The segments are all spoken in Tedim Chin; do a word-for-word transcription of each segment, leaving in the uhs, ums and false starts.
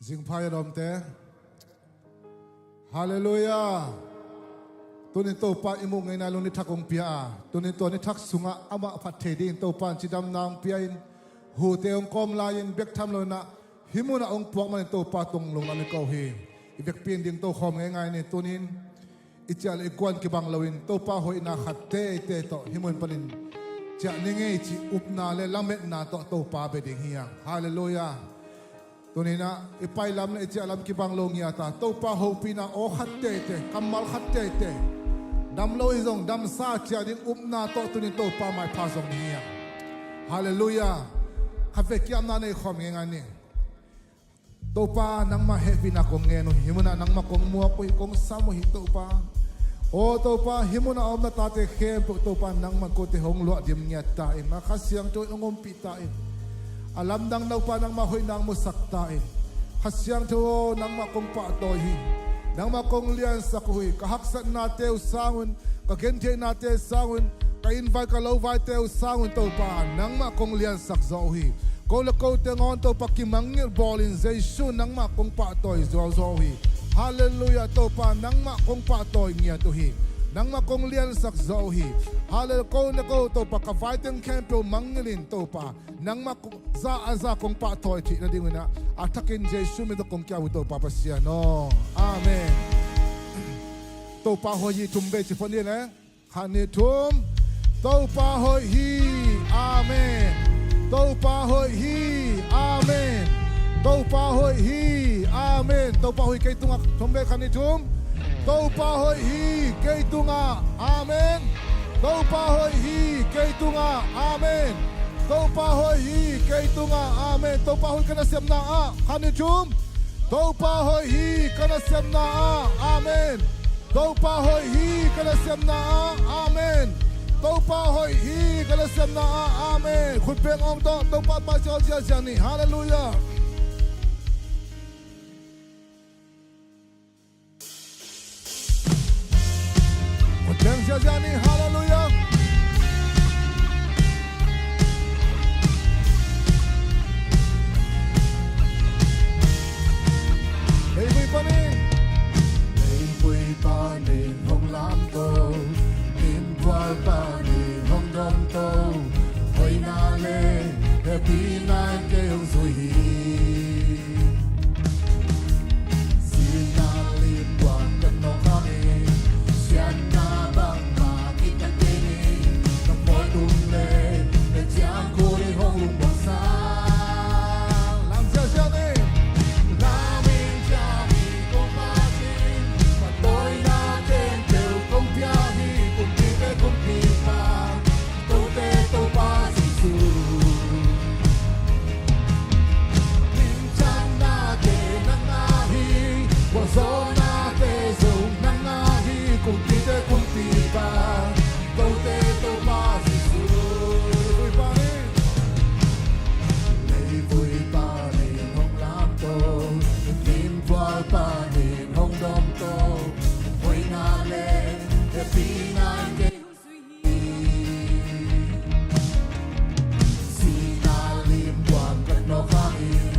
Zingphai a dawmte. Halleluiah. Tunin Topa i muh ngeina lung ni thak hong pia a, tunin tua ni thak sungah amah phat thei dingin Topa in cidamna hong pia in, hute hong kawm lai-in bek tham loinah hih munah hong puak manin Topa tung lunglam i ko hi. I vekpi in ding tokhawm ngeingai ni. Tunin i ciah le i kuan kibang loin Topa hoihna khat teitei tawh hih mun panin ciah ni ngei cih upna le lametna tawh Topa bia ding hi hang. Halleluiah. Tuninah i pailam le i ciahlam kibang lo ngiata Topa hopihna aw khat teitei, kammal khat teitei, dam lo hi zong damsa ciah ding upna tawh tunin Topa maipha zong ni hi hang. Halleluiah. Khatvei kiamna nei khawm ngeingai ni. Topa, nangmah hehpihna kong ngen uh hi. Hih munah nangmah kong muak uh hi, kong sam uh hi Topa. Aw Topa, hih munah a om na tate khempeuh Topa, nangmah kote hong luahdim ngiat ta in, a Kha Siangtho in hong ompih ta in. A lamdang Topa, nangmah hoihna hong musak ta in. Kha Siangtho aw, nangmah kong pahtawi hi. Nangmah kong liansak uh hi. Ka haksatnate uh sangun, ka gentheihnate sangun, ka innvai ka lovaite uh sangun Topa, nangmah kong liansak zaw uh hi. Ko le ko teng awn Topa kimangngilh bawlin Jesu nangmah kong pahtawi zuauzuau uh hi. Halleluiah. Topa, nangmah kong pahtawi ngiat uh hi. Nangmah kong liansak zaw uh hi. Halleluiah. Ko le ko Topa ka vaiteng khempeuh mangngilhin Topa, nangmah za a za kong pahtawi theih nadingunah a thakin Jesu min tawh kong kiam uh Topa Pasian aw. Amen. Topa hoih hi thum vei ci phot ni le. Khat nih thum. Topa hoih hi. Amen. Topa hoih hi. Amen. Topa hoih hi. Amen. Topa hoih kei tungah thum vei, khat nih thum. Topa hoih hi kei tungah. Amen. Topa hoih hi kei tungah. Amen. Topa hoih hi kei tungah. Amen. Topa hoih ka nasepna ah, khat nih thum. Topa hoih hi ka nasepna ah. Amen. Topa hoih hi ka nasepna ah. Amen. Topa hoih hi ka nasepna ah. Amen. Khutbeng awng tawh Topa paisiaw ziazia ni. Halleluiah. Khutbeng ziazia ni. Halleluiah. Leivui panin, leivui panin hong lamto, limphual panin hong domto, hoihna le hehpihna in kei hong zui hi. Sihna lim buang ka nawk hangin, siatna bangmah kitakin in, ka pawl tung le ka ciangkhut in hong lungmuang sa. Lam ziazia ni. Lam in ciang hi kong phat in, phatawina khempeuh kong pia hi, kumpite kumpipa, Tote Topa Jesu. Minthanna te nang na hi, vualzawlna te zong nang na hi, kumpite kumpipa, Tote Topa Jesu. Leivui panin, leivui panin hong lamto, limphual panin hong domto, hoihna le hehpihna in kei Sihna lim buang ka nawk hangin,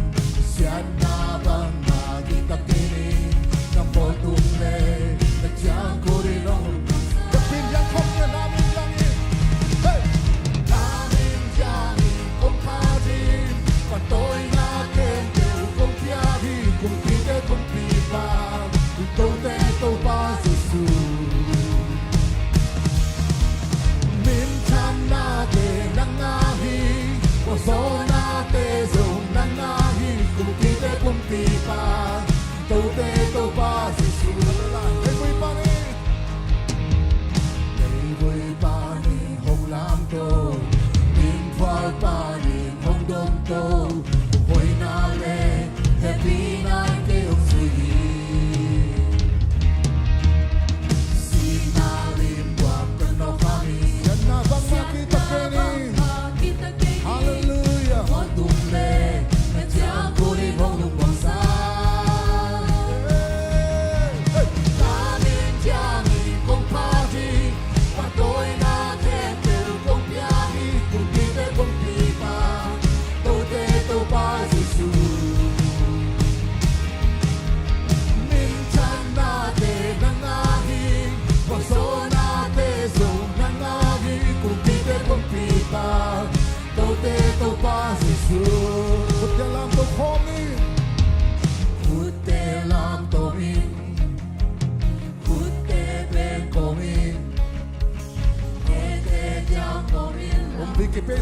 siatna bangmah kitakin in, ka pawl tung le ka ciangkhut in hong. Ka pin yang khong ne lam in yang in. Hey! Lam in yang in kong phat in, phatawina khempeuh kong pia hi, kumpite kumpipa, Tote Topa Jesu. Minthanna te nang na hi, vualzawlna te zong nang na hi, kumpite kumpipa, Tote Topa Jesu. Leivui panin, leivui panin hong lamto, limphual panin hong domto, hoihna le hehpihna in kei hong zui hi.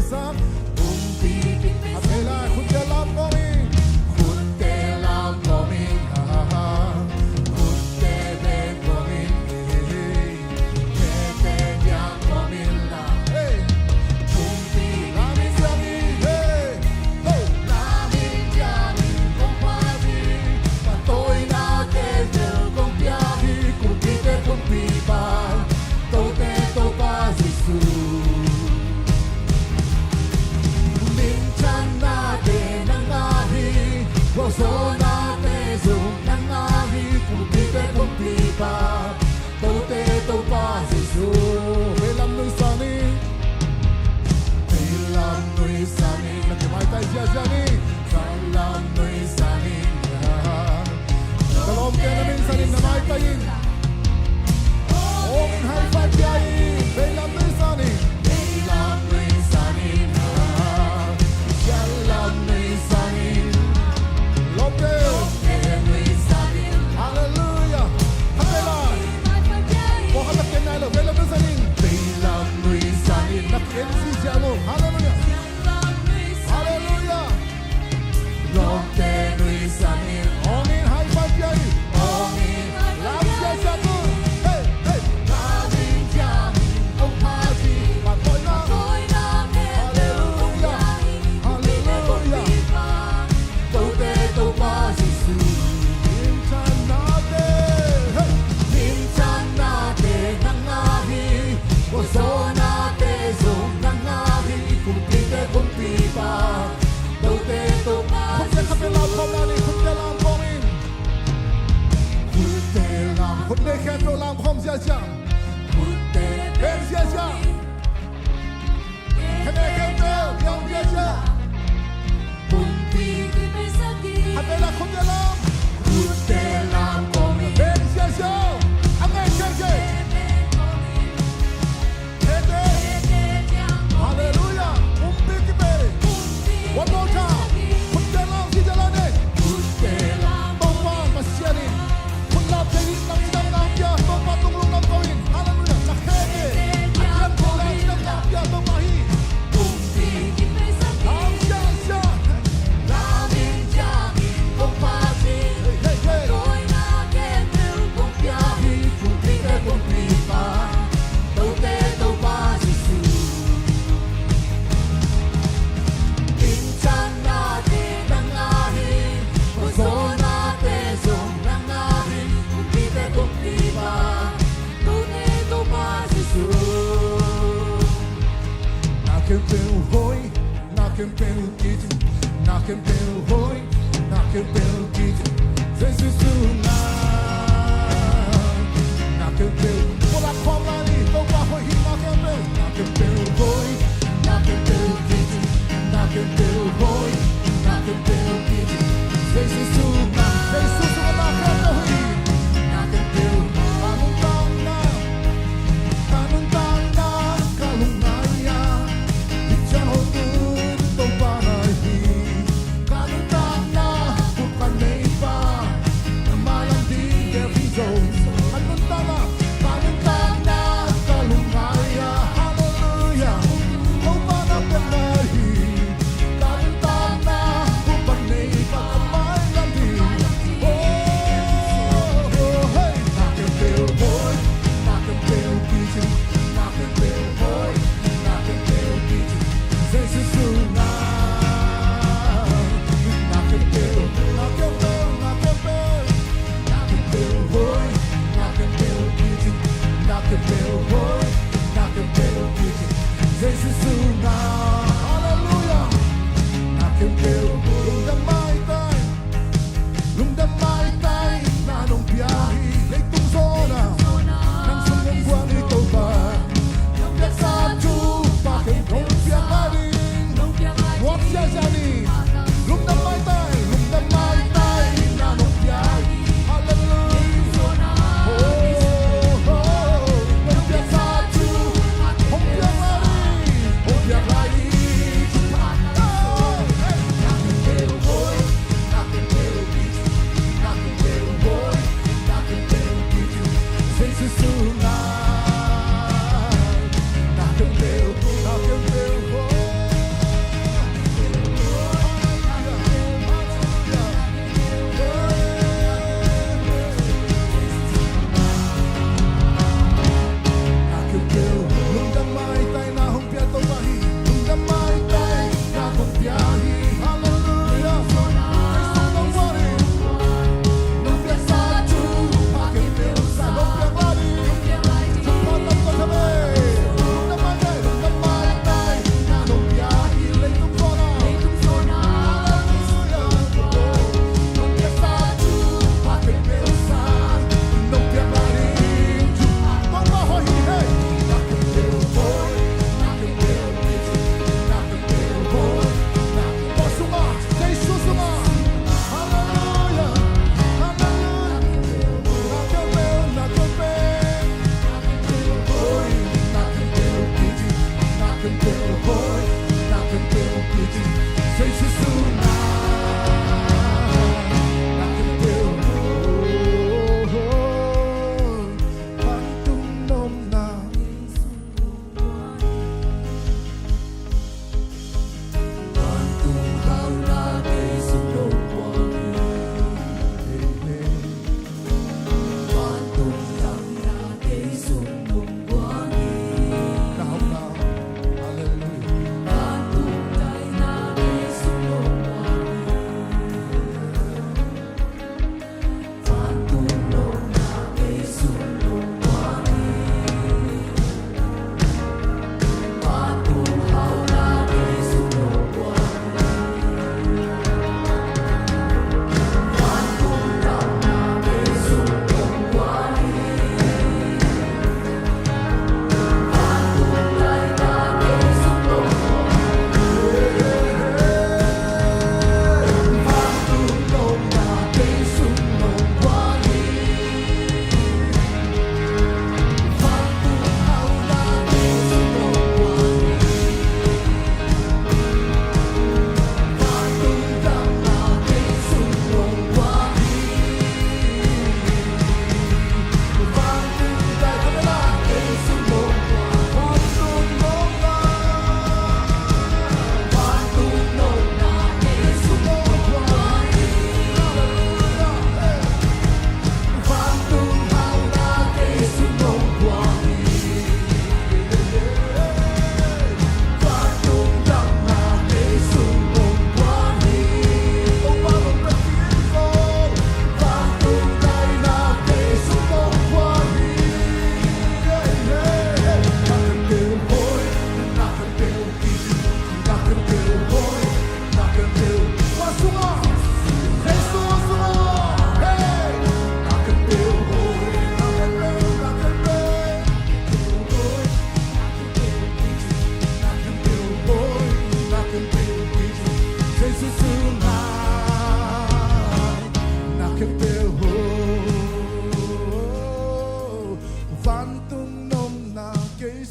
Sang. Pumpi kipei. A vei lai, khutte lam kawm in. Khutte lam kawm in. Ha, ha, ha. Khutte bek kawm in. Hey, hey, hey. Khutte diang kawm in la. Hey. Pumpi lam in diang in. Hey. Ho. Lam in diang in kong pha hi. Ka tawina te zel kong pia hi. Kumpite kumpipa. Tote Topa Jesu. Minthanna te nang a hi, vualzawlna te zong nang a hi, kumpite kumpipa, Tote Topa Jesu. Veilam nuihsan in, veilam nuihsan in, na kimaitai ziahziah ni, veilam nuihsan in, ya. Ka lawmte na minthan in na maitai in. Hong in high five pia in. Veilam nuihsan in. Veilam nuihsan in. Sialam nuihsan in. Lawmte. Lawmte nuihsan in. Halleluiah. Hallelujah. Kua khat na ken nai lo. Veilam nuihsan in. Veilam nuihsan in. Na ken ziahziah lo. Halleluiah. Halleluiah. Lawmte nuihsan in. Hong in high five pia in. Hong in lam ziahziah tu. Hey, hey. Lam in diang in kong pha hi. Ka tawina. Halleluiah. Halleluiah. Tote Topa Jesu. Minthanna te. Hey. Minthanna te nang a hi. Vualzawlna te zong nang a hi. Kumpite kumpipa. Tote Topa. Khutte khat bek lam khawm lai ni, khutte lam khawm in. Khutte lam, khutte khempeuh lam khawm ziahziah. Khutte bek ziahziah. Khutte khempeuh lam ziahziah. Pumpi kipei sak hi. Khat bek lam, khutte lam. Khutte lam khawm in. Bek ziahziah. A ngei khempeuh. Halleluiah. Pumpi kipei. One more time. Khutte lam, khutte lam ne. Topa Pasian in. Khut lam te hi, nang cidam nang pia, Topa tung lungdam ko in. Halleluiah. Na khe te. A diam ko la cidam nang pia, Topa hi. Lam sia, sia. Hey, hey, hey. Na khempeuh hoih, na khempeuh kicing, na khempeuh hoih, na khempeuh kicing, Jesu sungah. Na khempeuh, pulak khawm lai ni, Topa hoih hi na khempeuh, na khempeuh hoih, na khempeuh kicing, na khempeuh hoih, na khempeuh kicing, Jesu sungah, Jesu sungah na khempeuh hoih. Na khempeuh, ka nuntakna, ka nuntakna, ka lungngai ah.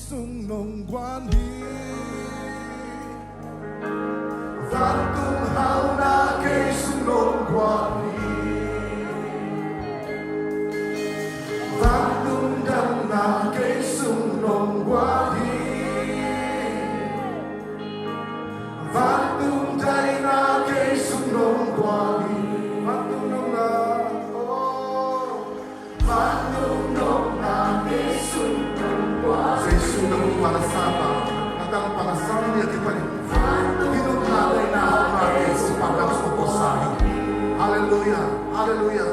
sung nong guan hi. Vantung hauna kei sung nong guan hi. Vantung damna kei sung nong guan hi. Vantung daina kei sung nong guan hi. Vantung nong na, oh. Vantung nong na kei sung nong guan hi. Jesu na hong guan a sapa, na tang pan a sang ni a kipan in. Vantung nong na daina hauna kei sung pan dang sung ko sa hi. Halleluia, halleluia.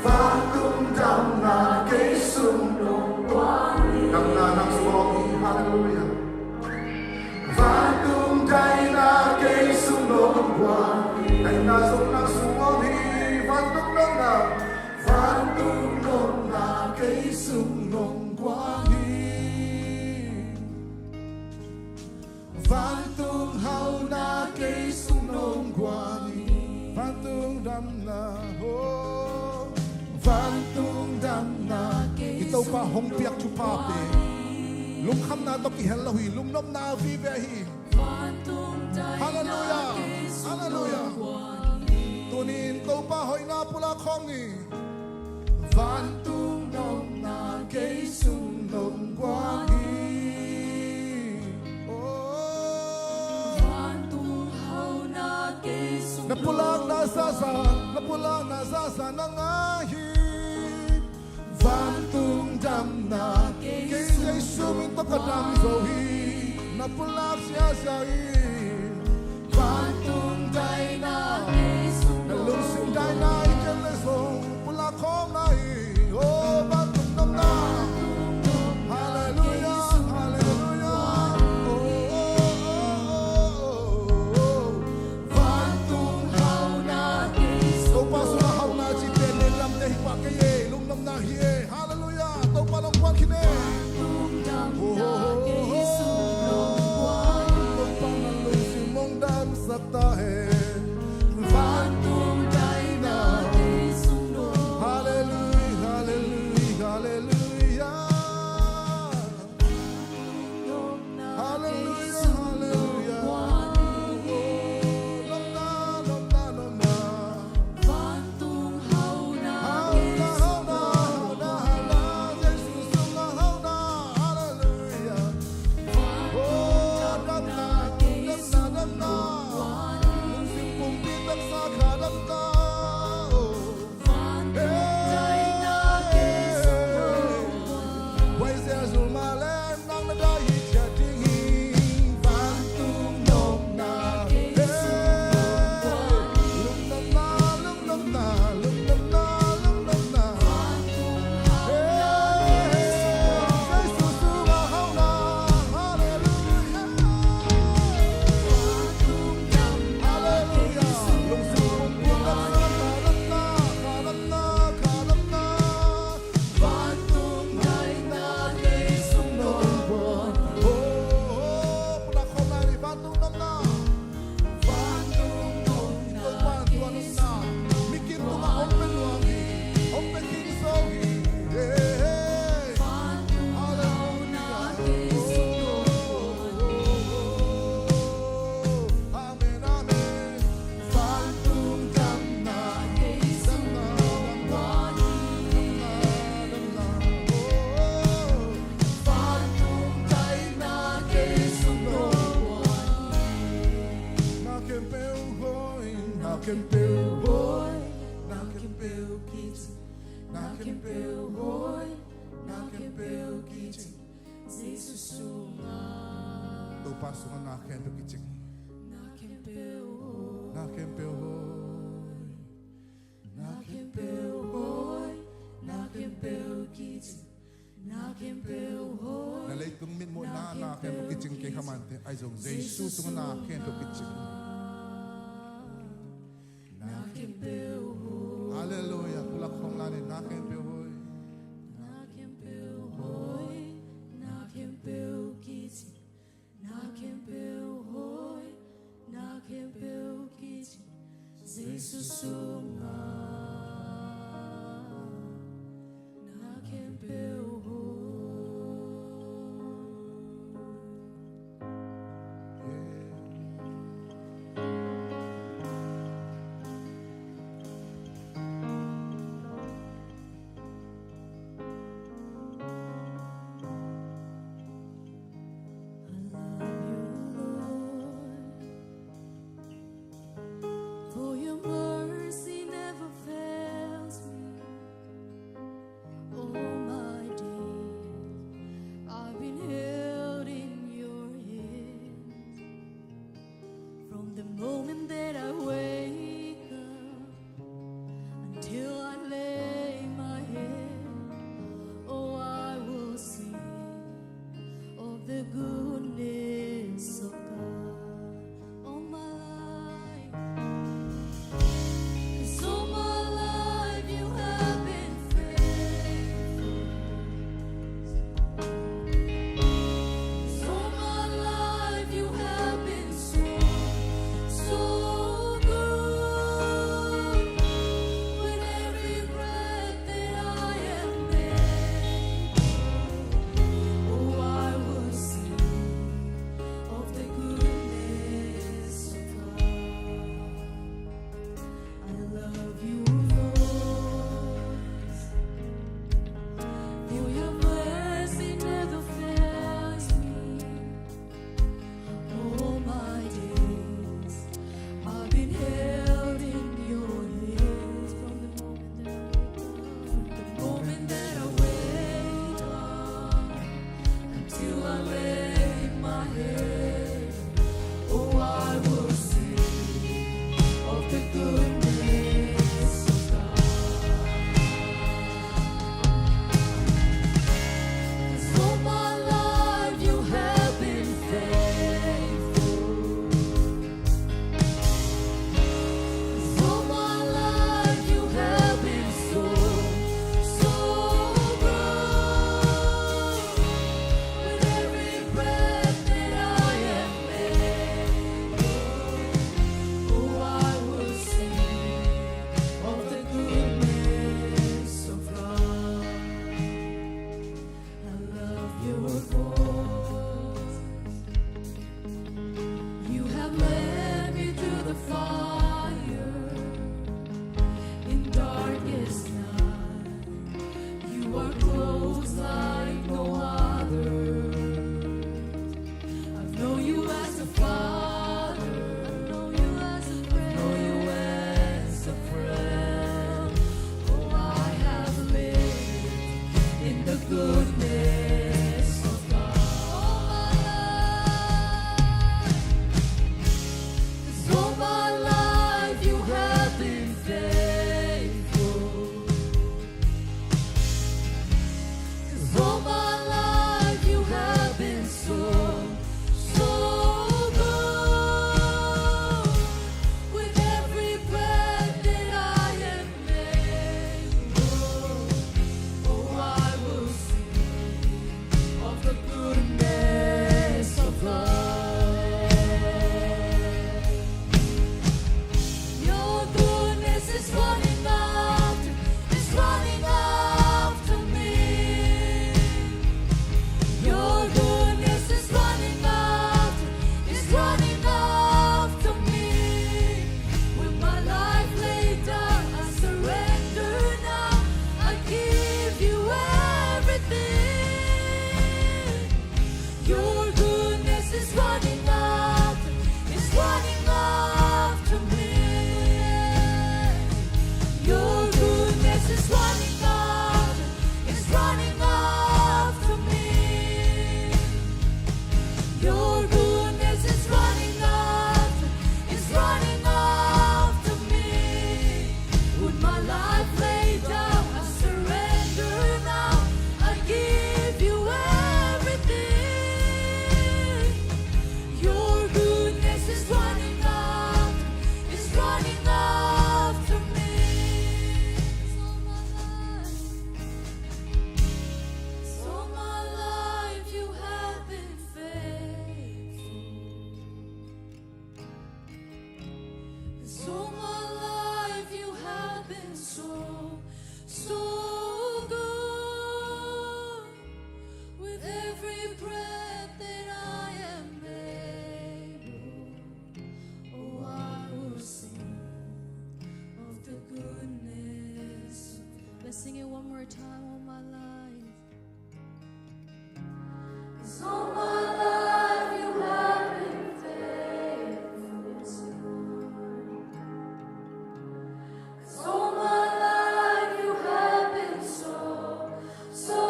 Vantung damna kei sung nong guan hi. Damna nang sung hi, halleluia. Vantung daina kei sung nong guan hi. Daina zong nang sung hi. Vantung nong na, vantung nong na kei sung nong guan hi. Vantung hauna kei sung nong guan hi. Vantung damna, oh. Vantung damna kei sung nong guan hi. I Topa hong piak thupha pen lungkhamna tawh kihel lo hi, lungnopna vive hi. Vantung daina kei sung nong guan hi. Halleluia, halleluia. Tuni in Topa hoihna pulak khawm ni. Vantung nong na kei sung nong guan hi. Oh. Vantung hauna kei sung nong guan hi. Na pulakna zaza, na pulakna zaza na ngah hi. Vantung damna kei sung Jesu min tawh ka dam zo hi. Na pulak ziazia hi. Vantung daina kei sung nong guan hi. Na lungsim daina i ken le zong pulak khawm na hi. Oh, vantung nong na. Halleluia, halleluia. Oh, oh, oh, oh, oh. Vantung hauna kei sung nong guan hi. Topa sungah hauna cih pen lamte hi pah kei e, lungnopna hi e. Halleluia. Topa nong guan khin e. Vantung damna kei sung nong guan hi. Topa na lungsim hong damsak ta hen. Vantung daina kei sung nong guan hi. Halleluia, halleluia, halleluia. Halleluia, halleluia. Nopna, nopna, nopna. Vantung hauna kei sung nong guan hi. Hauna, hauna, hauna. Jesu sungah hauna. Halleluia. Oh, damna, damna, damna. Lungsim pumpi taksa kha damna. Oh. Vantung daina kei sung nong guan hi. Oh, oh, oh, pulak khawm lai ni, vantung nong na. Vantung nong na kei sung nong guan hi. Mikim tungah hong pia nuam hi, hong pia khit zo hi. Hey, hey. Vantung hauna kei sung nong guan hi. Amen, amen. Vantung damna kei sung nong guan hi. Vantung daina kei sung nong guan hi. Na khempeuh hoih, na khempeuh hoih, na khempeuh kicing, na khempeuh hoih, na khempeuh kicing. Jesu sungah. Topa sungah na khempeuh kicing. Na khempeuh hoih. Na khempeuh hoih. Na khempeuh hoih. Na khempeuh kicing. Na khempeuh hoih. Na leitung mitmuhna na khempeuh kicing kei kha mante. Ahi zong Jesu sungah na khempeuh kicing. Na khempeuh hoih. Halleluia. Pulak khawm lai ni, na khempeuh hoih. Na khempeuh hoih. Na khempeuh kicing. Na khempeuh hoih. Na khempeuh kicing. Jesu sungah. Na khempeuh hoih. Close like no other. I've known you as a father. I've known you as a friend. I've known you as a friend. Oh, I have lived in the goodness of God. All my life, 'cause all my life you have been faithful. 'Cause all my life you have been so, so good. With every breath that I am able, oh, I will sing of the goodness of God. Your goodness is running after, is running after me. Your goodness is running after, is running after me. With my life laid down, I surrender now. I give you everything. Your goodness is running after, is running after me. Your goodness is running after, is running after me. Your goodness is running after, is running after me. With my life laid down, I surrender now. I give you everything. Your goodness is running after, is running after me. So my life you have been faithful. 'Cause all my life you have been so, so good. With every breath that I am able, oh, I will sing of the goodness. Let's sing it one more time. All my life. 'Cause all my life you have been faithful, yes, Lord. 'Cause all my life you have been so, so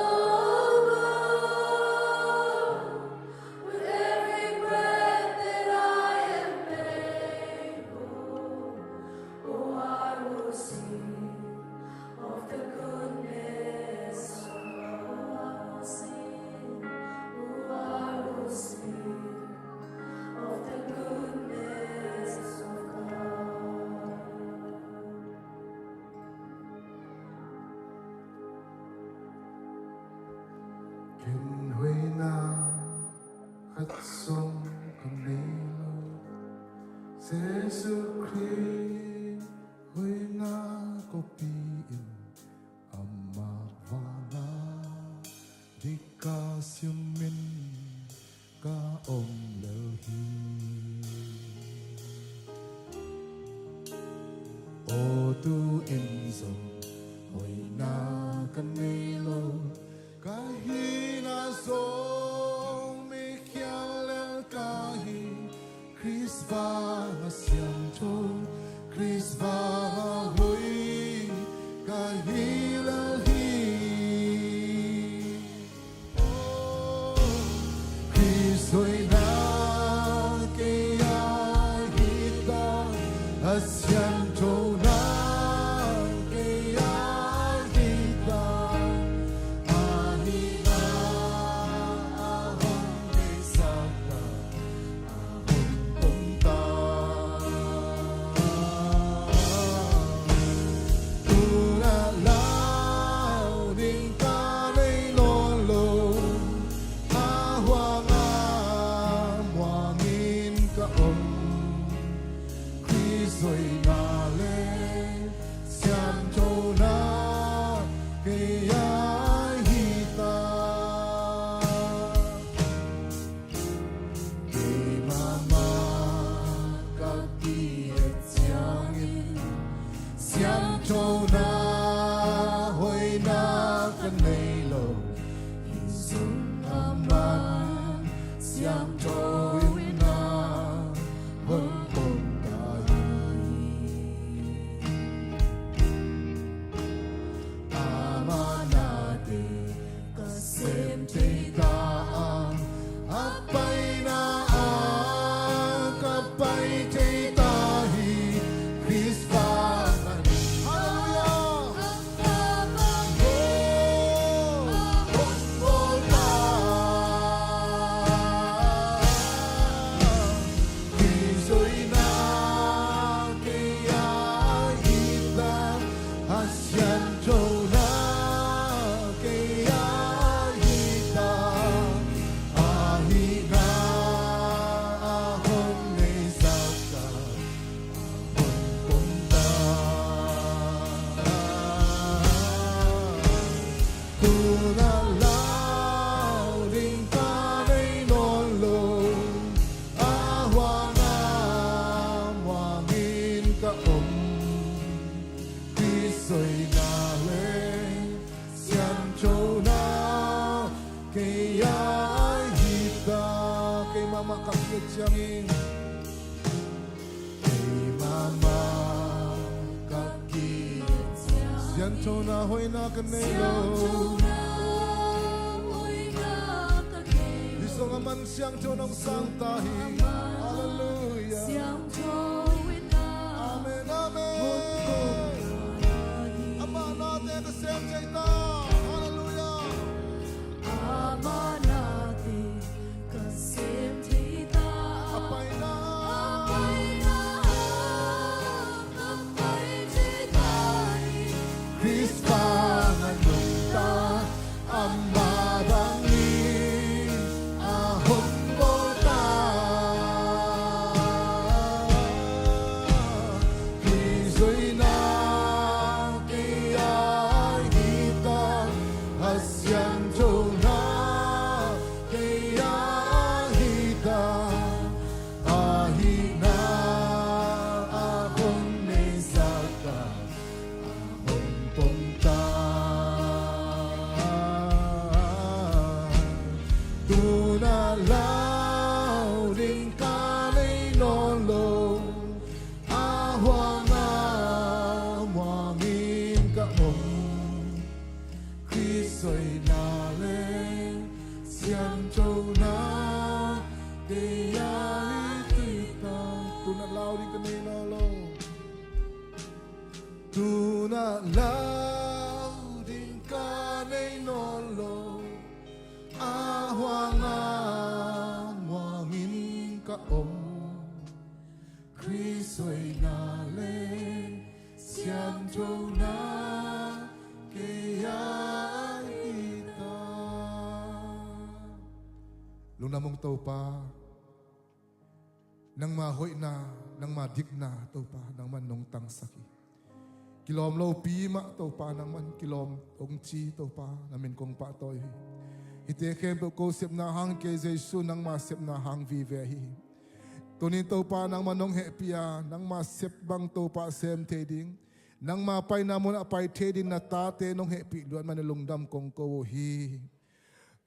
good. With every breath that I am able, oh, I will sing of the goodness of God. Oh, I will sing of the goodness of God. Ken hoihna khat zong ka nei lo. Jesuh Khrih hoihna kopi in, amah vanglian dik ka siam in ka om lel hi. Aw, tu-in zong hoihna ka nei lo. Ka hihna zong mi khial lel ka hi. Khrist vang a siangtho, Khrist vang a hoih ka hi lel hi. Khrist hoihna kei a hi ta, a siangthona kei a hi ta. nei lo. Hih zong amah siangtho in a hong pom ta hi. Amah nate ka sem thei ta a, a paina ah ka pai thei ta hi. Khrist bang a, halleluiah. Oh, hong bawl ta. Khrist hoihna kei a hi ta, a sianthona kei a hi ta, a hihna a hong neihsak ta, a hong pom ta. Tu-in a lau ding ka nei nawn lo, a huang a muang in ka om. Khrist hoihna le sianthona kei a hi ta. Kei mahmah ka kit ciangin, kei mahmah ka kit ciangin, sianthona hoihna ka nei lo. Hih zong amah siangtho in hong sang ta hi. Halleluiah. Amen, amen. Amah nate ka sem thei ta. Halleluiah. Amah nate ka sem thei ta. A paina, a paina, a pai thei ta hi. Khrist bang a nung ta, amah bangin a hong bawl ta. Khrist hoihna kei a hi ta, a sianthona kei a hi ta, a hihna a hong neihsak ta, a hong pom ta. Tu-in a lau ding ka nei nawn lo, a huang a muang in ka om. Khrist hoihna le sianthona kei a hi ta. Tu-in a lau ding ka nei nawn lo. Tu-in a lau ding ka nei nawn lo, a huang a muang in ka om. Khrist hoihna le sianthona kei a hi ta. Lungdam ung Topa. Nangma hoihna, nangma dikna Topa, nangman nong tangsak hi. Kilawm lopi mah Topa, nangman kilawm hong ci Topa, na min kong pahtawi hi. Hihte khempeuh ko sepna hang kei, Jesu nangma sepna hang vive hi. Tuni Topa, nangman nong hehpih a, nangma sep bang Topa sem thei ding, nangma paina munah pai thei ding na tate nong hehpih luat manin lungdam kong ko uh hi.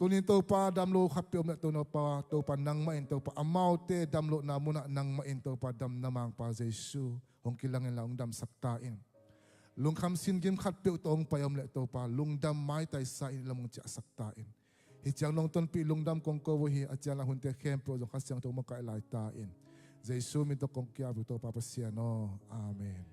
Tuni Topa, damlo khatpeuh om leh Topa, Topa nangmah in Topa, amaute damlohna munah nangmah in Topa, damna mangpa Jesu hong kilang inla hong damsak ta in. Lungkham singim khatpeuh tawh hong pai om leh Topa, lungdam maitaisa in lam hong ciahsak ta in. Hih ciang nong tonpih lungdam kong ko uh hi, a ciang la hunte khempeuh zong Kha Siangtho makaih lai ta in. Jesu min tawh kong ki-ap uh Topa Pasian aw. Amen.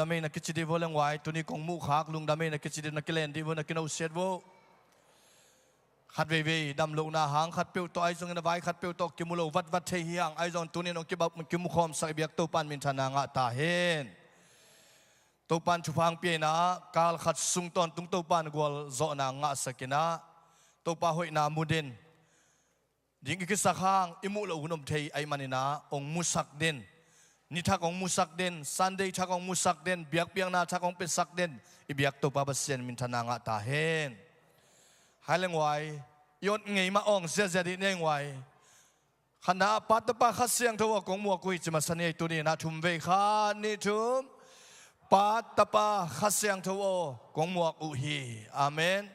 Lungdam ei na kici dih vo leng vai, tuni kong muhkhak lungdam ei na kici dih, na kilen dih vo, na kinosiat vo. Khat veivei damlohna hang khatpeuh tawh, ahi zongin a vai khatpeuh tawh kimu lo vatvat thei hi hang, ahi zongin tuni in hong kimukhawmsak i biak Topa in minthanna ngah ta hen. Topa in thupha hong pia in ah, kal khat sung tawntung Topa in gualzawhna ngahsak in ah, Topa hoihna mu den ding i kisak hang, i muh loh hun om thei ahih manin ah hong musak den. ni thak hong musak den, Sunday thak hong musak den, biakpiakna thak hong piasak den i biak Topa Pasian minthanna ngah ta hen. Hai leng uai, i ot ngei mah awng ziazia dih ni eng uai. Khatna ah, Pa, Tapa, Kha Siangtho aw, kong muak uh hi, ci masa ni ei. Tuni-in ah thum vei, khat, nih, thum. Pa, Tapa, Kha Siangtho aw, kong muak uh hi. Amen.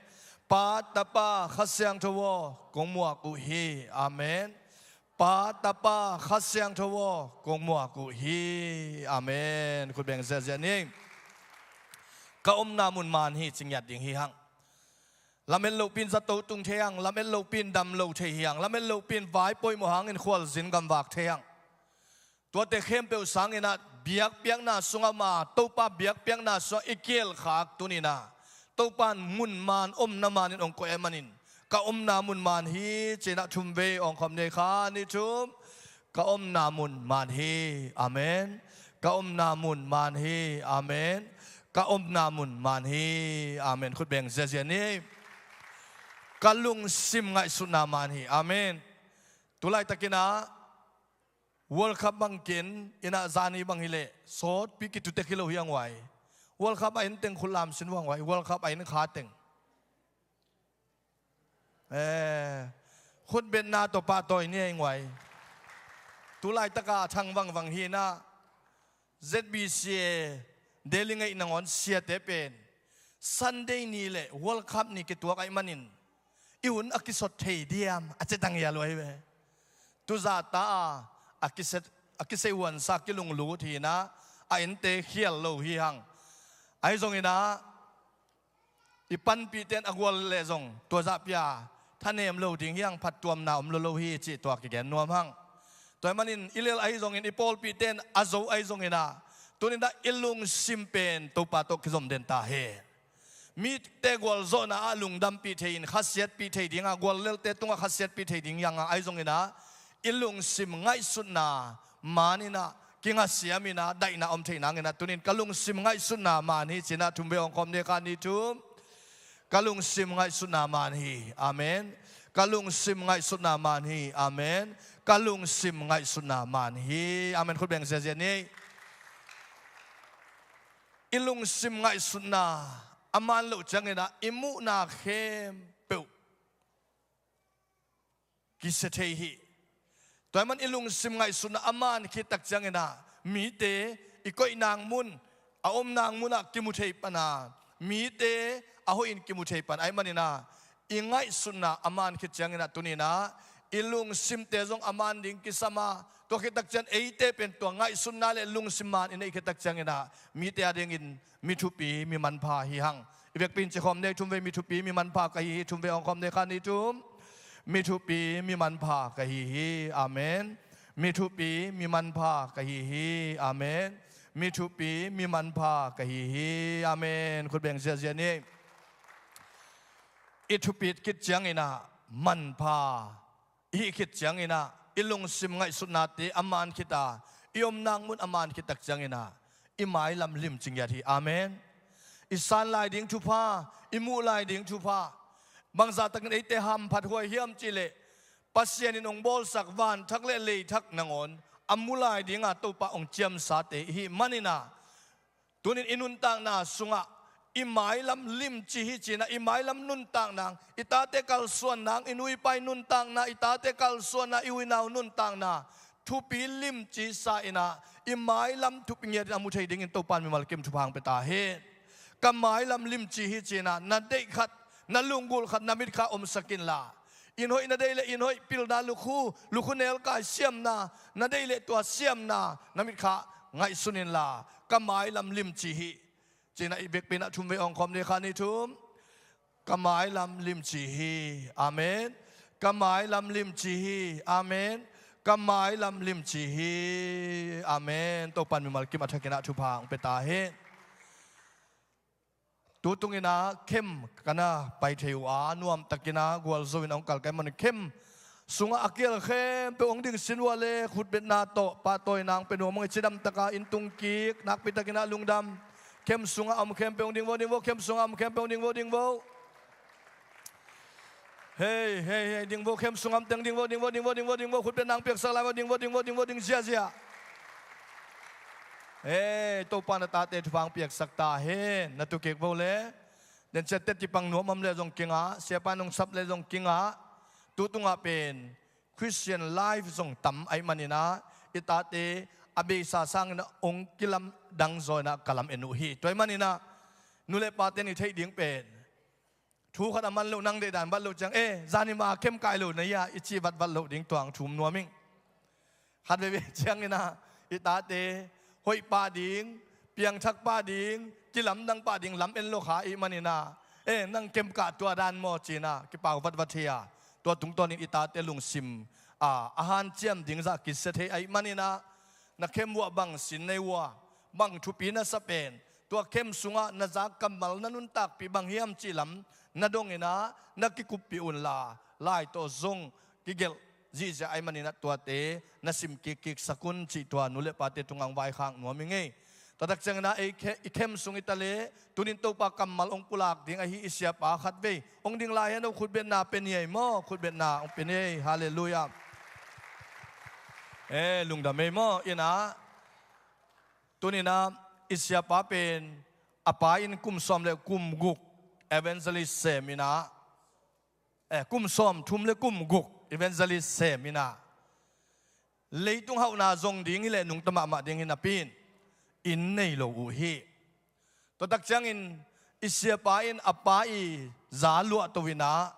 Pa, Tapa, Kha Siangtho aw, kong muak uh hi. Amen. Pa, Tapa, Kha Siangtho aw, kong muak uh hi. Amen. Khut beng ziazia ni. Ka omna mun maan hi, ci ngiat ding hi hang. Lamet lopi in zato tung thei hang, lamet lopi in dam lo thei hi hang, lamet lopi in vai poimawh hangin khualzin gamvak thei hang. Tuate khempeuh sangin ah biakpiakna sungah ma, Topa biakpiakna sungah i kielkhak tuni-in ah, Topa in mun maan, omna maan in hong koih ahih manin, ka omna mun maan hi, ci-in ah thum vei awng khawm ni ei, khat, nih, thum. Ka omna mun maan hi. Amen. Ka omna mun maan hi. Amen. Ka omna mun maan hi. Amen. Khut beng ziazia ni. Ka lungsim ngaihsutna maan hi. Amen. Tulaitakin ah World Cup bang ken in ah, zani bang hileh sawtpi kitutek hi lo hi hang uai. World Cup a en teng khut lam sin vang uai. World Cup a en kha teng, eh, khutbetna tawh pahtawi ni ei uai. Tulaitaka thang vangvang hi-in ah, Z B C A Delhi ngeih nangawn siate pen Sunday ni le World Cup ni kituak ahih manin, i hun a kisot thei diam, a ci tang hial uh ahi ve. Tuzahta a, a kise, a kiseihuansa, kilunglut hi-in ah, a ente khial lo hi hang. Ahi zongin ah, i panpihte in a gual leh zong tua zah pia thanem lo ding hi hang, phattuamna om lo lo hi cih tua kigen nuam hang. Tua ahih manin i lel ahi zongin, i pawlpihte in a zo ahi zongin ah, tuni-in ah i lungsim pen Topa tawh kizom den ta hen. Mite gualzawhna ah lungdampih thei-in khasiatpih thei ding a, gual lelte tungah khasiatpih thei ding hi hang a, ahi zongin ah i lungsim ngaihsutna maan in ah, kingasiam in ah, daihna om theih nangin ah, tuni-in ka lungsim ngaihsutna maan hi, ci-in ah thum vei awng khawm ni ei, khat, nih, thum. Ka lungsim ngaihsutna maan hi. Amen. Ka lungsim ngaihsutna maan hi. Amen. Ka lungsim ngaihsutna maan hi. Amen. Khut beng ziazia ni. I lungsim ngaihsutna a maan loh ciangin ah, i muhna khempeuh kisia thei hi. Tua ahih man i lungsim ngaihsutna a maan khit tak ciangin ah, mite i koih nang mun, a om nang munah kimu thei pan a, mite a hoihin kimu thei pan ahih manin ah, i ngaihsutna a maan khit ciangin ah, tuni-in ah i lungsimte zong a maan ding kisam a, tua khit tak ciang eite pen tua ngaihsutna le lungsim maan i neih khit tak ciangin ah, mite adingin mi thupi, mi manpha hi hang. I vekpi in ci khawm ni ei, thum vei, mi thupi, mi manpha ka hi hi, thum vei awng khawm ni ei, khat, nih, thum. Mi thupi, mi manpha ka hi hi. Amen. Mi thupi, mi manpha ka hi hi. Amen. Mi thupi, mi manpha ka hi hi. Amen. Khut beng ziazia ni. I thupi khit ciangin ah manpha i hih khit ciangin ah, i lungsim ngaihsutnate a maan khit a, i om nang mun a maan khit tak ciangin ah, i mailam limci ngiat hi. Amen. I san lai ding thupha, i muh lai ding thupha. Bangzah takin eite hamphat huai hiam cih leh, Pasian in hong bawlsak van thak le lei thak nangawn a mu lai dinga Topa hong ciamsate i hih manin ah, tuni-in i nuntakna sungah i mailam limci hi, ci-in ah, i mailam nuntakna, i tate kalsuan nang, i nu i pa i nuntakna, i tate kalsuanna, i u i nau nuntakna thupi limci sa-in ah, i mailam thupi ngiatin a mu thei dingin Topa in mimal kim thupha hong pia ta hen. Ka mailam limci hi, ci-in ah, na deih khat, na lunggulh khat na mit kha omsak inla, inn hoih na deih leh inn hoih pilna, lukhu, lukhu nelkai siamna na deih leh tua siamna na mit kha ngaihsun inla, ka mailam limci hi, ci-in ah i vekpi in ah thum vei awng khawm ni, khat, nih, thum. Ka mailam limci hi. Amen. Ka mailam limci hi. Amen. Ka mailam limci hi. Amen. Topa in mimal kim a thakin ah thupha hong pia ta hen. Tu tungin ah camp ka na pai thei uh a, nuamtakin ah gualzo in hong kalkai manin camp sungah a kial khempeuh hong ding sin uh a leh, khutbetna tawh pahtawina hong pia nuam ung ei. Cidamtaka inn tung kik, nakpitakin ah lungdam. Camp sungah a om khempeuh hong ding vo, ding vo, camp sungah a om khempeuh hong ding vo, ding vo. Hei, hei, hei, ding vo, camp sungah a om teng ding vo, ding vo, ding vo, ding vo, ding vo, khutbetna hong piaksak lai vo, ding vo, ding vo, ding vo, ding ziazia. Hei, Topa na tate thupha hong piaksak ta hen. Na tukik vo le. Den ciat teti pang nuam om le zong kingah, siapa nung sap le zong kingah. Tu tungah pen Christian life zong tam ahih manin ah, i tate a beisa sangin ah hong kilamdang zaw in ah ka lam en uh hi. Tua ahih manin ah nu le pate in i theih ding pen thu khat a man loh, nang deihdan bat loh ciang, "Eh, zani ma khem kai lo na hia?" i ci vatvat loh ding, tua hong thum nuam ing. Khat veivei ciangin ah i tate hoih pah ding, piangthak pah ding, kilamdang pah ding lam en lo kha ahih manin ah, "Eh, nang khem kah tua dan maw?" ci-in ah kipau vatvat hi a, tua tungtawnin i tate lungsim a, a hanciam ding zah kisia thei ahih manin ah, na khem uh ah bang sin nei uh a, bang thupi na sa pen, tua khem sungah na zak kammal, na nuntakpih bang hiam cih lam na dongin ah na kikuppih unla, lai tawh zong kigelh zihziah ahih manin ah tuate na sim kikkiksak un cih tua nu le pate tungah hong vaikhak nuam ing ei. Tua tak ciangin ah ei khe-, i khem sung hi ta leh, tuni-in Topa kammal hong pulak ding ahi i siapa khat vei hong ding lai hen aw, khutbetna pia ni ei maw, khutbetna hong pia ni ei. Halleluiah. Eh, lungdam ei maw. In ah, tuni-in ah i siapa pen a pa in kum sawm le kum guk evangelist sem in ah, eh, kum sawm thum le kum guk evangelist sem in ah, leitung hauhna zong ding hi leh nungta mahmah ding hi napi-in inn nei lo uh hi. Tua tak ciangin i siapa in a pa i za luahto in ah,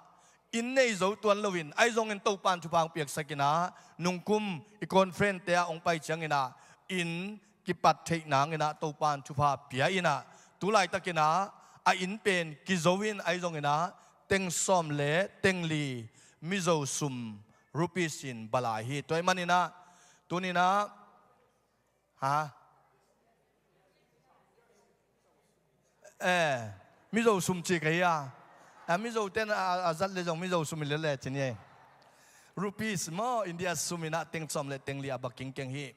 inn nei zo tuan loin, ahi zongin Topa in thupha hong piaksak in ah, nungkum i conference-te ah hong pai ciangin ah inn kipat theih nangin ah Topa in thupha pia in ah, tu laitakin ah a inn pen kizo in, ahi zongin ah teng sawm le teng li Mizo sum, rupees in ba lai hi. Tua ahih manin ah tuni-in ah, ha? Eh, Mizo sum ci ka hi a. A, Mizo ten a, a zat le zong Mizo sum hi lel le ci ni ei. Rupees maw, India sum in ah teng sawm le teng li a ba kingkeng hi.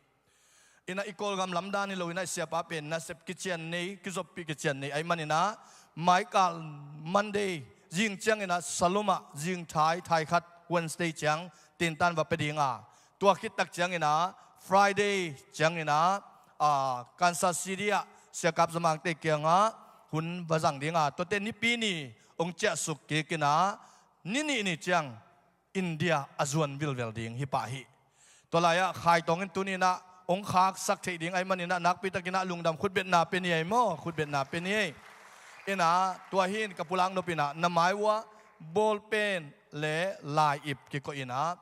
In ah i Kawlgam lam dan hi lo in ah i siapa pen nasep kician nei, kizoppih kician nei ahih manin ah, maikal Monday zing ciangin ah Salom ah zing thai, thai khat, Wednesday ciang tintan va pia ding a, tua khit tak ciangin ah Friday ciangin ah, ah, Kansas City ah Sia Kap Za Mangte kiangah hun va zang ding a, tuate Nipi ni hong ciahsuk kik in ah, Ni nih ni ciang India a zuan vilvel ding hi pah hi. Tua lai-ah Khai Tawng in tuni-in ah hong khaksak theih ding ahih manin ah nakpi takin ah lungdam, khutbetna pia ni ei maw, khutbetna pia ni ei. In ah tua hi-in ka pulak nop in ah na mai uh ah bawlpen le lai-ip kikoih in ah,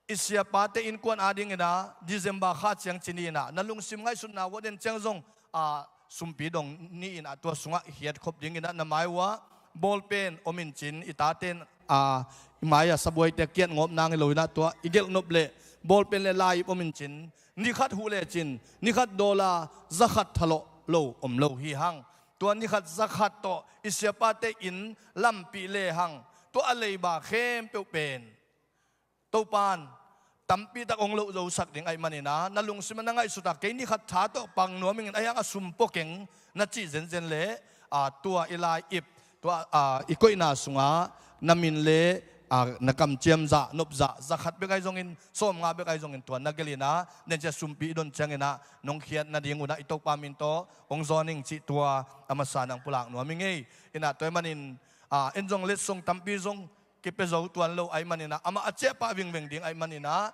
i siapate innkuan adingin ah December kha ciang ci ni in ah, na lungsim ngaihsutna uh ah den ciang zong, ah, sumpi dong ni in ah tua sungah i khiat khop dingin ah na mai uh ah bawlpen om in cin, i tate in, ah, i mai-ah sabuaite a kiat ngawp nang hi lo in ah tua i gelh nop leh bawlpen le lai-ip om in cin, ni khat huh lecin ni khat dollar za khat thalawh lo om lo hi hang. Tua ni khat za khat tawh i siapate inn lampih le hang, tua a leiba khempeuh pen Topa in tampi tak hong loh zosak ding ahih manin ah, na lungsim ah na ngaihsut ah kei ni khat tha tawh pang nuam ing in, ahi hang a sum pua keng na cih zenzen leh, ah, tua i lai-ip, tua, ah, i koihna sungah na min le, ah, na kamciam zah, nop zah, za khat bek ahi zongin, sawmnga bek ahi zongin tua na gelh in ah, den ciang sumpi i don ciangin ah nong khiat nading un ah i Topa min tawh hong zawn ing cih tua a masa in hong pulak nuam ing ei. In ah tua ahih manin, ah, en zong letsong tampi zong kipia zo tuan lo ahih manin ah, amah a ciahpah vingveng ding ahih manin ah,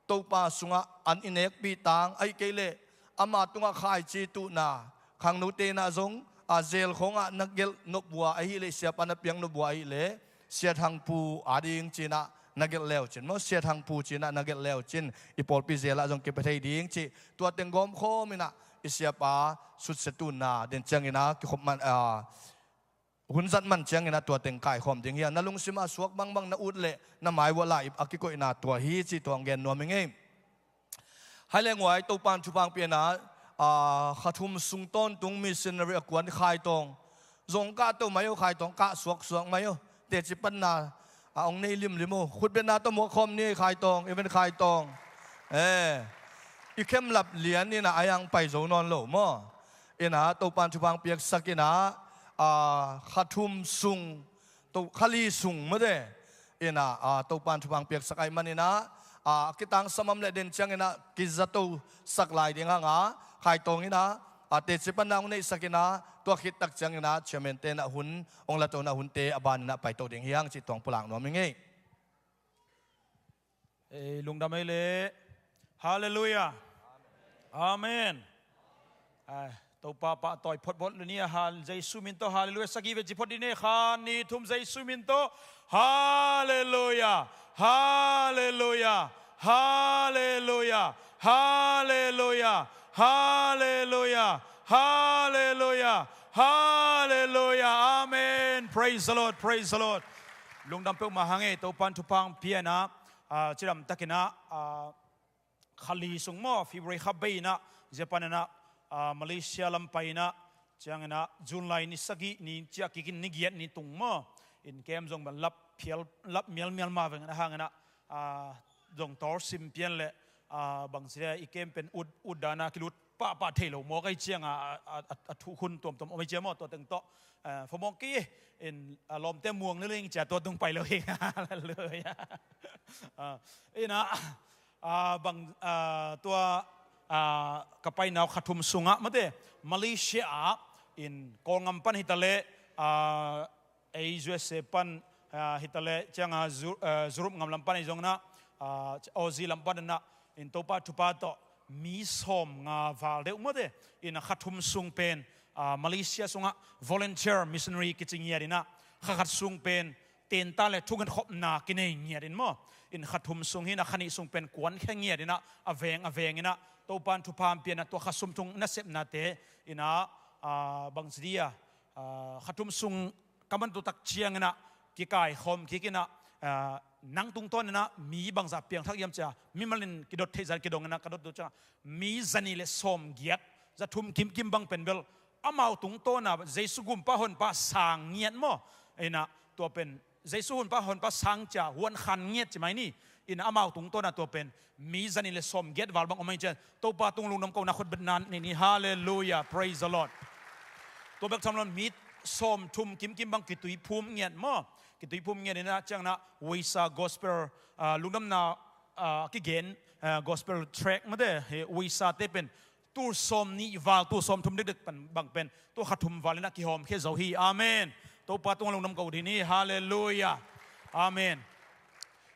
Topa sungah an i nekpih tang, ahih kei leh ama tungah khaici tuhna, khangnote in ah zong, a, zel khawngah na gelh nop uh ah ahih leh, siapa na piak nop uh ah ahih leh, Sia Thang Pu ading ci-in ah na gelh le uh cin maw, Sia Thang Pu ci-in ah na gelh le uh cin, i pawlpi zel ah zong kipia thei ding cih, tua teng gawmkhawm in ah i siapa sutsia tunna den ciangin ah kikhop man, a, hun zat man ciangin ah tua teng kaikhawm ding hi a, na lungsim ah suak bangbang na ut leh na mai uh ah lai-ip a kikoihna tua hi cih tua hong gen nuam ing ei. Hai le nguai, Topa in thupha hong pia in ah, a, kha thum sung tawntung missionary a kuan Khai Tawng zong kah to mai uh, Khai Tawng kah suaksuak mai uh. Teci panna a hong nei limlim uh. Khutbetna tawh muak khawm ni ei, Khai Tawng, even Khai Tawng. Eh, i khem lap lian in ah a hong pai zo nawn lo maw. In ah Topa in thupha hong piaksak in ah, a, kha thum sung, to, kha li sung mate. In ah, a, Topa in thupha hong piaksak ahih manin ah, a, kitangsam om leh den ciangin ah kizatosak lai ding hang a, khaitawng in ah, a, teci panna hong neihsak in ah, tua khit tak ciangin ah chairman te in ah hun hong la to in ah, hunte a ban in ah paito ding hi hang cih tuang pulak nuam ing ei. Ei, lungdam ei le. Halleluiah. Amen. Ai, Topa pahtawi phot bawt le ni a, hal-, Jesu min tawh halleluiah sagih ve ci phot dih ni. Khat, nih, thum, Jesu min tawh halleluiah. Halleluiah. Halleluiah. Halleluiah. Halleluiah. Halleluiah. Halleluiah. Amen. Praise the Lord. Praise the Lord. Lungdam peuhmah hang ei, Topa in thupha hong pia in ah, ah, cidam takin ah, ah, kha li sung maw, February kha bei in ah, Japan in ah, ah, Malaysia lam pai in ah, ciangin ah, June lai ni sagih ni ciah kikin ni giat ni tung maw. In kem zong ban lap phial, lap mialmial mah veng in ah hang in ah, ah, zong tawr sim pian le, ah, bangci dia i kem pen ut, ut dan a kilut pahpah thei lo mawk ei ciang a, a, a, a thuh hun tuamtuam om ei ciang maw, tua teng tawh, ah, phamawng kei in, ah, lawmte muang ni leng cia tua tung pai lo hi. Halleluiah. Ah, in ah, ah, bang, ah, tua, ah, ka painau kha thum sungah mate, Malaysia ah, in Kawlngam pan hi ta leh, ah, ei U S A pan, ah, hi ta leh, ciang a Zu-, ah, Europe ngam lam pan ei zong in ah, ah, Aussie lam pan in ah, in Topa thupha tawh mi sawm nga val deuh mate, in ah kha thum sung pen, ah, Malaysia sungah volunteer missionary kici ngiat in ah, kha khat sung pen tenta le thungetkhopna kinei ngiat in maw. In kha thum sung hi in ah kha nih sung pen kuankhia ngiat in ah, a veng a veng in ah, Topa in thupha hong pia in ah, tua kha sum thum nasepnate in ah, ah, bangci dia, ah, kha thum sung ka man tu tak ciangin ah, kikaikhawm kik in ah, ah, nang tungtawn in ah mi bangzah piangthak hiam cia mimal in kidot theih zah in kidong in ah, ka dot tu ciang ah, mi zanih le sawm giat, za thum kimkim bang pen bel amau tungtawn ah Jesu gumpa honpa sang ngiat maw. In ah tua pen Jesu gumpa honpa sang cia huan khan ngiat ci mai ni. In ah amau tungtawn ah tua pen mi zanih le sawm giat val bang om ei ciang, Topa tung lungdam ko in ah khut beng in ah nei ni. Halleluiah. Praise the Lord. Tua bek tham lo in mi sawm thum kimkim bang kituiphum ngiat maw. Kituiphum ngiat in ah ciang in ah Weisa gospel, ah, lungdamna, ah, kigen, ah, gospel tract mate, hi Weisa te pen tul sawm nih val, tul sawm thum dekdek pan bang pen tua kha thum val in ah kihawmkhia zo hi. Amen. Topa tung lungdam ko dih ni. Halleluiah. Amen.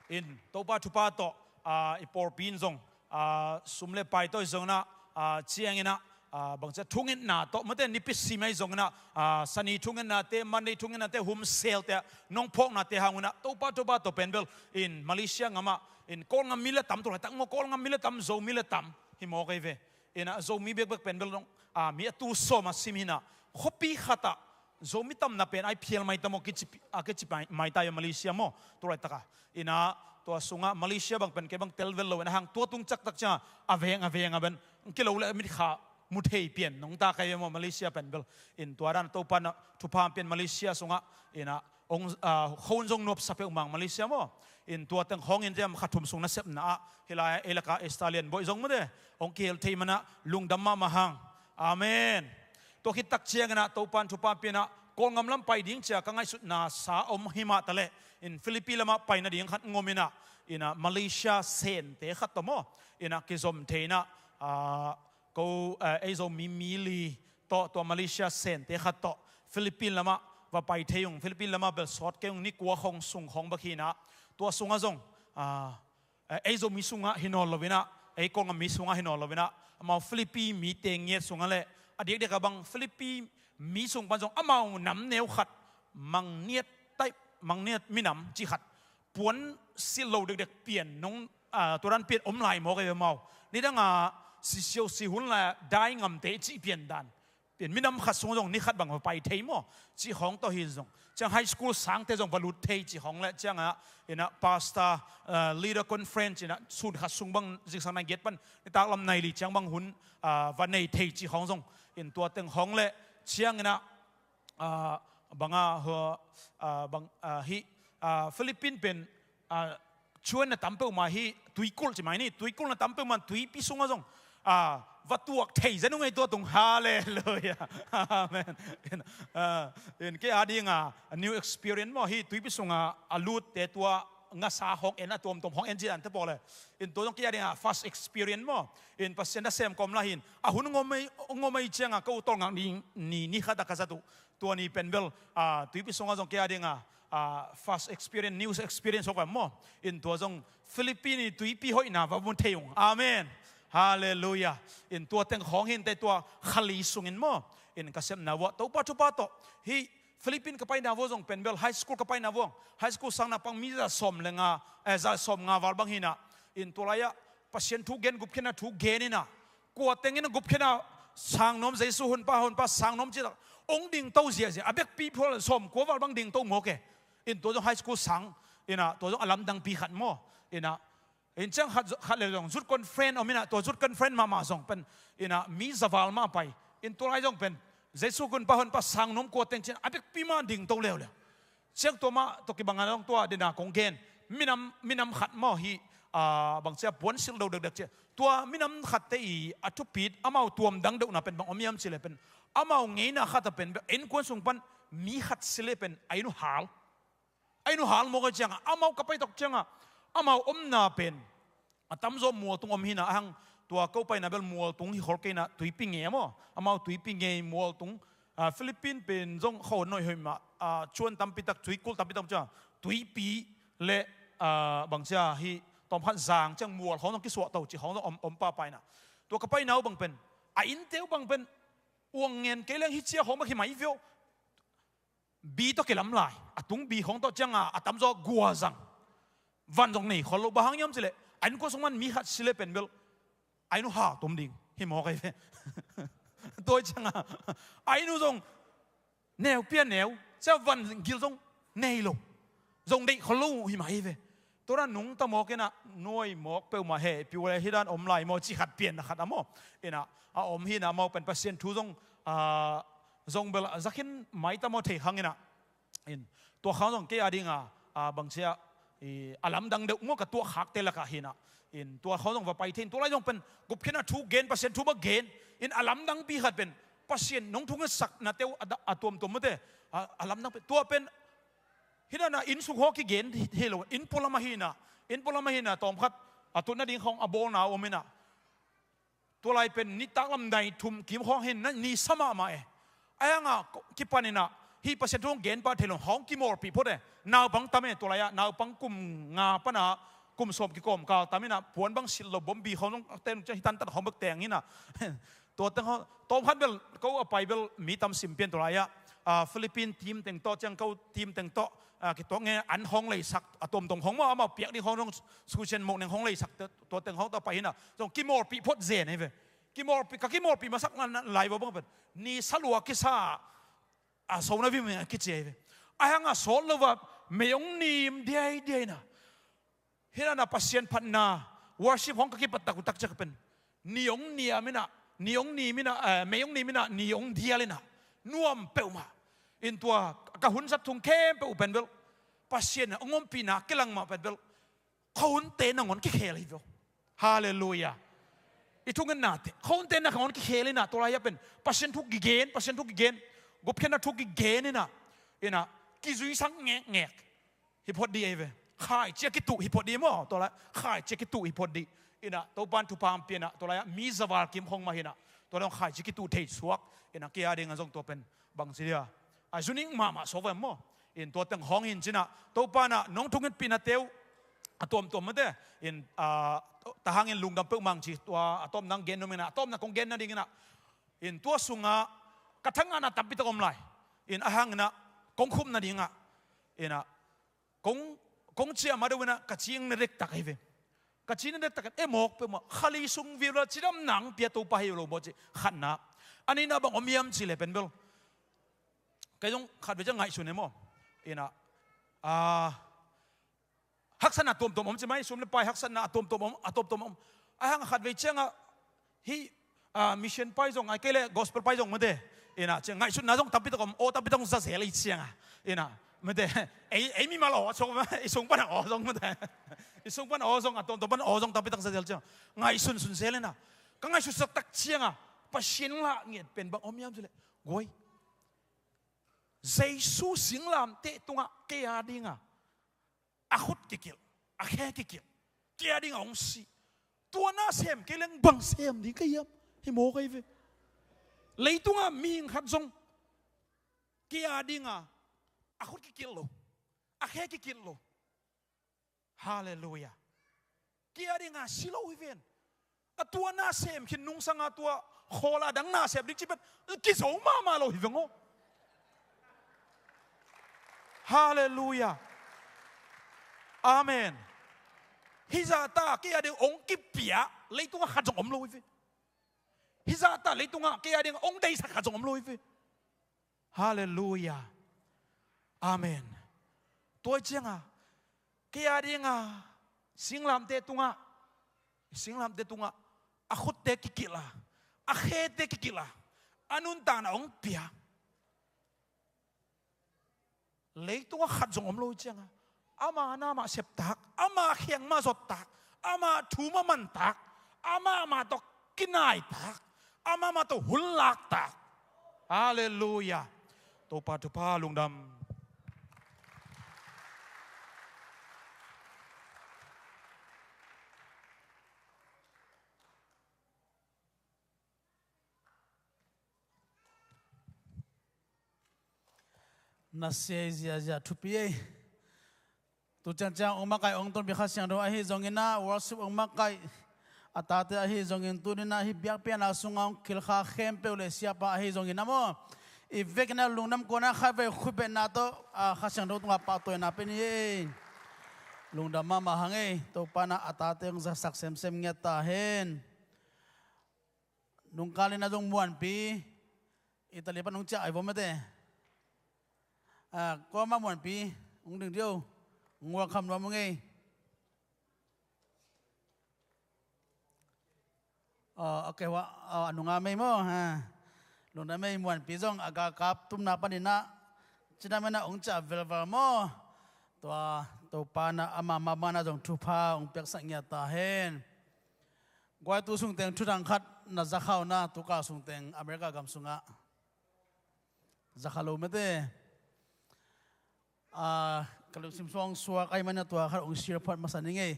In Topa thupha tawh, ah, i pawlpi in zong, ah, sum le pai tawh hi zong in ah, ah, ciang in ah, ah, bangci a thungetna tawh mate, nipi sim ahi zong in ah, ah, Sani thungetnate, Monday thungetnate, humselte, nong phawknate hang un ah, Topa thupha tawh pen bel in Malaysia ngam ah, in Kawlngam mi le tam, tu laitak maw, Kawlngam mi le tam, Zomi le tam hi mawk ei ve. In ah Zomi bekbek pen bel dong, ah, mi a tul sawm a sim hi in ah, khuapi khat ah Zomi tamna pen ai phial mai ta maw, kici, a kici mai, mai ta hi a Malaysia maw, tu laitak ah. In ah tua sungah Malaysia bang pen kei bang tel vel lo in ah hang, tua tung cak tak ciang a veng a veng a ben kilo le mitkha mu thei pian nong ta kai ve maw, Malaysia pen bel. In tua dan Topa in ah thupha hong pia in Malaysia sungah, in ah hong, ah, khua un zong nuamsa peuhmah ing Malaysia maw. In tua teng khawng in ciang kha thum sung nasepna ah, hi lai ei lak ah Australian bawi zong mate, hong kihel thei man ah lungdam mahmah hang. Amen. Tua khit tak ciang in ah Topa in thupha pia in ah Kawlngam lam pai ding cia ka ngaihsutna sa om hi mah ta leh, in Philippines lam ah pai nading khat ngom in ah, in ah Malaysia sente khat tawh maw, in ah kizom thei in ah, ah, ko, eh, ei Zomi mi li tawh, tua Malaysia sente khat tawh Philippines lam ah va pai thei ung. Philippines lam ah bel sawt kei ung, ni kua khawng sung khawng bek hi in ah, tua sungah zong, ah, eh, ei Zomi sungah hi nawn lo in ah, ei Kawlngam mi sungah hi nawn lo in ah, amau Philippines mite ngiat sungah le, a diakdiak ah bang Philippines mi sung pan zong amau nam neu khat, Mangniat type, Mangniat minam cih khat, puan silh lo dekdek pian nong, ah, tua dan pian om lai mawk ei ve amau. Nidang ah sisiau sihun lai ah dai ngamte cih pian dan. Pian minam khat sung zong ni khat bang va pai thei maw, cih khawng tawh hi zong. Ciang high school sangte zong va lut thei cih khawng le, ciang ah, in ah pastor, ah, leader conference in ah sun khat sung bang zingsang nai giat pan nitak lam nai li ciang bang hun, ah, va nei thei cih khawng zong. In tua teng khawng le, ciang in ah, ah, bang ah, ah, bang, ah, hi, ah, Philippines pen, ah, cuanna tam peuhmah hi, tuikulh ci mai ni, tuikulhna tam peuhmah tuipi sungah zong, ah, va tuak thei zen ung ei tua tung. Halleluiah. Amen. In, ah, in kei a ding ah, a new experience maw, hi tuipi sungah a lutte tua ngasa hong en a tuamtuam hong en ci dan te pawl le. In tua zong kei a dingah first experience maw. In Pasian nasem kawm lai hi in. A hun ngawmei, ngawmei ciangah ka u tawlngak ni, ni, ni khat a ka zat uh. Tua ni pen bel, ah, tuipi sungah zong kei a dingah, ah, first experience, news experience hong vai maw. In tua zong Philippine tuipi hoihna va mun thei ung. Amen. Halleluiah. In tua teng khawng hi in te tua khali sungin maw. In ka sepna uah Topa thupha tawh. Hih Philippine ka paina vua zong pen bel high school ka paina vua. High school sang naupang mi za sawm le nga, eh, za sawm nga val bang hi in ah. In tua lai-ah Pasian thu gen, gupkhiatna thu gen in ah. Kua teng in a gupkhiatna sang nuam, Jesu honpa, honpa sang nuam ci tak. Ong dingto ziahziah. A bekpi phual sawm kua val bang dingto mawk e. In tua zong high school sang. In ah tua zong a lamdangpi khat maw. In ah In ciang khat, khat le zong youth conference om in ah, tua youth conference mahmah zong pen in ah mi za val mah pai. In tua lai zong pen Jesu honpa, honpa sang nuam kua teng ci in a bekpi mah dingto leuleu. Ciang tua mah tua kibang a zong tua dena kong gen. Minam, minam khat maw hi, ah, bang cia puan silh lo dekdek cia. Tua minam khat te i a thupit amau tuam dang deuhna pen bang om hiam ci le pen. Amau ngeina khat a pen innkuan sung pan mi khat si le pen a inn uh hal. A inn uh hal mawk a ciangah, amau ka pai tawk ciangah, amau omna pen a tamzaw mual tung om hi in ah, a hang tua ko paina bel mual tung hi khol kei in ah, tuipi ngei maw. Amau tuipi ngei mual tung, ah, Philippine pen zong khuahun hoih hoih mah, ah, cuan tampi tak, tuikulh tampi tak ciang, tuipi le, ah, bang cia hi tawm khat zang ciang mual khawng zong kisuah to cih khawng zong om, om pahpah in ah. Tua ka paina uh bang pen, a innte uh bang pen, uang ngen kei leng hi cia khawng bek hi mah hi viau. Bi tawh kilam lai, a tung bi khawng tawh ciangah a tamzaw gua zang. Van zong nei khol lo, bang hang hiam ci leh, a innkuan sung pan mi khat si le pen bel a inn uh hal tum ding hi mawk ahi ve. Tua hi ciangah a inn uh zong neu pia neu, cia van gil zong nei lo. Zong deih khol lo hi mah ahi ve. Tua dan nungta mawk in ah, nuai mawk peuhmah hehpih uh le, hih dan om lai maw, cih khat pianna khat a maw. In ah, a om hi in ah, amau pen Pasian thu zong, ah, zong bel a za khin mai ta maw thei khang in ah. In, tua khang zong kei a dingah, ah, bang cia, i, a lamdang deuh maw ka tuah khakte lakah hi in ah. In, tua khang zong va pai thei in, tua lai zong pen gupkhiatna thu gen, Pasian thu mah gen. In, a lamdangpi khat pen Pasian nong thungetsak na teuh a da-, a tuamtuam mate, a, a lamdang pen, tua pen, hi dan a inn sung khawng kigen hi, hi lo, inn pualam ahi in ah, inn pualam ahi in ah, tawm khat, a tutna ding khawng a bawlna om in ah. Tua lai pen nitak lam nai thum kim khawng hi in ah, ni sa mahmah e. A hang ah kipan in ah, hih Pasian thu hong gen pah thei lo, hong kimawlpih phot e. Naupang tam e, tua lai ah, naupang kum nga pan ah, kum sawm kikawmkal tam in ah, puan bang silh lo, bombi khawng zong a ten ciang hi tantan khawng bek teng in ah. Tua teng khawng, tawm khat bel, ko a pai bel, mi tam sim pian tua lai ah, ah, Philippine team teng tawh, ciang ko team teng tawh, ah, kituak nge an hong leisak, a tuamtuam khawng maw, amau piak ding khawng zong, suchen mawk neng hong leisak, tua teng khawng tawh pai hi in ah, zong kimawlpih phot zen ahi ve. Kimawlpih, ka kimawlpih masak lai, lai vua bang pen. Ni sa lua kisa, a so na vim a kici ahi ve. A hang a sawt lo va, mei hong nim diaidiai in ah. Hi in ah Pasian phatna, worship hong ka kipat tak uh tak ciang pen. Ni hong niam in ah, ni hong nim in ah, eh, mei hong nim in ah, ni hong dial in ah. Nuam peuhmah. In tua, ka hun zat thung khempeuh uh pen bel. Pasian a hong ompihna kilang mah pen bel. Khuahunte nangawn kikhel hi veu. Halleluiah. I thungetnate. Khuahunte nangawn kikhel in ah, tua lai ah pen. Pasian thu kigen, Pasian thu kigen. Gupkhiatna thu kigen in ah. In ah, kizuisak ngekngek. Hi phot dih ahi ve. Khaici a kituh hi phot dih maw. Tua lai, khaici a kituh hi phot dih. In ah, Topa'n thupha hong pia in ah, tua lai ah, mi za val kim khawng mah hi in ah. Tua lai khaici kituh thei suak. In ah, kei a dingah zong tua pen. Bang ci dia. A zu ning mahmah suak ve maw. In tua teng khawng hi in ci in ah. Topa'n ah, nong thungetpihnate uh. A tuamtuam mate. In, ah, ta hangin lungdam peuhmah ing ci. Tua, a tawpna gen nuam ing in ah. A tawpna kong gen nading in ah. In tua sungah, ka thangahna tampi tak om lai. In a hang in ah, kong khupna dingah. In ah, kong, kong ciah ma deuh in ah, ka cing na dektak ahi ve. Ka cing na dektak, e mawk peuhmah, khali sung viau la cidamna hong pia Topa hi lo maw ci, khatna. A nihna bang om hiam ci le pen bel. Kei zong khatvei ciang ngaihsun e maw. In ah, ah, haksatna tuamtuam om ci mai, sum le pai haksatna a tuamtuam om, a tuamtuam om. A hang khatvei ciangah, hih, ah, mission pai zong, ahih kei leh gospel pai zong mate. In ah, ciang ngaihsutna zong tampi tak om, aw tampi tak om za zel i ciangah. In ah, mate, ei, ei mimal aw, sung, i sung pan aw zong mate. I sung pan aw zong, a tuamtuam pan aw zong tampi tak za zel ciang. Ngaihsun sun zel in ah. Ka ngaihsutsak tak ciangah, Pasian lah ngiat pen bang om hiam ci leh. Guai. Jesu singlamteh tungah kei a dingah. a khut kikilh, a khe kikilh, kei a dingah hong si. Tua na sem kei leng bang sem ding ka hiam? Hi maw kei ve. Leitungah mihing khat zong kei a dingah a khut kikilh lo, a khe kikilh lo. Halleluiah. Kei a dingah si lo hi ven. A tua na sem khin nungsanga tua khawl a dang na sem ding ci pen kizo mahmah lo hi veng aw. Halleluiah. Amen. Hih zahta kei a ding hong kipia leitungah khat zong om lo hi ve. Hih zahta leitungah kei a ding hong deihsak khat zong om lo hi ve. Halleluiah. Amen. Tua cianga kei a dinga singlamteh tungah, singlamteh tungah a khutte kikilh a, a khete kikilh a, a nuntakna hong pia. Leitungah khat zong om lo cianga ama na mah septak, ama kheng mah zottak, ama thu mah mantak, ama mah tawh kinaitak, ama mah tawh hun laktak. Halleluiah. Topa thupha lungdam. Na sia ziazia thupi ei. Tu ciangciang ong makaih ong tonpi Kha Siangtho ahi zongin ah, worship ong makaih a tate ahi zongin, tuni-in ah hih biakpiakna sungah ong khilkha khempeuh le siapa ahi zongin ah maw, i vekin ah lungdam kona khatvei khutbetna tawh, a, Kha Siangtho tungah pahtawina pia ni ei. Lungdam mahmah hang ei. Topa in ah a tate ong zaksak semsem ngiat ta hen. Nungkal in ah zong Muanpi, Italy pan hong ciah ai vomete. Ah, kuamah Muanpi hong ding dih o. Hong welcome nuam ung ei. Ah, okay, wa, ah, a nunga mei maw, ha. Lungdam mei. Muanpi zong a galkap tumna panin ah cidam in ah hong ciah velval maw. Tua Topa in ah ama mahmah in ah zong thupha hong piaksak ngiat ta hen. Guai, tu sungteng thudang khat na za kha uh na, tu kal sungteng America gam sungah za kha lo mete. Ah, ka lungsim suang suak ahih manin ah tua khat hong share phot masa ning ei.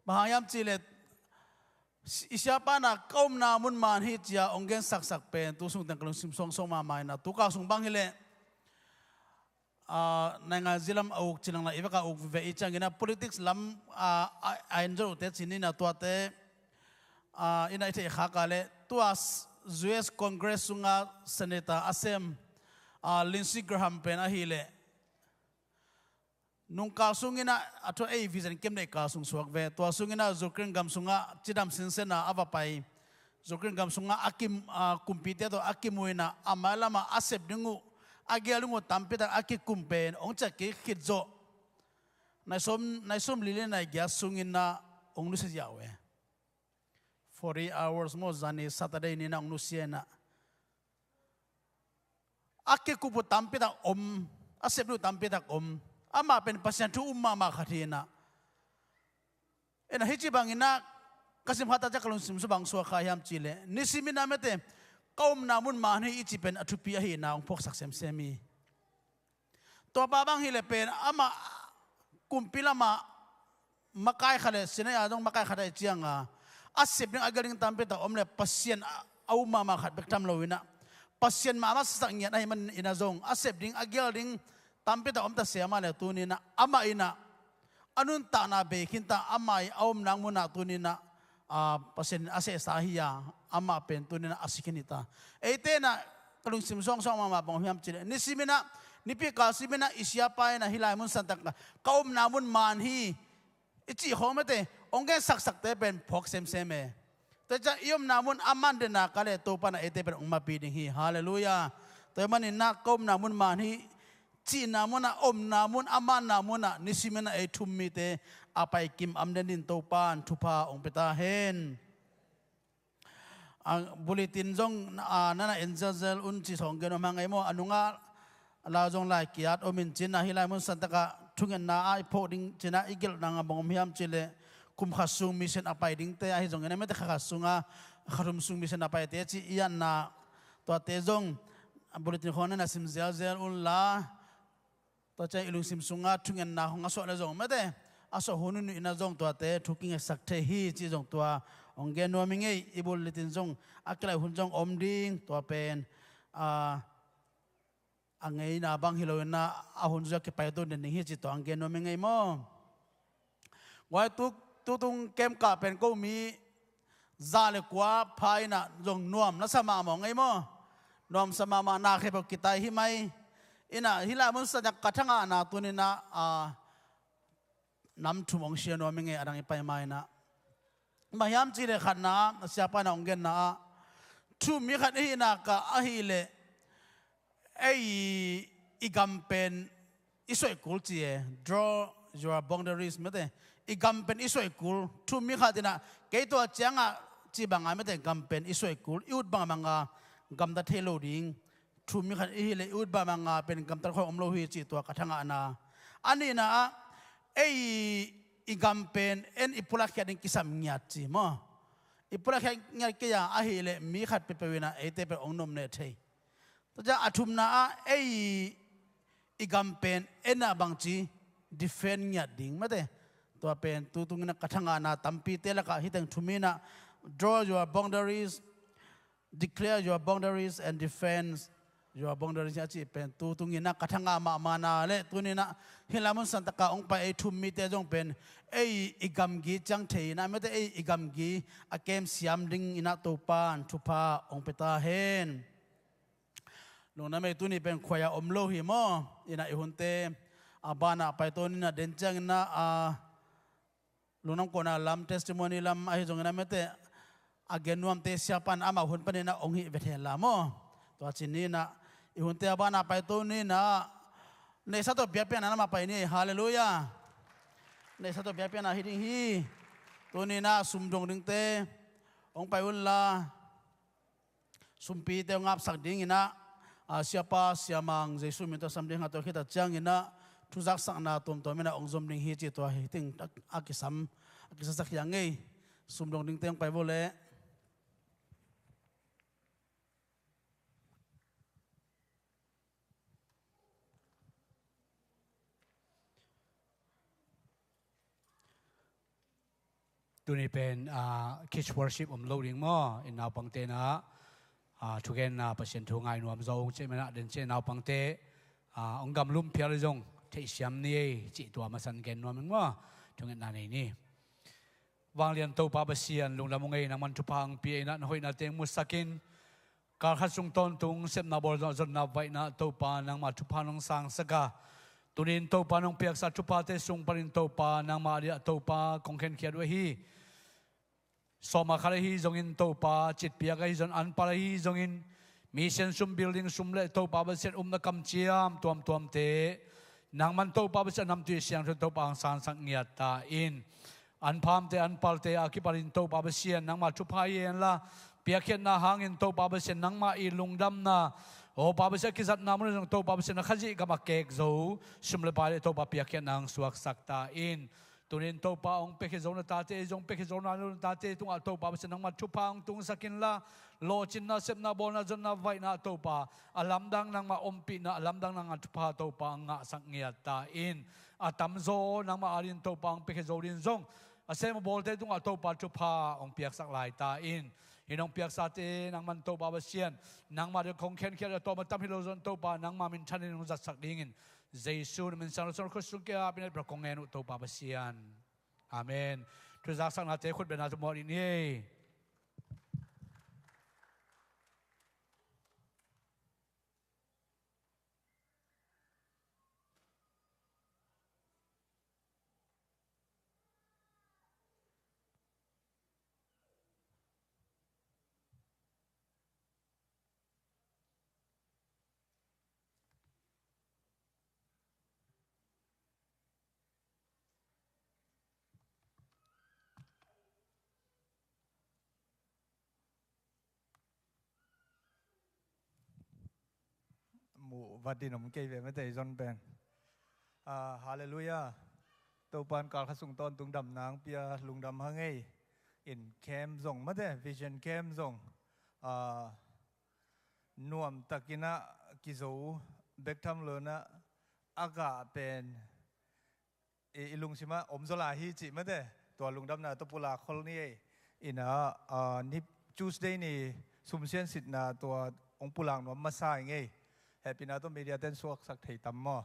Bang hang hiam cih leh, i siapa in ah ka omna mun man hi ci-a hong gensaksak pen tu sungteng ka lungsim suang suak mahmah in ah, tu kal sung bang hi leh, ah, naingan zilam a uk ci leng la, i vek a uk veve i ciangin ah politics lam, ah, a, a enjoy uhte ci ni in ah tuate, ah, in ah i theih khak a leh tua s-, U S Congress sungah Senator a sem, ah, Lindsey Graham pen ahih leh nungkal sungin ah, a thu ei vision kem deih kal sung suak ve. Tua sungin ah Ukraine gam sungah cidam sinsen a a va pai. Ukraine gam sungah a kim, a, kumpite tawh a kimu in ah a mailam ah a sep ding uh, a gel ding uh tampi tak a kikum pen hong ciah kik khit zawh, nai sawm, nai sawmli le nai giat sungin ah hong nusia ziau e. Forty hours maw, zani Saturday ni in ah hong nusia in ah, a kikup uh tampi tak om, a sep ding uh tampi tak om. Amah pen Pasian thu um mahmah khat hi in ah. Ena, hih ci bangin ah ka sim kha ta ciang ka lungsim sung bang suak kha hiam cih leh, nisimin ah mete, ka omna mun man hi i cih pen a thupi ahihna hong phawksak semsem hi. Tua pa bang hi leh pen, amah kumpi lamah makai khat le, sinai a zong makai khat ahih ciangin, a sep ding a gel ding tampi tak om leh Pasian a, a um mahmah khat bek tham lo in ah, Pasian mahmah sisak ngiat ahih manin ah zong, a sep ding a gel ding tampi tak om ta se, amah leh tuni in ah, amah in ah a nuntakna bei khin ta, amah i a omna mun ah tuni in ah, a, Pasian in a sehsa hi a, amah pen tuni in ah a si khin hi ta. Eite in ah ka lungsim suangsuang mahmah bang hiam cih leh, nisimin ah, nipi kal simin ah i siapa in ah hih lai mun santak ah ka omna mun man hi i cih khawng mete, hong gensaksakte pen phawk semsem e. Tua ciang i omna mun a man den a ka leh Topa in ah eite pen hong mapih ding hi. Halleluiah. Tua ahih manin ah ka omna mun man hi cihna mun ah, omna mun, a manna mun ah, nisimin ah ei thu um mite a paikim am den in Topa in thupha hong pia ta hen. A, bulletin zong, a, nana en zelzel un ci sawng gen om hang ei maw. A nungah la zong lai kiat om in cin ah, hih lai mun santak ah thungetna ah i phawk ding cin ah i gelhna bang om hiam cih leh, kum khat sung mission a pai dingte ahi zongin ah mete, kha khat sungah kha thum sung mission a paite ci i atna, tuate zong bulletin khawng nana sim zelzel un la. Tua ciang i lungsim sungah thungetna hong a suah le zong mate, a suah hun nuihnuih inah zong tuate thu kingetsak thei hi cih zong tua hong gen nuam ing ei. I bul litin zong a kilaih hun zong om ding, tua pen a, a ngeina bang hi lo inah a hun zui a kipai tun den ding hi cih tua hong gen nuam ing ei maw. Guai, tu, tutung kem kah pen ko mi za le kua pha inah zong nuam na sa mahmah ing ei maw. Nuam sa mahmah, na khempeuh kitai hi mai. Inah hih lai mun sangah ka thangahna tuni inah a, nam thum hong share nuam ing ei, a dang i pai ma inah. Bang hiam cih leh khatna, a siapa inah hong genna ah, thu mi khat i hihna kah ahih leh ei i gam pen i suaih kul ci e, draw your boundaries mate. I gam pen i suaih kul. Thu mi khat inah kei tua ciangah cih bangah mate, gam pen i suaih kul, i ut bangmah a gamta thei lo ding. Thu mi khat i hih leh i ut bangmah a pen gamtat khawng om lo hi cih tua ka thangahna. A nihna ah ei i gam pen en i pulak khiat ding kisam ngiat ci maw. I pulak khiat ngiat kei a, ahih leh mi khat peuhpeuh inah eite pen hong nuam neh thei. Tua ciang a thumna ah ei i gam pen en a bangci defend ngiat ding mate. Tua pen tutung inah ka thangahna tampite lakah hih teng thum inah, draw your boundaries, declare your boundaries and defend your boundaries a cih pen tutung inah ka thangah mahmahna le tuni inah hih lai mun sangtakah hong pai ei thum mite zong pen ei i gamgi ciang thei inah mate, ei i gamgi a kem siam ding inah Topa'n thupha hong pia ta hen. Lungdam ei, tuni pen khuai a om lo hi maw. Inah i hunte a banah paito ni inah den ciang inah a, lungdam kona lam, testimony lam ahi zong inah mate, a gen nuamte siapa in amah hun pan inah hong hih vet hen la maw. Tua ci ni inah i hunte a banah paito ni inah neihsa tawh biakpiakna lamah pai ni. Halleluiah. Neihsa tawh biakpiakna hi ding hi. Tuni inah sum dong dingte hong pai un la. Sumpite hong apsak ding inah a, siapa siamang Jesu min tawh sam ding a, tua khit a ciang inah thuzaksakna tuamtuam inah hong zom ding hi cih tua hi ding a kisam, a kisasak hi a ngei. Sum dong dingte hong pai vo leh. Tuni pen a, kids worship om lo ding maw. I naupangte inah a, thugenna, Pasian thu ngai nuam zo ung cih manah den ciang naupangte a, hong gamlum phial hi zong theihsiam ni ei cih tua masa in gen nuam ing maw. Thungetna nei ni. Vanglian Topa Pasian, lungdam ung ei, nangman thupha hong pia inah na hoihna teng musak in, kal khat sung tawntung sepna bawl, zonna vaihna Topa nangmah thupha nong sangsak a, tuni in Topa nong piaksa thuphate sung panin Topa nangmah a diah Topa kong khenkhiat uh ahi. Sawm a khat ahi zongin Topa, citpiak ahi zong, anpal ahi zongin, mission sum, building sum le Topa Pasian, upna kamciam tuamtuamte nangman Topa Pasian namtui siangtho Topa hong sangsak ngiat ta in. Anphamte, anpalte a kipanin Topa Pasian nangmah thupha hi hen la, piakkhiatna hangin Topa Pasian nangmah i lungdamna, Topa Pasian a kizatna mun zong Topa Pasian na Khazih gam a kek zo sum le pai le Topa piakkhiatna hong suaksak ta in. Tuni in Topa hong piakhia zo na tate, zong piakhia zo na lo na tate tungah Topa Pasian nangmah thupha hong tungsak in la, lawhcinna, sepna, bawlna, zonna, vaihna Topa a lamdang nangmah ompihna, a lamdang nangmah thupha Topa hong ngahsak ngiat ta in. A tamzaw nangmah adingin Topa hong piakhia zo dingin zong a sem a bawlte tungah Topa thupha hong piaksak lai ta in. Hih nong piaksate nangman Topa Pasian nangmah ding kong khenkhiat a, tawm a tam hi lo zong Topa nangmah minthan in hong zatsak dingin Jesu na min siangtho sung khuasung kia pinetpra kong ngen uh Topa Pasian. Amen. Thuzaksaknate khut bengna tawh muak dih ni ei. Muh vat ding om kei ve mate, i zon pen. Ah, halleluiah. Topa'n kal khat sung tawntung damna hong pia, lungdam hang ei. In camp zong mate, Vision Camp zong, ah, nuamtakin ah kizo bek tham lo in ah, a gah pen i, i lungsimah om zaw lai hi cih mate, tua lungdamna tawh pulak khol ni ei. Ina, ah, ni Tuesday ni sumsian sitna tua hong pulak nuam masa ing ei. Hehpihna tawh media ten suaksak thei tam maw?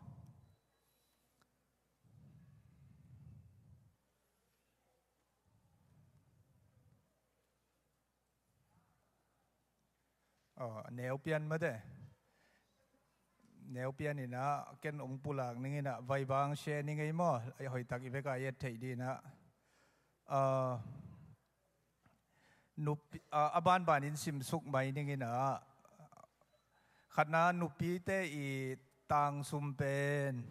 Aw, neupian mate. Neupian ina ken ong pulak ning ina vaibang share ning ei maw? Hoihtak i veka i et theih dina. Aw, nupi, a, a banbanin simsuk mai ning ina. Khatna nupite i tangsum pen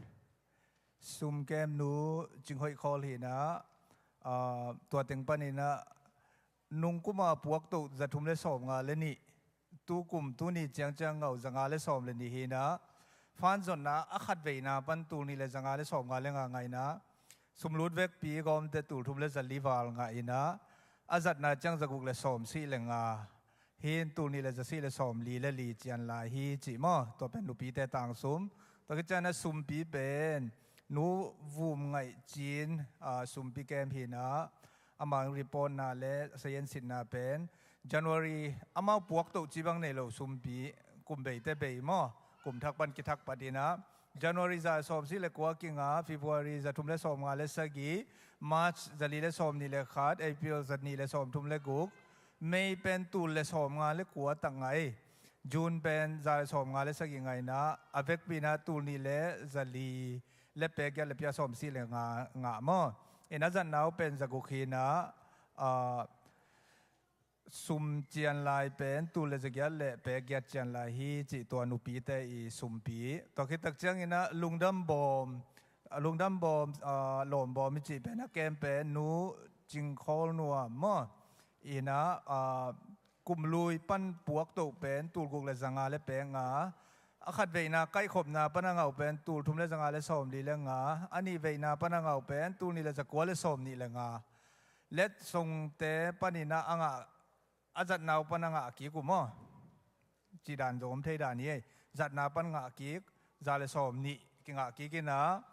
sumkem nu Cing Hoih Khawl hina, a, tua teng panina nungkuma puaktoh za thum le sawm nga le nih, tukum tuni ciangciang ngau za nga le sawm le nih hina, fanzonna a khat veina pan tul nih le za nga le sawm nga le nga ngaina, sumlut vekpi gawmte tul thum le za li val ngah ina, a zatna ciang za guk le sawm sih le nga, hin tul nih le za sih le sawm li le li cian lai hi cih maw? Tua pen nupite tangsum. Tua khit ciangin a sumpi pen nu Vum Ngaih Cin, a, sumpi kem hina, amau reportna le sayan sitna pen January, amau puaktoh cibang nei lo sumpi, kum beite bei maw? Kum thak pan kithak pat ina January za sawm sih le kua kinga, February za thum le sawm nga le sagih, March za li le sawm nih le khat, April za nih le sawm thum le guk, May pen tul le sawm nga le kua tak ngai, June pen za le sawm nga le sagih ngaina, a vekpina tul nih le za li le pek giat le pia sawm sih le nga ngah maw? Ina zatna uh pen za guk hina, a, sum cian lai pen tul le za giat le pek giat cian lai hi cih tua nupite i sumpi. Tua khit tak ciangina lungdam bawm, lungdam bawm, a, lawm bawm i cih pen a kem pen nu Cing Khawl Nuam maw? Ina, a, kum lui pan puaktoh pen tul guk le za nga le pek nga. A khat veina kaihkhopna pan a ngau pen tul thum le za nga le sawm li le nga. A nih veina pan a ngau pen tul nih le za kua le sawm nih le nga. Letsongte panina a ngah, a zatna uh pan a ngah kik uh maw? Cih dan zong om thei dan hi ei. Zatna pan ngah kik, za le sawm nih kingah kik ina,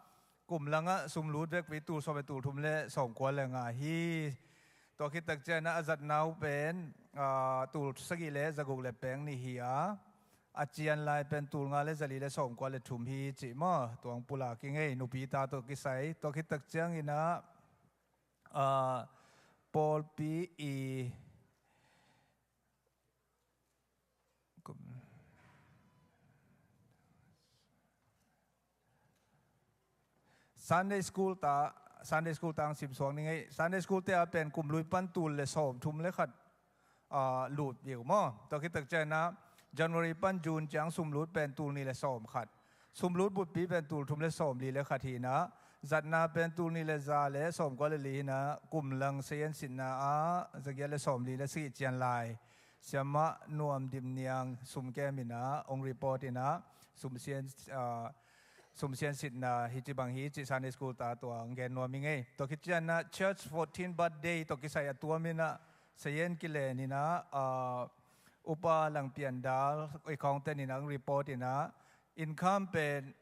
kum langah sumlut vekpi tul sawm le tul thum le sawm kua le nga hi. Tua khit tak ciangina a zatna uh pen, a, tul sagih le za guk le pek nih hi a, a cian lai pen tul nga le za li le sawm kua le thum hi cih maw? Tua hong pulak ing ei, nupi ta tawh kisai. Tua khit tak ciangina, a, pawlpi i Sunday school ta, Sunday school tang simsuak ning ei. Sunday school te a pen kum lui pan tul le sawm thum le khat, a, lut viu maw? Tua khit tak ciangina January pan June ciang sumlut pen tul nih le sawm khat. Sumlut buppi pen tul thum le sawm li le khat hina. Zatna pen tul nih le za le sawm kua le li hina. Kum lang sayan sitna a za giat le sawm li le sagih cian lai. Siamah Nuam Dim Niang sumkem ina, ong report ina, sumsian, a, sumsian sitna hi ci bang hi ci Sunday school ta tua ong gen nuam ing ei. Tua khit ciangina church fourteen birthday tua kisai a tuam ina, sayan kilen ina, a, Upa Langpian Dal i khawngten ina ong report ina, income pen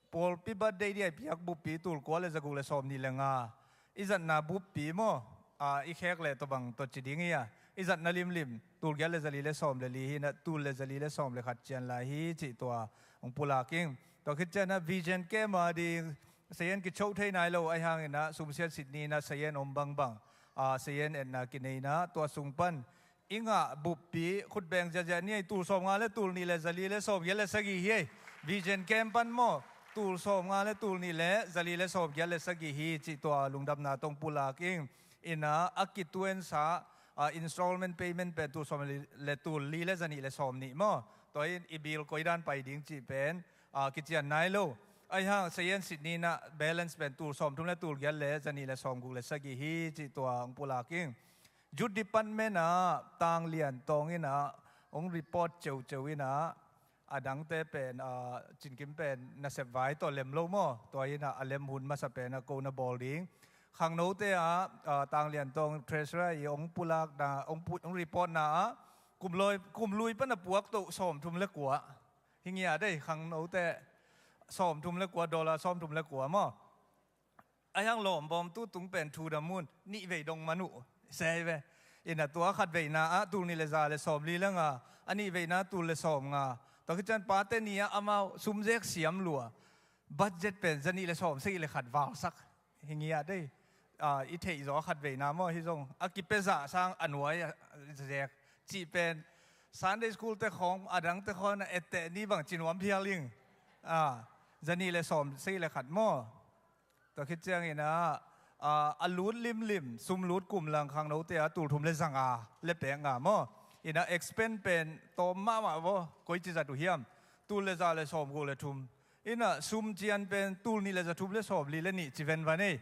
pawlpi birthday dia i piak buppi tul kua le za guk le sawm nih le nga. I zatna buppi maw? A, i khek le tawh bang tawh ci ding hi a. I zatna limlim tul giat le za li le sawm le li hina, tul le za li le sawm le khat cian lai hi cih tua ong pulak ing. Tua khit ciangina vision kem a ding sayan kichoh thei nai lo ahi hangina sumsian sit nina sayan om bangbang, a, sayan etna kineina tua sung pan i ngah buppi khutbeng ziahziah ni ei, tul sawm nga le tul nih le za li le sawm giat le sagih hi ei. Vision kem pan maw? Tul sawm nga le tul nih le za li le sawm giat le sagih hi cih tua lungdamna tawh ong pulak ing. Ina a kituensa, a, installment payment pen tul sawm le tul li le za nih le sawm nih maw? Tua in i bill koi dan pai ding cih pen, a, kician nai lo. Ahi hang sayan sit nina balance pen tul sawm thum le tul giat le za nih le sawm guk le sagih hi cih tua ong pulak ing. Youth Department ah Tang Lian Tawng in ah hong report ceuceu in ah, a dangte pen, ah, Cin Kim pen nasep vai tawh lem lo maw? Tua in ah a lem hun masa pen ah ko na bawl ding. Khangnote ah, ah, Tang Lian Tawng Treasurer i hong pulakna, hong pu-, hong reportna ah, kum lui, kum lui pan a puak toh sawm thum le kua. Hi ngia dei, khangnote. sawmthum le kua, dollar sawmthum le kua maw. A hiang lawmbawmtu tung pen thu dam un, nih vei dong man uh, sei ve. Ina tua khat veina ah tul nih le za le sawmli le nga, a nih veina tul le sawmnga. Tua khit ciang pate ni ah amau sumzek siam lua. Budget pen za nih le sawmsagih le khat valsak hi ngiat ei. Ah, i theih zaw a khat veina maw hi zong. A kipia zah sang a nuai a zek. Cih pen Sunday school te khawng, a dang te khawng a etteh ni bang ci nuam phial ing. Ah, za nih le sawmsagih le khat maw. Tua khit ciangin ah, ah, a lut limlim, sum lut kum lang khangnote ah tul thum le za nga le pek nga maw. Ina expend pen tawm mahmah vaw, koici zat uh hiam. Tul le za le sawmguk le thum. Ina sum cian pen tul nih le za thum le sawmli le nih ci venvan ei.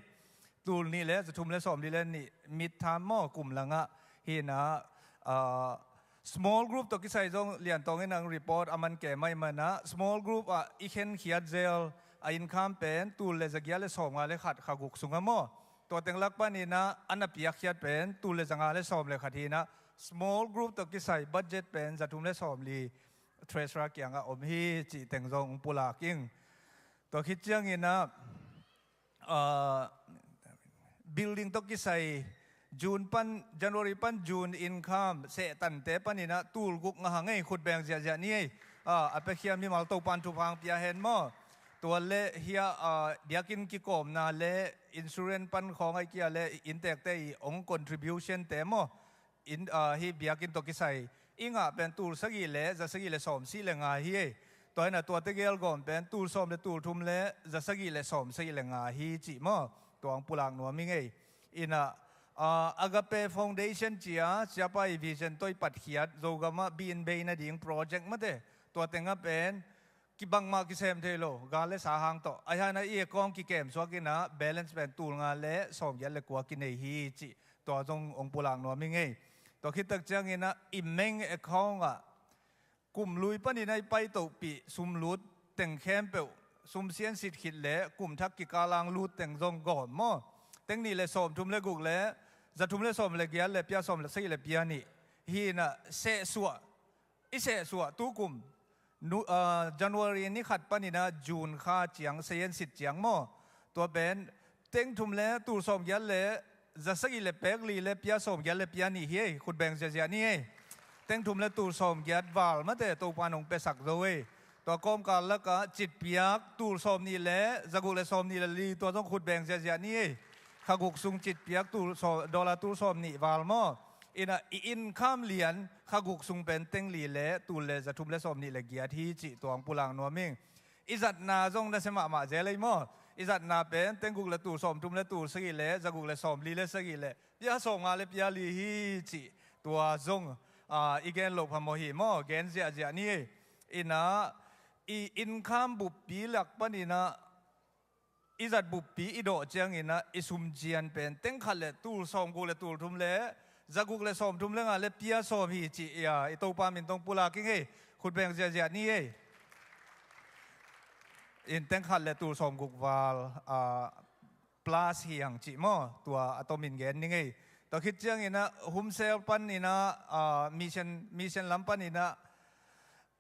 Tul nih le za thum le sawmli le nih, mid term maw, kum langah. Hi ina, ah, small group tawh kisai zong Lian Tawng in ang report a man ke mai man ah, small group ah i khenkhiat zel a income pen tul le za giat le sawmnga le khat kha guk sungah maw. Tua teng lak panin ah a na piakkhiat pen tul le za nga le sawm le khat hi ina, small group tawh kisai budget pen za thum le sawmli treasurer kiangah om hi cih teng zong pulak ing. Tua khit ciangin ah, ah, building tawh kisai June pan, January pan June income sehtante panin ah tul guk nga hang ei, khut beng ziahziah ni ei. Ah, a piakhia mimal Topan thupha pia hen maw. Tua le hia, ah, biakinn kikawmna le insurance pan khawng ai kia le inntekte i ong contribution te maw. In, ah, hi biakinn tawh kisai i ngah pen tul sagih le za sagih le sawmsagih le nga hi ei. Tua ina tuate gelgawm pen tul sawm le tul thum le za sagih le sawmsagih le nga hi cih maw. Tua ang pulak nuam ing ei. Ina, ah, Agape Foundation cia, ciapa i vision tawh i patkhiat, Zogam ah biin bei nading project mate. Tua tengah pen kibangmah kisem thei lo, gal le sa hang tawh. A hiana i account kikem suak ina balance pen tul nga le sawmgiat le kua kinei hi cih. Tua zong ong pulak nuam ing ei. Tua khit tak ciangin ah i main account ah kum lui panin ah i paitohpih sum lut teng khempeuh, sum siansit khit le kum thak kikalang lut teng zong gawm maw. Teng nih le sawmthum le guk le za thum le sawm le giat le pia sawm le sagih le pia nih. Hi ina sehsuah, i sehsuah tu kum, nu-, ah, January ni khat panin ah June kha ciang, sayan sit ciang maw. Tua pen teng thum le tul sawmgiat le za sagih le pek li le pia sawmgiat le pia nih hi ei, khut beng ziahziah ni ei. Teng thum le tul sawmgiat val mate Topa nong piasak zo ei. Tua kawmkal lakah citpiak tul sawmnih le za guk le sawmnih le li, tua zong khut beng ziahziah ni ei. Kha guk sung citpiak tul saw-, dollar tul sawmnih val maw. Ina i income lian kha guk sung pen teng li le tul le za thum le sawmnih le giat hi cih tua ang pulak nuam ing. I zatna zong nasia mahmah zel ei maw. I zatna pen teng guk le tul sawmthum le tul sagih le za guk le sawmli le sagih le pia sawmnga le pia li hi cih tua zong, ah, i gen loh phamawh hi maw, gen ziahziah ni ei. Ina i income buppi lak panin ah i zat buppi i dawh ciangin ah i sum cian pen teng khat le tul sawmguk le tul thum le za guk le sawmthum le nga le pia sawm hi cih, ia, i Topa min tawh pulak ing ei. Khut beng ziahziah ni ei. In teng khat le tul sawmguk val, ah, plus hi ang cih maw, tua a tomin gen ning ei. Tua khit ciangin ah home cell panin ah, ah, mission, mission lam panin ah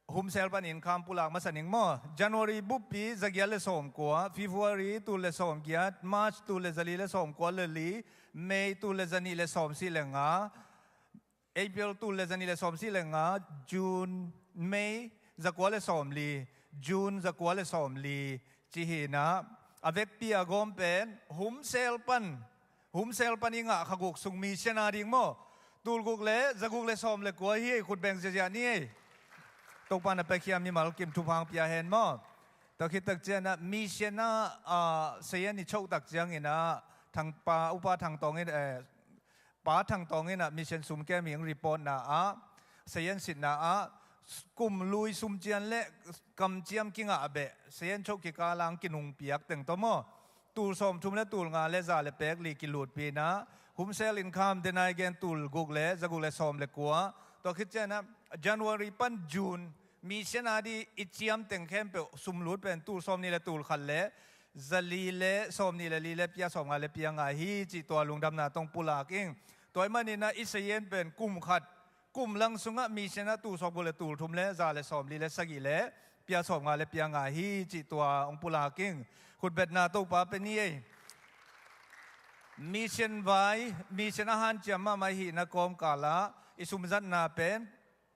home cell pan income pulak masa ning maw. January buppi za giat le sawmkua, February tul le sawmgiat, March tul le za li le sawmkua le li, May tul le za nih le sawmsagih le nga, April tul le za nih le sawmsagih le nga, June, May za kua le sawmli, June za kua le sawmli, cih hi ina, a vekpi a gawm pen home cell pan, home cell pan i ngah kha guk sung mission a ding maw. Tul guk le za guk le sawm le kua hi ei, khut beng ziahziah ni ei. Topa na piakhia mimal kim thupha pia hen maw. Tua khit tak ciangin ah mission ah, ah, sayan i choh tak ciangin ah Thangpa, Upa Thang Tawng in, eh, Pa Thang Tawng in ah mission sum kem ing report na ah, sayan sitna ah, kum lui sum cian le kamciam kingah beh, sayan choh kikalang kinungpiak teng tawh maw. Tul sawmthum le tul nga le za le pek li kilutpih ina, home cell income denai gen tul guk le za guk le sawm le kua. Tua khit ciangin ah January pan June, mission a di i ciam teng khempeuh sum lut pen tul sawmnih le tul khat le za li le sawmnih le li le pia sawmnga le pia nga hi cih tua lungdamna tawh pulak ing. Tua ahih manin ah i sayan pen kum khat, kum lang sungah mission ah tul sawmguk le tul thum le za le sawmli le sagih le pia sawmnga le pia nga hi cih tua hong pulak ing. Khutbetna Topa pe ni ei. Mission vai, mission a hanciam mahmah ihihna kawmkalah i sumzatna pen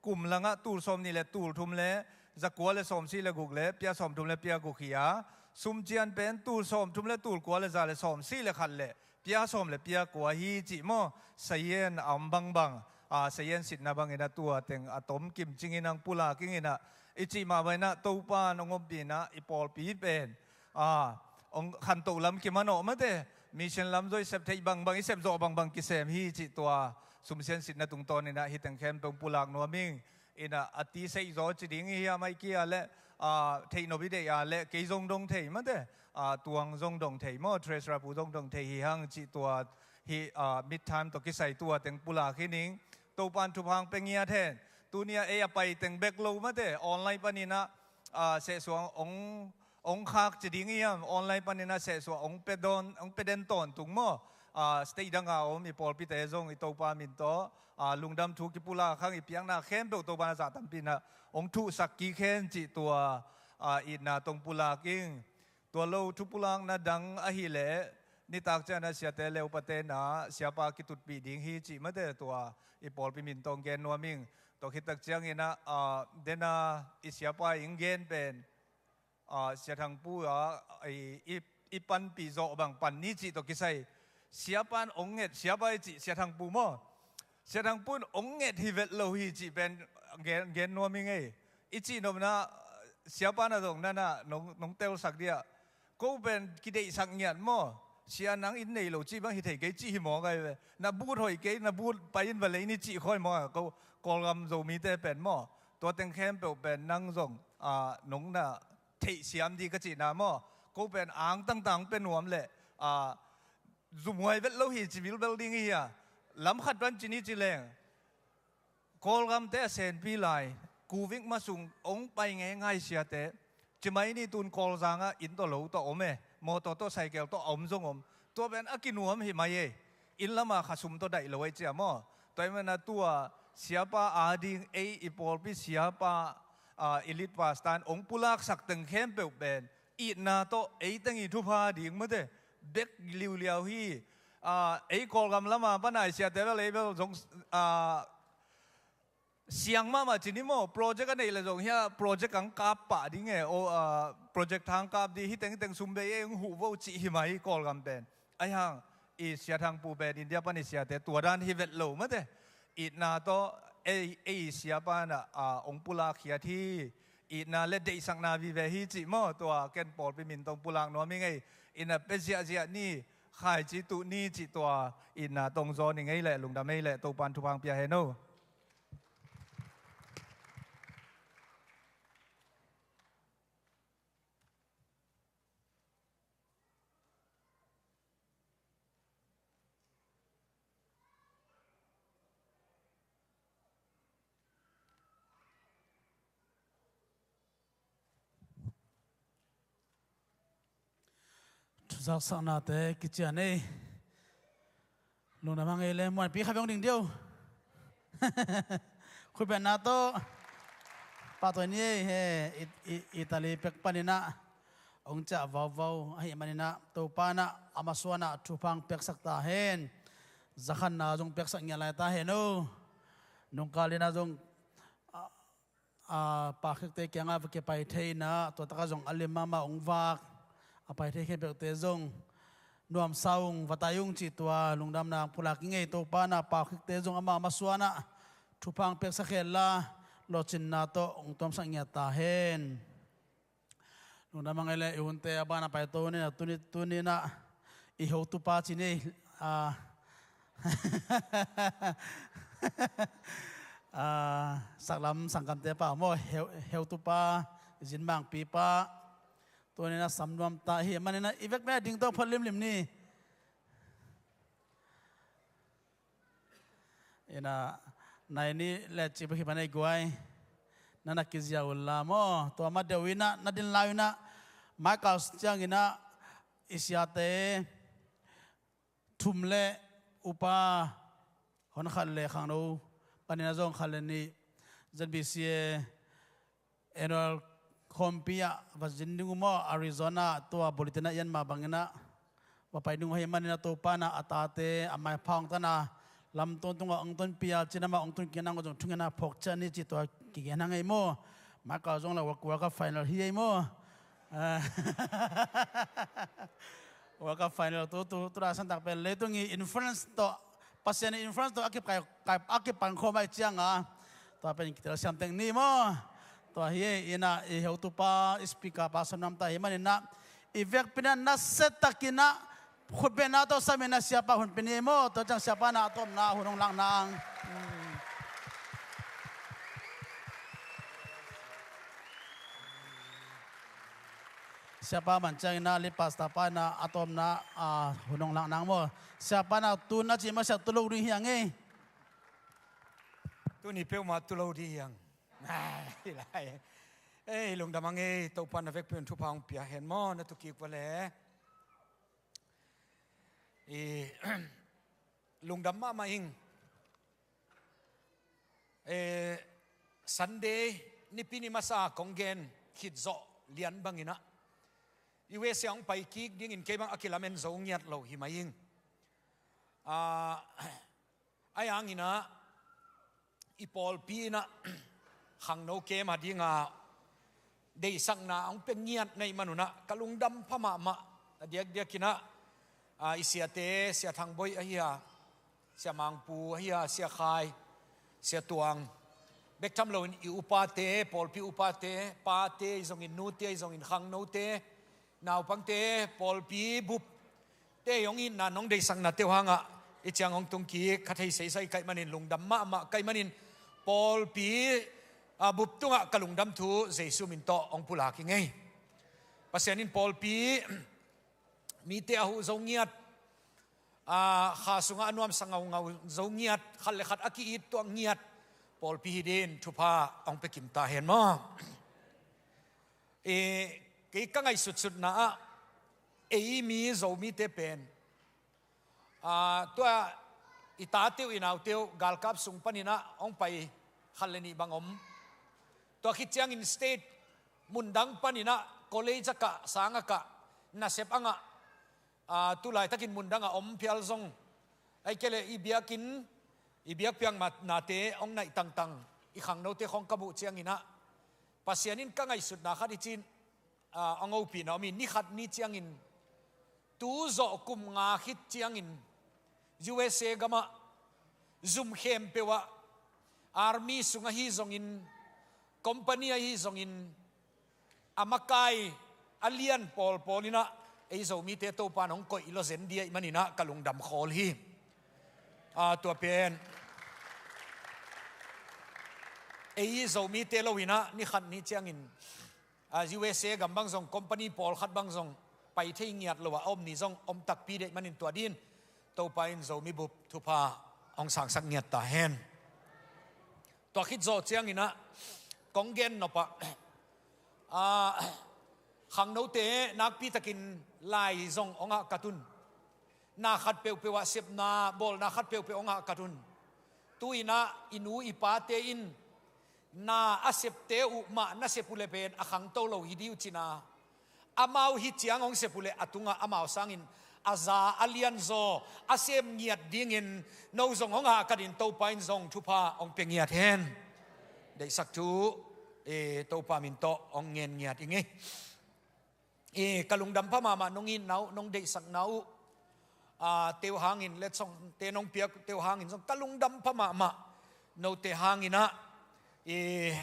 kum langah tul sawmnih le tul thum le zakua le sawmsih le guk le pia sawmthum le pia guk hi a, sumcian pen tul sawmthum le tul kua le za le sawmsih le khat le pia sawm le pia kua hi cih maw? Sayen a om bangbang, a, sayen sitna bangin a tua teng a tom kimcingin hong pulak ing in ah, i cih mah bangin ah Topa in hong ompih in ah i pawlpi pen, a, hong khantoh lam kimanawh mate, mission lam zong i sep theih bangbang, i sep zawh bangbang kisem hi cih tua sumsian sitna tungtawn in ah hih teng khempeuh hong pulak nuam ing. In ah a ti seih zaw ci ding i hiam, ahih kei leh, a, theih nop i deih a leh kei zong dong thei mate, a, tuang zong dong thei maw, treasurer pu zong dong thei hi hang cih tua hih, a, mid time tawh kisai tua teng pulak hi ning. Topa in thupha hong pia ngiat hen. Tuni a ei a pai teng bek lo mate, online panin ah, a, sehsuah hong, hong khak ci ding i hiam, online panin ah sehsuah hong pia dawn, hong pia den tawntung maw? A, state dang a om i pawlpite zong i Topa min tawh, a, lungdam thu kipulak hang, i piakna khempeuh Topa in a zah tampi in ah hong thuhsak kik hen cih tua, a, itna tawh hong pulak ing. Tua lo thupulakna dang ahih leh nitak ciang ah siate le upate in ah siapa kitutpih ding hi cih mate tua i pawlpi min tawh hong gen nuam ing. Tua khit tak ciangin ah, a, den a i siapa i hong gen pen, a, Sia Thang Pu a, i, i, i panpih zawh bang pan ni cih tawh kisai. Siapa in hong nget, siapa i cih Sia Thang Pu maw? Sia Thang Pu in hong nget hi vet lo hi cih pen gen, gen nuam ing ei. I cih nopna, siapa in ah zong na na nong, nong telsak dia. Ko pen kideihsak ngiat maw? Sia, nang inn nei lo cih bang hi thei kei cih hi maw ngai ve. Na but hoih kei, na but pai in va lei ni cih khawng hi maw? Ko Kawlgam Zomite pen maw? Tua teng khempeuh pen nang zong, a, nong na theihsiam ding ka cihna maw? Ko pen ang tangtang pia nuam leh, a, zumhuai vet lo hi ci bilbel ding i hi a. Lam khat pan ci ni ci leng, Kawlgamte a senpi lai, covid ma sung hong pai ngeingai siate, ci mai ni, tun Kawlzang ah inn tawh lo tawh om e, mawtaw tawh cycle tawh a om zong om. Tua pen a kinuam hi mai e. Inn lam a khasum tawh daih lo ei cia maw? Tua ahih manin ah tua siapa ading ei i pawlpi siapa, a, i lead pastor in hong pulaksak teng khempeuh pen itna tawh ei teng i thupha ding mate bek liuliau hi. A, ei Kawlgam lam a pan a i siate bel ei bel zong, a, siang mahmah ci ni maw, project a neih leh zong hia project ang kap pah ding e, o, a, project thang kap ding, hih teng hih teng sum bei ei hong huh vo cih hi mai Kawlgam pen. Ahih hang i Sia Thang Pu pen India pan i siate tua dan hi vet lo mate. Itna tawh ei, ei siapa in ah, a, hong pulakkhiat hi. Itna le deihsakna vive hi cih maw, tua ken pawlpi min tawh hong pulak nuam ing ei. In ah pia ziahziah ni, khaici tuh ni cih tua itna tawh hong zawn ing ei leh, lungdam ei leh, Topa in thupha hong pia hen o. Thuzaksaknate kician ei. Lungdam hang ei le muanpi khat beng ding dih o. Khutbetna tawh pahtawi ni ei he. I, i, Italy pek panin ah hong ciah vauvau ahih manin ah Topa in ah a masuan ah thupha hong piaksak ta hen. Zakhanna zong piaksak ngiat lai ta hen o. Nungkal in ah zong, a, a, pakhikte kiangah va kipai thei in ah, tua takah zong a lim mahmah hong vak, a pai thei khempeuhte zong nuamsa ung, va tai ung cih tua lungdamna hong pulak ing ei. Topa in ah pakhikte zong amah masuan ah thupha hong piaksak hen la, lawhcinna tawh hong tuamsak ngiat ta hen. Lungdam hang ei le, i hunte a ban a paito ni, tuni, tuni in ah i hotupa ci ni, a, a, saklam sangkamte pa maw, heu, heutupa, i zin mangpipa, tuni in ah sam nuam ta ahih manin ah i vekpi a ding to phot limlim ni. In ah, nai nih le cip hi pan ei guai. Na na kizia un la maw. Tua ma deuh in ah, na din lau in ah, mai kal ciangin ah i siate thum le upa hon khat le khangno panin ah zong khat le nih, Z B C A annual Khawmpi ah va zin ding uh maw, Arizona, tua bulletin ah i en mah bangin ah va pai ding uh ahih manin ah, Topa in ah a tate a maipha hong tan a, lamtung tungah hong tunpih a, cin amah hong tun kik nang uh zong thungen a phawk ciat ni ci, tua kigen hang ei maw. Mai kal zong la World Cup final hi ei maw. Ah. World Cup final tu, tu, tu la santak pen leitung i influence tawh, Pasian i influence tawh a kipai, kai, a kipangkhawm ahih ciangin, tua pen kitel siam teng ni maw. Tua hi ei, in ah i heutupa, i speaker pa Sawm Nam ta ahih manin ah, i vekpi in ah nasia takin ah khutbetna tawh sam in ah siapa hun pia ni ei maw. Tua ciang siapa in ah a tawpna hun hong lak nang. Siapa man ciangin ah lead pastor pa in ah a tawpna, ah, hun hong lak nang maw. Siapa in ah tun a ci mah siah tu lo ding hi hang ei. Tuni peuhmah tu lo ding hi hang. Ai, hi lai. Ei, lungdam hang ei, Topa in na vekpi un thupha hong pia hen maw, na tu kik uh leh. I, lungdam mahmah ing. Eh, Sunday nipi ni masa kong gen khit zawh lian bangin ah, U S A hong pai kik dingin kei bang a kilamen zo ngiat lo hi mai ing. Ah, ahi hangin ah, i pawlpi in ah khangno camp a dinga deihsakna hong pia ngiat na hih man un ah ka lungdam pha mahmah. A diakdiakin ah, ah, i siate, Sia Thang Bawi ahi a, Sia Mang Pu ahi a, Sia Khai, Sia Tuang, bek tham loin i upate, pawlpi upate, pate ahi zongin, nute ahi zongin, khangnote, naupangte, pawlpi bup te hong itna, nong deihsaknate uh hangah i ciang hong tung kik kha thei seisai ka hih manin, lungdam mahmah ka hih manin, pawlpi, ah, bup tungah ka lungdam thu Jesu min tawh hong pulak ing ei. Pasian in pawlpi mite a huh zo ngiat, ah, kha sungah a nuamsa ngaungau zo ngiat, khat le khat a ki-it tuah ngiat pawlpi hi dingin thupha hong pia kim ta hen maw. Eh, kei ka ngaihsutsutna ah, ei mi Zomite pen, ah, tua i tate uh, i naute uh galkap sung panin ah hong pai khat le nih bang om. Tua khit ciangin state mundang panin ah college a kah, sang a kah, nasep a ngah, ah, tu laitakin mundang a om phial zong, ahih kei leh i biakinn, i biakpiak matnate hong naih tangtang i khangnote khawng ka muh ciangin ah, Pasian in ka ngaihsutna khat hi ci-in, ah, hong hopihna om hi. Ni khat ni ciangin, tu zawh kum nga khit ciangin, U S A gamah zum khempeuh ah, army sung ahi zongin, company ahi zongin, a makai a lian pawlpawl in ah ei Zomite Topa in hong koih lawzen ding ahih manin ah ka lungdam khawl hi. Ah, tua pen ei Zomite lo in ah, ni khat ni ciangin, ah, U S A gam bang zong, company pawlkhat bang zong pai thei ngiat lo a om ni zong om takpi ding ahih manin, tua dingin Topa in Zomi bup thupha hong sangsak ngiat ta hen. Tua khit zawh ciangin ah, kong gen nop ah, ah, khangnote nakpi takin lai zong hong hahkat un. Na khat peuhpeuh ah sepna, bawlna khat peuhpeuh hong hahkat un. Tu-in ah i nu i pate in na a septe uh mah na sep uh leh pen a khangto lo hi ding uh ci-in ah, amau hi ciang hong sep uh leh a tungah amau sangin a za a lianzaw a sem ngiat dingin no zong hong hahkat in, Topa in zong thupha hong pia ngiat hen. Deihsak thu, eh, Topa min tawh hong ngen ngiat ing ei. Eh, ka lungdam pha mahmah nong itna uh, nong deihsakna uh, ah, te uh hangin, letsongte nong piakte uh hangin zong ka lungdam pha mahmah. Note hangin ah, eh,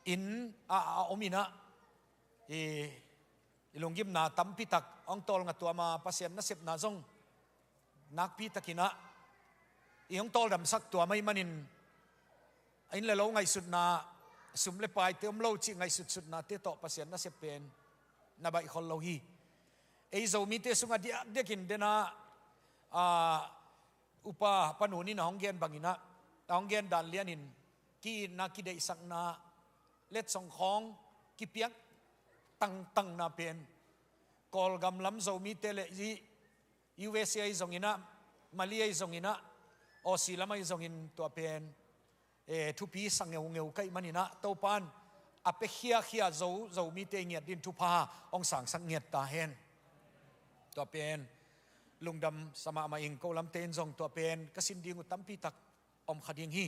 inn ah a om in ah, eh, i lunggimna tampi tak hong tawlnga tuam a, Pasian nasepna zong nakpi takin ah i hong tawldamsak tuam ahih manin, a inn le lo ngaihsutna, sum le paite om lo cih ngaihsutsutnate tawh Pasian nasep pen na baih khol lo hi. Ei Zomite sungah diakdiakin den ah, ah, Upa Pa Nun in a hong gen bangin ah, a hong gen dan lianin, ki-itna, kideihsakna, letsong khawng kipiak tangtangna pen, Kawlgam lam Zomite le i U S A ahi zongin ah, Malay ahi zongin ah, Aussie lam ahi zongin, tua pen, eh, thupi sa ngeungeu ka hih manin ah, Topa in a pia khiakhia zo, Zomite i ngiat dingin thupha hong sangsak ngiat ta hen. Tua pen lungdam sa mahmah ing. Ko lamte in zong tua pen ka sin ding uh tampi tak om kha ding hi.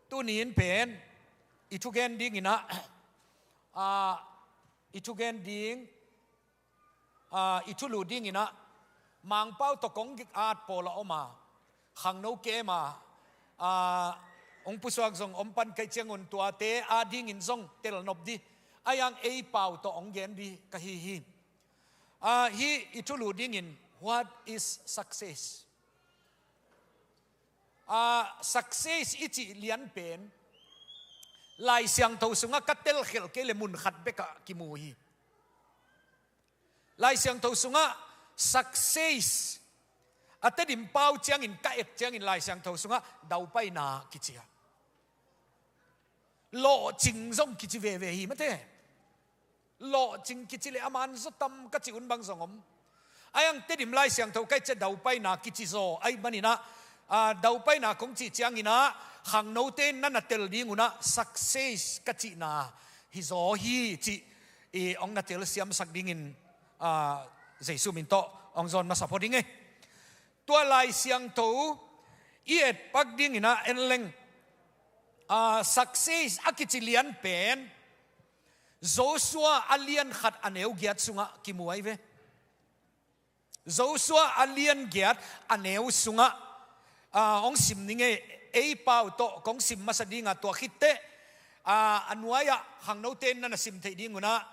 Tuni in pen i thugen dingin ah, ah, i thugen ding, ah, i thulu dingin ah Mangpau tawh kong at pawl a om a, khangno kem a, ah, hong pusuak zong om pan ka hih ciangun tuate a dingin zong telnop dih, a iang ei pau tawh hong gen dih ka hi hi. Ah, hih i thulu dingin, what is success? Ah, success i cih lian pen Lai Siangtho sungah ka telkhialh kei leh mun khat bekah kimu hi. Lai Siangtho sungah success a Tedim pau ciangin ka et ciangin Lai Siangtho sungah daupaina kici a, lawhcing zong kici veve hi mate. Lawhcing kici leh a man zaw tam ka cih hun bang zong om. A iang Tedim Lai Siangtho ka et ciang daupaina kici zaw ahih manin ah, ah, daupaina kong cih ciangin ah khangnote in na na tel ding un ah success ka cihna hi zaw hi cih i hong na telsiamsak dingin, ah, Jesu min tawh hong zawn masa phot ing ei. Tua Lai Siangtho i et pak dingin ah en leng, ah, success a kici lian pen Joshua a lian khat a neu giat sungah kimu ahi ve. Joshua a lian giat a neu sungah, ah, hong sim ning ei, ei pau tawh kong sim masa ding a, tua khit teh, ah, a nuai-ah khangnote in na na sim theih ding un ah,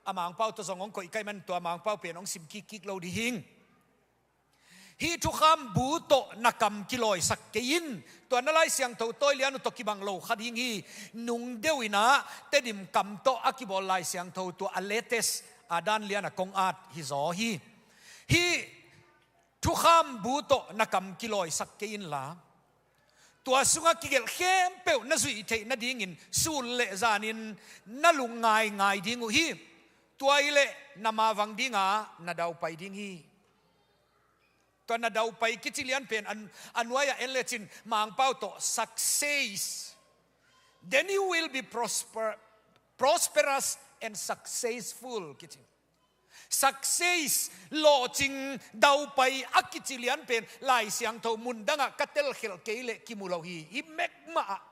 a Mangpau tawh zong hong koih ka hih man tua Mangpau pen hong sim kikkik lo ding hi ing. Hih thukham bu tawh na kam kilawisak kei in. Tua na Lai Siangtho tawi lian uh tawh kibang lo kha ding hi. Nung deuh in ah Tedim kam tawh a kibawl Lai Siangtho tua a latest a dan lian a kong at hi zaw hi. Hih thukham bu tawh na kam kilawisak kei inla, tua sungah kigelh khempeuh na zuih theih nadingin sun le zanin na lungngai ngai ding uh hi. Tua hi leh na mavang ding a, na daupai ding hi. Tua na daupai kici lian pen a, a nuai-ah en lecin Mangpau tawh success. Then you will be prosper, prosperous and successful kici. Success, lawhcing, daupai a kici lian pen Lai Siangtho mun dangah ka telkhialh kei leh kimu lo hi, hi mekmah ah.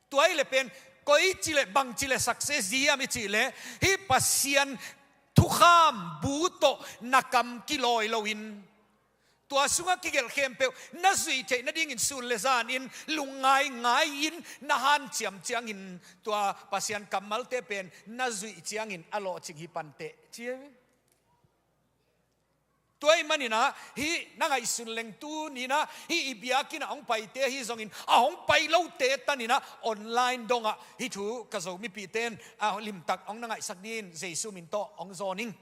Tua hi leh pen, koi ci leh, bang ci leh success zi hiam i cih leh, hih Pasian thukham bu tawh na kam kilawi loin, tua sungah kigelh khempeuh na zuih theih nadingin sun le zanin lungngai ngai-in na hanciam ciangin, tua Pasian kammalte pen na zuih ciangin a lawhcing hi panteh ci hi. Tua ahih manin ah, hih na ngaihsun leng tuni-in ah, hih i biakinn ah hong paite ahi zongin, a hong pai lote tanin ah, online dongah hih thu ka Zo mipihte in, a, limtak hong na ngaihsak dingin Jesu min tawh hong zawn ing.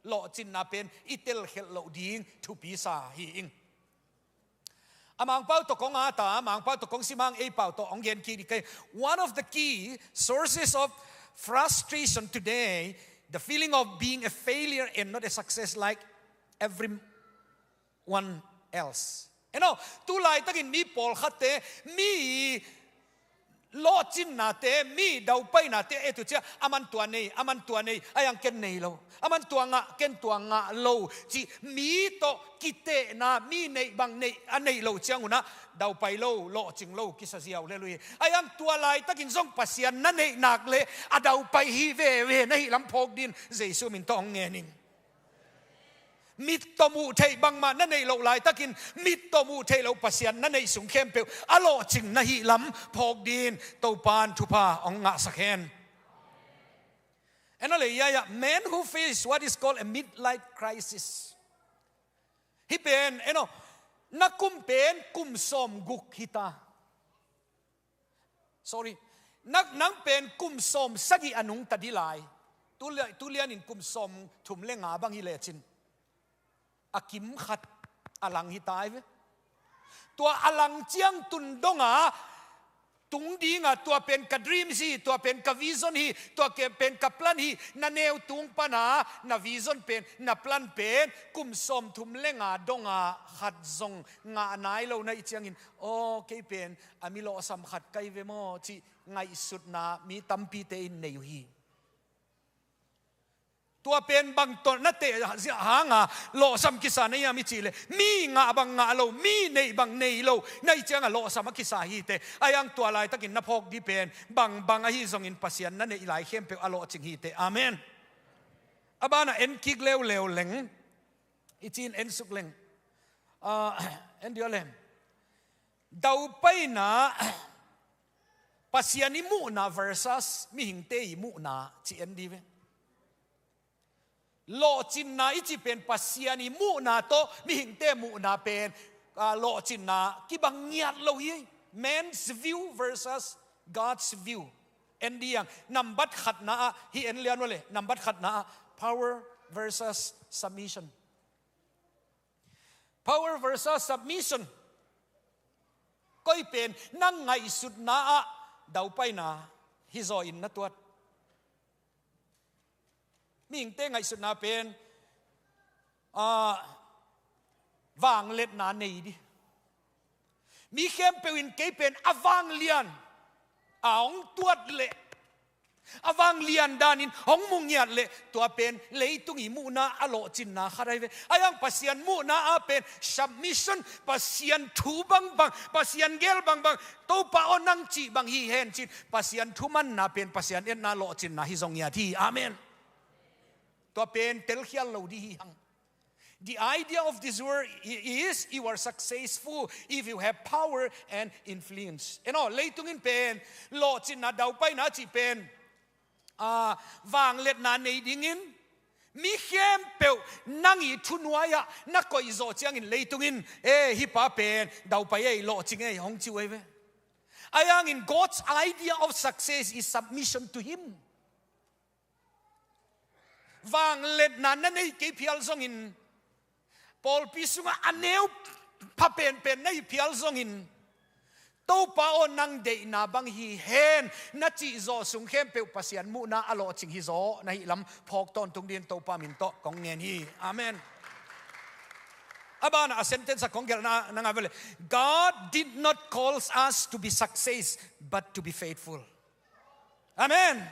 Lawhcinna pen i telkhialh loh ding thupi sa hi ing. A Mangpau tawh kong at a, Mangpau tawh kong sim hang ei pau tawh hong gen kik ding ka hi. One of the key sources of frustration today, the feeling of being a failure and not a success like everyone else. You know, tu laitakin mi pawlkhatte, mi lawhcinnate, mi daupainate et uh ciang, aman tua nei, aman tua nei, a iang ken nei lo. Aman tua ngah, ken tua ngah lo. Ci mi tawh kitehna, mi neih bang neih, a neih loh ciangun ah, daupai lo, lawhcing lo, kisa ziau lel uh hi. A iang tua laitakin zong Pasian na neih nak leh, a daupai hi veve na hih lam phawk dingin, Jesu min tawh hong ngen ing. Mit tawh muh theih bangmah na neih loh laitakin, mit tawh muh theih loh Pasian na neih sung khempeuh a lawhcing na hih lam phawk dingin Topa'n thupha hong ngahsak hen. Eno le, ya, ya, men who face what is called a midlife crisis. Hih pen, eno, na kum pen kum sawmguk hi ta. Sorry. Nang, nang pen kum sawmsagih a nungta ding lai. Tu lia-, tu lianin kum sawmthum le nga bang hi lecin, a kim khat a lang hi ta hi ve. Tua a lang ciang tun dongah tung dinga, tua pen ka dreams hi, tua pen ka vision hi, tua ke-, pen ka plan hi, na neu tung pana na vision pen, na plan pen kum sawmthum le nga donga khat zong ngah nai lo na hih ciangin, aw, kei pen a mi lawhsam khat ka hi ve maw, cih ngaihsutna mi tampite in nei uh hi. Tua pen bang tawh na teh hanga lawhsam kisa na hiam i cih leh, mi ngah bang ngah lo, mi neih bang nei lo na hih cianga lawhsam a kisa hi teh. Ahi hang tua laitakin na phawk ding pen bangbang ahi zongin Pasian na neih lai khempeuh a lawhcing hi teh. Amen. A banah en kik leuleu leng, i cih in en suk leng. Ah, en dih aw le. Daupaina, Pasian i muhna versus mihingte i muhna ci en dih ve. Lawhcinna i cih pen Pasian i muhna tawh mihingte muhna pen, ah, lawhcinna kibang ngiat lo hi. Man's view versus God's view. En dih hang, nambat khatna ah, hih en lian uh le, nambat khatna ah, power versus submission. Power versus submission. Koi pen na ngaihsutna ah daupaina hizaw in na tuat? Mihingte ngaihsutna pen, ah, vangliatna nei dih. Mi khempeuh in kei pen a vanglian a hong tuat leh, a vanglian danin hong mu ngiat leh, tua pen leitung i muhna a lawhcinna khat ahi ve. Ahi hang Pasian muhna ah pen submission, Pasian thu bangbang, Pasian gel bangbang, Topa aw, nang cih bang hi hen cin, Pasian thumanna pen Pasian etna lawhcinna hi zong ngiat hi. Amen. Tua pen telkhial lo dih hi hang. The idea of this world i-, is you are successful if you have power and influence. You know, leitung in pen lawhcinna daupaina cih pen, ah, vangliatna nei dingin mi khempeuh nang i thunuai ah na koihzawh ciangin leitung in, eh, hih pa pen daupai ei, lawhcing ei, hong ci uh ahi ve. Ahi hangin God's idea of success is submission to Him. Vangliatna na nei kei phial zongin, pawlpi sungah a neu pha penpen na hi phial zongin, Topa aw, nang deihna bang hi hen na cih zawh sung khempeuh Pasian muhna a lawhcing hi zaw na hih lam phawk tawntung dingin Topa min tawh kong ngen hi. Amen. A banah a sentence a kong gelhna na ngai vele. God did not call us to be success, but to be faithful. Amen.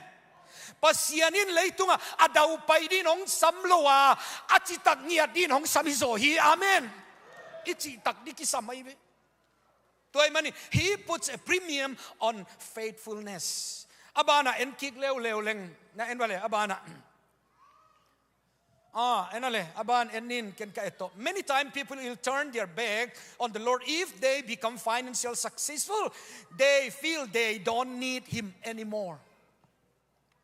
Pasian in leitungah a daupai dingin hong sam lo a, a citak ngiat dingin hong sam hi zaw hi. Amen. I cihtak ding kisam ahi ve. Tua ahih manin, He puts a premium on faithfulness. A banah en kik leuleu leng, na en vale, a banah. Ah, en a le, a ban en nin ken ka et tawh. Many times people will turn their back on the Lord if they become financial successful. They feel they don't need Him anymore.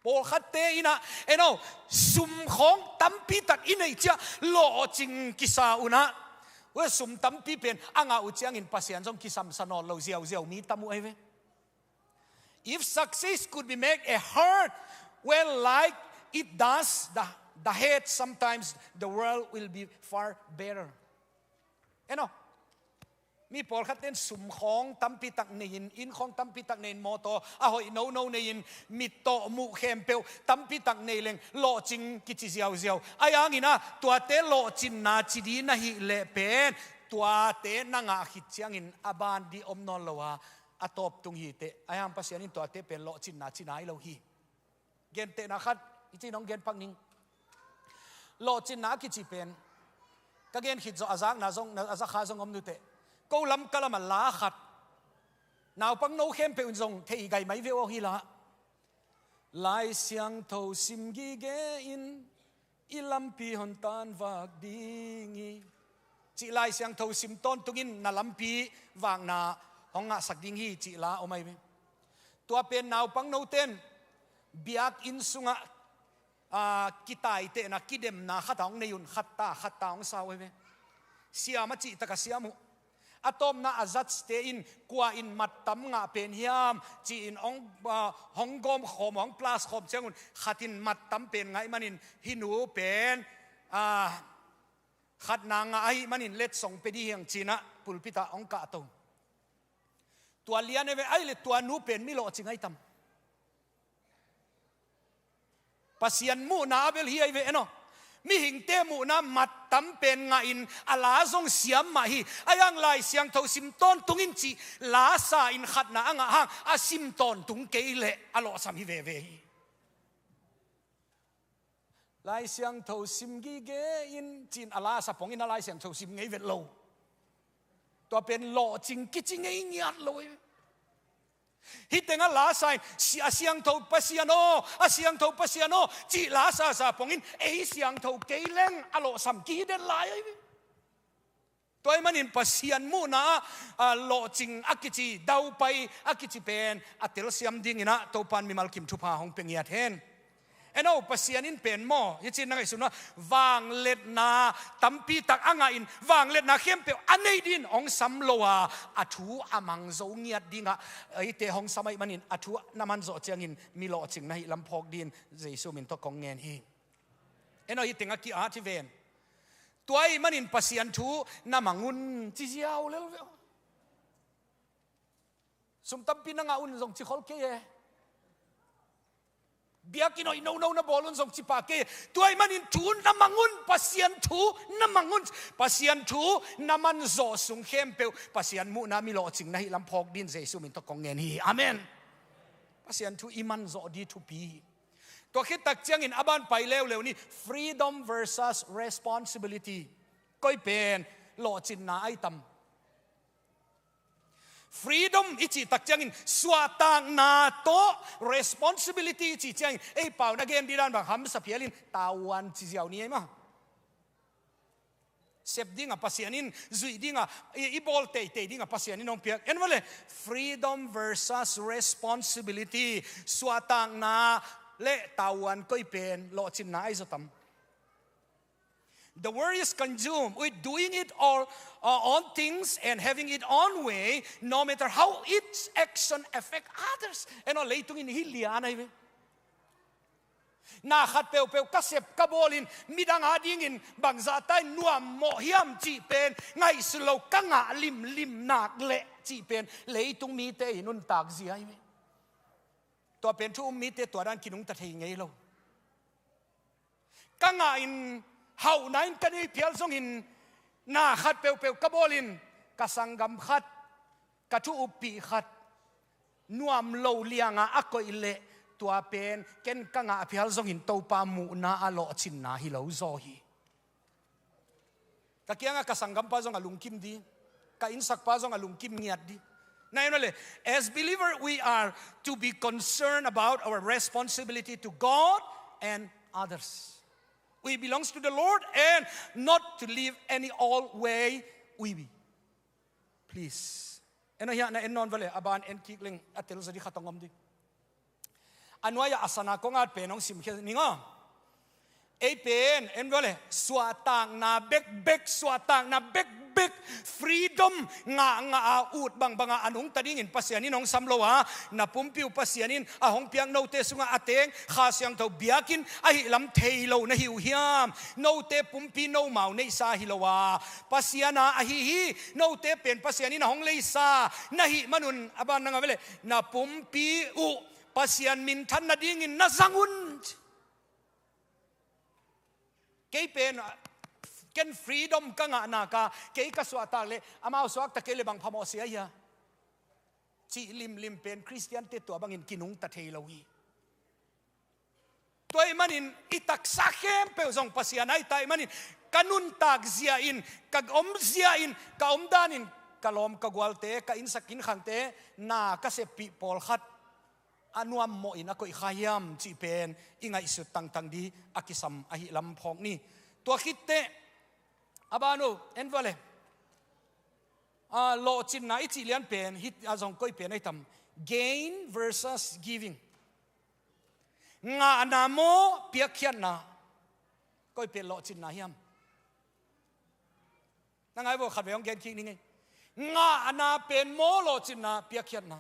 Pawlkhatte in ah, en aw, sum khawng tampi tak i neih ciang lawhcing kisa un ah, ua sum tampi pen a ngah uh ciangin Pasian zong kisamsa nawn lo ziauziau mi tam uh ahi ve. If success could be make a heart well like it does the, the head, sometimes the world will be far better. En aw, mi pawlkhat ten sum khawng tampi tak nei-in, inn khawng tampi tak nei-in, mawtaw a hoih nono nei-in, mittawh muh khempeuh tampi tak nei leng lawhcing kici ziauziau. Ahi hangin ah, tuate lawhcinna ci ding na hih leh pen, tuate na ngah khit ciangin a ban ding om nawn lo a, a tawp tung hi teh. Ahi hang Pasian in tuate pen lawhcinna ci nai lo hi. Gentehna khat i cih nong gen pak ning. Lawhcinna a kici pen, ka gen khit zawh a zakna zong, a zakha zong om nuteh. Ko lam ka lam a la khat, naupang no khempeuh in zong thei gai mai ve aw hi la. Lai Siangtho sim gige in i lampi hon tanvak ding hi, cih Lai Siangtho sim tawntungin na lampi vakna hong ngahsak ding hi, cih la om ahi ve. Tua pen naupang noten biakinn sungah, ah, kitaitehna, kidemna khat a hong nei un, khat ta khat ta hong sa uh ahi ve. Siam a cih tak a siam uh. A tawpna a judge-te in kua in mat tam ngah pen hiam ci-in hong, ah, hong gawm khawm, hong plus khawm ciangun khat in mat tam pen ngah ahih manin hih nu pen, ah, khatna ngah ahih manin letsong pia ding hi hang ci-in ah pulpit ah hong kahto. Tua lian ahi ve, ahih leh tua nu pen mi lawhcing ahi tam? Pasian muhna a bel hi ahi ve, en aw. Mihingte muhna mattam pen ngahin a la zong siam mah hi. Ahi hang Lai Siangtho sim tawntung in cih la sa in khatna a ngah hang a sim tawntung kei leh a lawhsam hi veve hi. Lai Siangtho sim gige in ci-in a la sa pongin a Lai Siangtho sim ngei vet lo. Tua pen lawhcing kici ngei ngiat lo hi. Hih tengah la sa in, si-, a siangtho Pasian aw, a siangtho Pasian aw, cih la sa sa pongin ei siangtho kei leng a lawhsam kihi den lai ahi hi. Tua ahih manin Pasian muhna ah, a, lawhcing a kici, daupai a kici pen a telsiam dingin ah Topa'n mimal kim thupha hong pia ngiat hen. En aw, Pasian in pen maw, hi ci-in na ngaihsun a, vangliatna tampi tak a ngahin, vangliatna khempeuh a neih dingin hong sam lo a, a thu a mang zo ngiat dingah eite hong sam ahih manin a thu na man zawh ciangin mi lawhcing na hih lam phawk dingin Jesu min tawh kong ngen hi. En aw, hih tengah ki-at hi ven. Tua ahih manin Pasian thu na mang un ci ziau lel ve. Sum tampi na ngah un zong ci khol kei e. Biakinn hoih nono na bawl un zong ci pah kei e. Tua ahih manin thu na mang un, Pasian thu na mang un. Pasian thu na man zawh sung khempeuh Pasian muhna mi lawhcing na hih lam phawk dingin Jesu min tawh kong ngen hi. Amen. Pasian thu i man zawh ding thupi hi. Tua khit tak ciangin a ban pai leuleu ni, freedom versus responsibility. Koi pen lawhcinna ahi tam? Freedom i cih tak ciangin suahtakna tawh, responsibility i cih ciangin ei pau na gen ding dan bang hamsa phial in tavuan ci ziau ni ei maw. Sep dingah Pasian in, zuih dingah, i, i bawl teitei dingah Pasian in hong piak. En vale, freedom versus responsibility. Suahtakna le tavuan koi pen lawhcinna ahi zaw tam? The world is consumed with doing it all, uh, own things and having it own way, no matter how its action affect others. En aw, leitung in hih lian ahi ve. Na khat peuhpeuh ka sep ka bawlin midang adingin bangzah ta in nuammawh hiam cih pen ngaihsun lo, ka ngah limlim nak leh cih pen leitung mite i nuntak zia ahi ve. Tua pen thu um mite tua dan kinungta thei ngei lo. Ka ngah in hauhna in ka nei phial zongin na khat peuhpeuh ka bawlin ka sanggam khat, ka thu uppih khat nuam lo liangah a koih leh tua pen ken ka ngah phial zongin Topa muhna a lawhcinna hi lo zaw hi. Ka kiangah ka sanggampa zong a lungkim ding, ka innsakpa zong a lungkim ngiat ding. Na en vale, as believer, we are to be concerned about our responsibility to God and others. We belongs to the Lord and not to live any old way we be. Please. En aw, hiah na en nawn vale, a ban en kik leng a telzaw ding khat hong om ding. A nuai-ah a sana kong at pen hong simkhia ning aw. Ei pen, en vale, suahtakna bekbek, suahtakna bekbek, freedom ngahngah a ut bangbangah a nungta dingin Pasian in hong sam lo a, na pumpi uh Pasian in a hong piak note sungah a teng Kha Siangtho biakinn ahih lam thei lo na hi uh hiam? Note pumpi nomau neihsa hi lo a, Pasian a ahi hi. Note pen Pasian in a hong leisa na hih manun, a ban na ngah vele, na pumpi uh Pasian minthan nadingin na zang un. Kei pen, ken freedom ka ngah nak a, kei ka suahtak leh amau suakta kei leh bang phamawh sia hia? Cih limlim pen Khristiante tua bangin kinungta thei lo hi. Tua ahih manin i taksa khempeuh zong Pasian ahi ta ahih manin ka nuntak zia in, ka om zia in, ka om danin ka lawm ka gualte, ka innsak innkhangte na ka seppih pawlkhat a nuammawh in a koih kha hiam cih pen i ngaihsut tangtang ding a kisam ahih lam phawk ni. Tua khitteh a ban uh en vale, a, lawhcinna i cih lian pen hih a zong koi pen ahi tam? Gain versus giving. Ngahna maw, piakkhiatna? Koi pen lawhcinna hiam? Na ngai vo, khatvei hong gen kik ning ei. Ngahna pen maw, lawhcinna, piakkhiatna?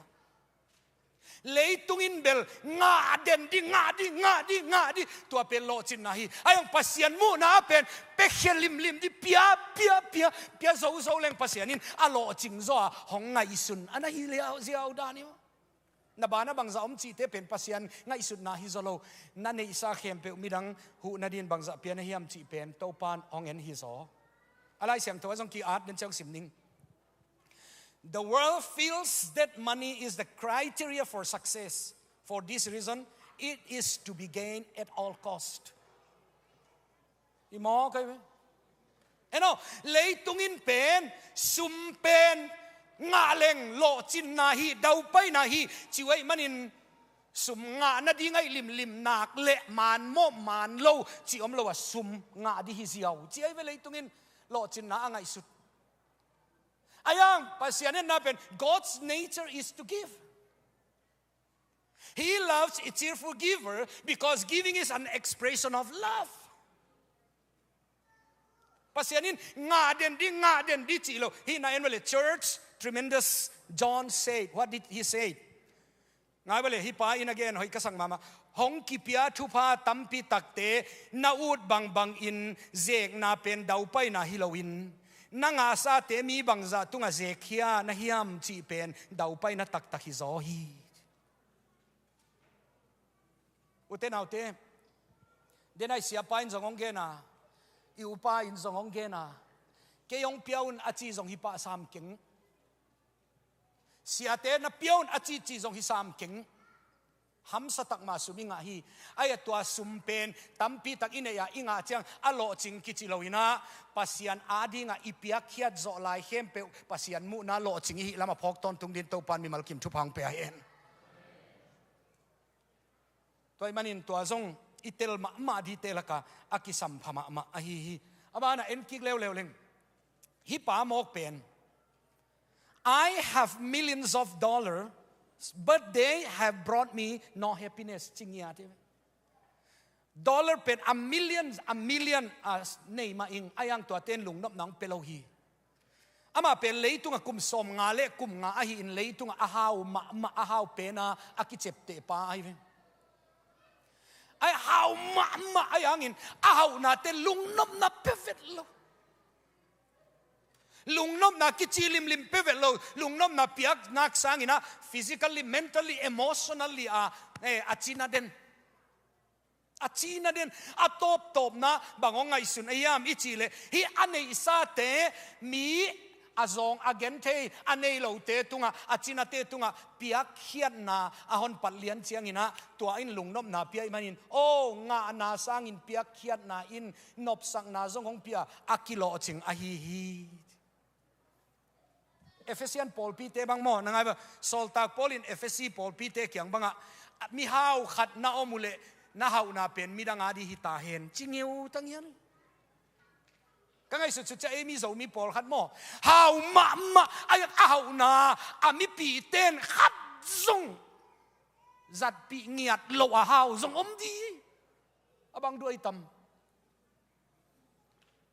Leitung in bel ngah den di, ngah di, ngah di, ngah di. Tua pen lawhcinna hi. Ahi hang Pasian muhna pen piakhia limlim di, pia, pia, pia, pia zozo leng Pasian in a lawhcing zaw a hong ngaihsun a na hi liau ziau dan hi maw. Na banah bangzah om cihte pen Pasian ngaihsutna hi zaw lo. Na neihsa khempeuh midang huh nadin bangzah pia na hiam cih pen Topan hong en hi zaw. A Lai Siangtho ah zong ki-at den ciang sim ning. The world feels that money is the criteria for success. For this reason, it is to be gained at all cost. I maw kai ve. Eno, leitung in pen, sum pen, ngah leng lawhcinna hi, daupaina hi, ci uh ahih manin, sum ngah nading ahih limlim nak leh, man mawh man lo, ci om lo a sum ngah di hi ziau. Ci ahi ve leitung in lawhcinna a ngaihsut. Ahi hang, Pasian etna pen, God's nature is to give. He loves a cheerful giver because giving is an expression of love. Pasian in ngah den di, ngah den di cih lo. Hih na en vele church, tremendous John said. What did he say? Ngai vele hih pa in a gen hoih ka sak mahmah. Hong kipia thupha tampi takte na ut bangbang in zekna pen daupaina hi loin, na ngahsate mi bangzah tungah zekkhia na hiam cih pen daupaina taktak hi zaw hi. Ute naute, den ai siapa in zong hong gen a, i upa in zong hong gen a, kei hong pia un a ci zong hi pah sam keng. Siate na pia un a ci ci zong hi sam keng. Hamsa tak mah sum i ngah hi. Ahi a tua sum pen tampi tak i neih a i ngah ciang a lawhcing kici lo in ah, Pasian adingah i piakkhiat zawh lai khempeuh Pasian muhna lawhcing i hih lamah phawk tawntung din Topan mimal kim thupha hong pia hen. Tua ahih manin tua zong i tel mahmah dite lakah a kisampha mahmah ahi hi. A banah en kik leuleu leng. Hih pa mawk pen, "I have millions of dollars, but they have brought me no happiness," ci ngiat hi. Dollar pen a million, a million a nei mah ing, ahi hang tuate in lungnopna hong pia lo hi. Amah pen leitungah kum sawmnga le kum nga ahi in leitungah a hau mahmah, a hau pena a kiciapteh pa ahi ve. A hau mahmah ahi hangin a hauhnate lungnopna pia vet lo. Lungnopna kici limlim pia vet lo. Lungnopna piak nak sangin ah physically, mentally, emotionally a, eh, a cina den. A cina den, a tawptawpna bang hong ngaihsun a hiam i cih leh, hih a neihsate mi a zawng a genthei a nei lote tungah, a cinate tungah piakkhiatna a hon pat lian ciangin ah, tua in lungnopna pia ahih manin, aw, ngahna sangin piakkhiatna in nopsakna zong hong pia a kilawhcing ahi hi. Efesian pawlpite bang maw, na ngai bang, sawltak Paul in Efesi pawlpite kiang bangah, "Mihau khat na om uh leh na hauhna pen midang a di hi ta hen," ci ngiau ta ngian. Ka ngaihsut sut ciang ei mi Zomi pawlkhat maw, hau mahmah, a, a hauhna a mipihte in khat zong zatpih ngiat lo a hau zong om di. A bang duai tam.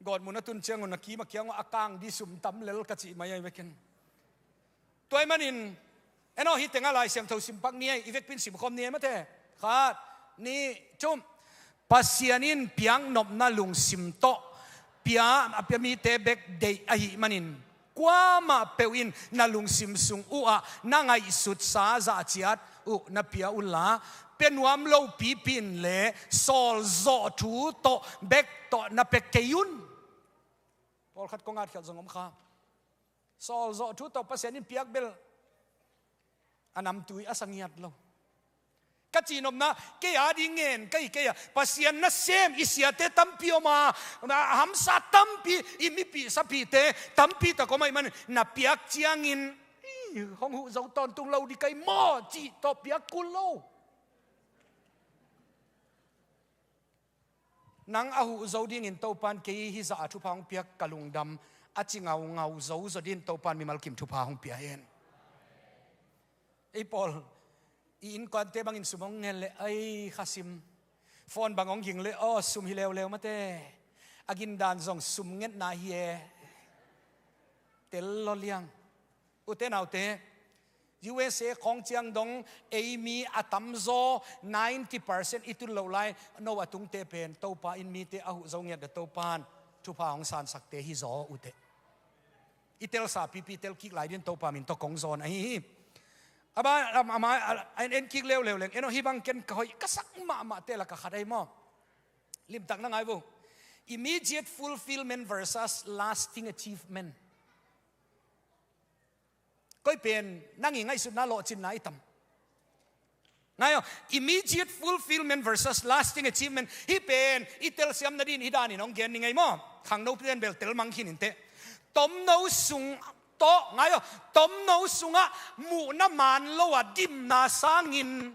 Gawtmun a tun ciangun a kim a kiang uh a kang di sum tam lel ka cih mai ahi vekin. Tua ahih manin, en aw, hih tengah Lai Siangtho sim pak ni ei, i vekpi in simkhawm ni ei mate. Khat, nih, thum. Pasian in piaknopna lungsim tawh pia, a pia mite bek deih ahih manin, kuamah peuh in na lungsim sung uhah na ngaihsutsa zahciat uh na pia unla, pia nuam lopipi in le sawlzawh thu tawh bek tawh na pia kei un. Pawlkhat kong atkhialh zong om kha. Sawlzawh thu tawh Pasian in piak bel a namtui a sa ngiat lo. Ka cihnopna, kei a ding ngen ka hi kei a, Pasian nasem i siate tampi om a, a hamsa tampi, i mipih sapihte tampi tak om ahih manin, na piak ciangin, "Ih, hong huh zo tawntung lo di ka hi maw," cih tawh piak kul lo. Nang a huh zo dingin Topan kei hih zah a thupha hong piak ka lungdam, a ci ngaungau zo zaw dingin Topan mimal kim thupha hong pia hen. Ei pawl, i innkuante bangin sum hong ngen leh, ai, khasim. Phone bang hong ging leh, aw, sum hi leuleu mate. A gindan zong sum ngetna hi e. Tel lo liang. Ute naute, U S A khawng ciang dong, ei mi a tamzaw ninety percent i tun loh lai, no a tungte pen Topa in mite a huh zo ngiat a, Topa in thupha hong sansakte hi zaw uh teh. I telsa pipi tel kik lai ding Topa min tawh kong zawn ahi hi. A ban, a, a, a, en, en kik leuleu leng, en aw, hih bang ken ka hoih ka sak mahmahte lakah khat ahi maw. Limtak na ngai vo. Immediate fulfillment versus lasting achievement. Koi pen nang i ngaihsutna lawhcinna i tam? Ngai aw, immediate fulfillment versus lasting achievement. Hih pen i telsiam nadin hih danin hong gen ni ngei maw. Khangno pen bel tel mang khin inteh. Tomno sung tawh, ngai aw, tomno sungah muhna man lo a dimna sangin,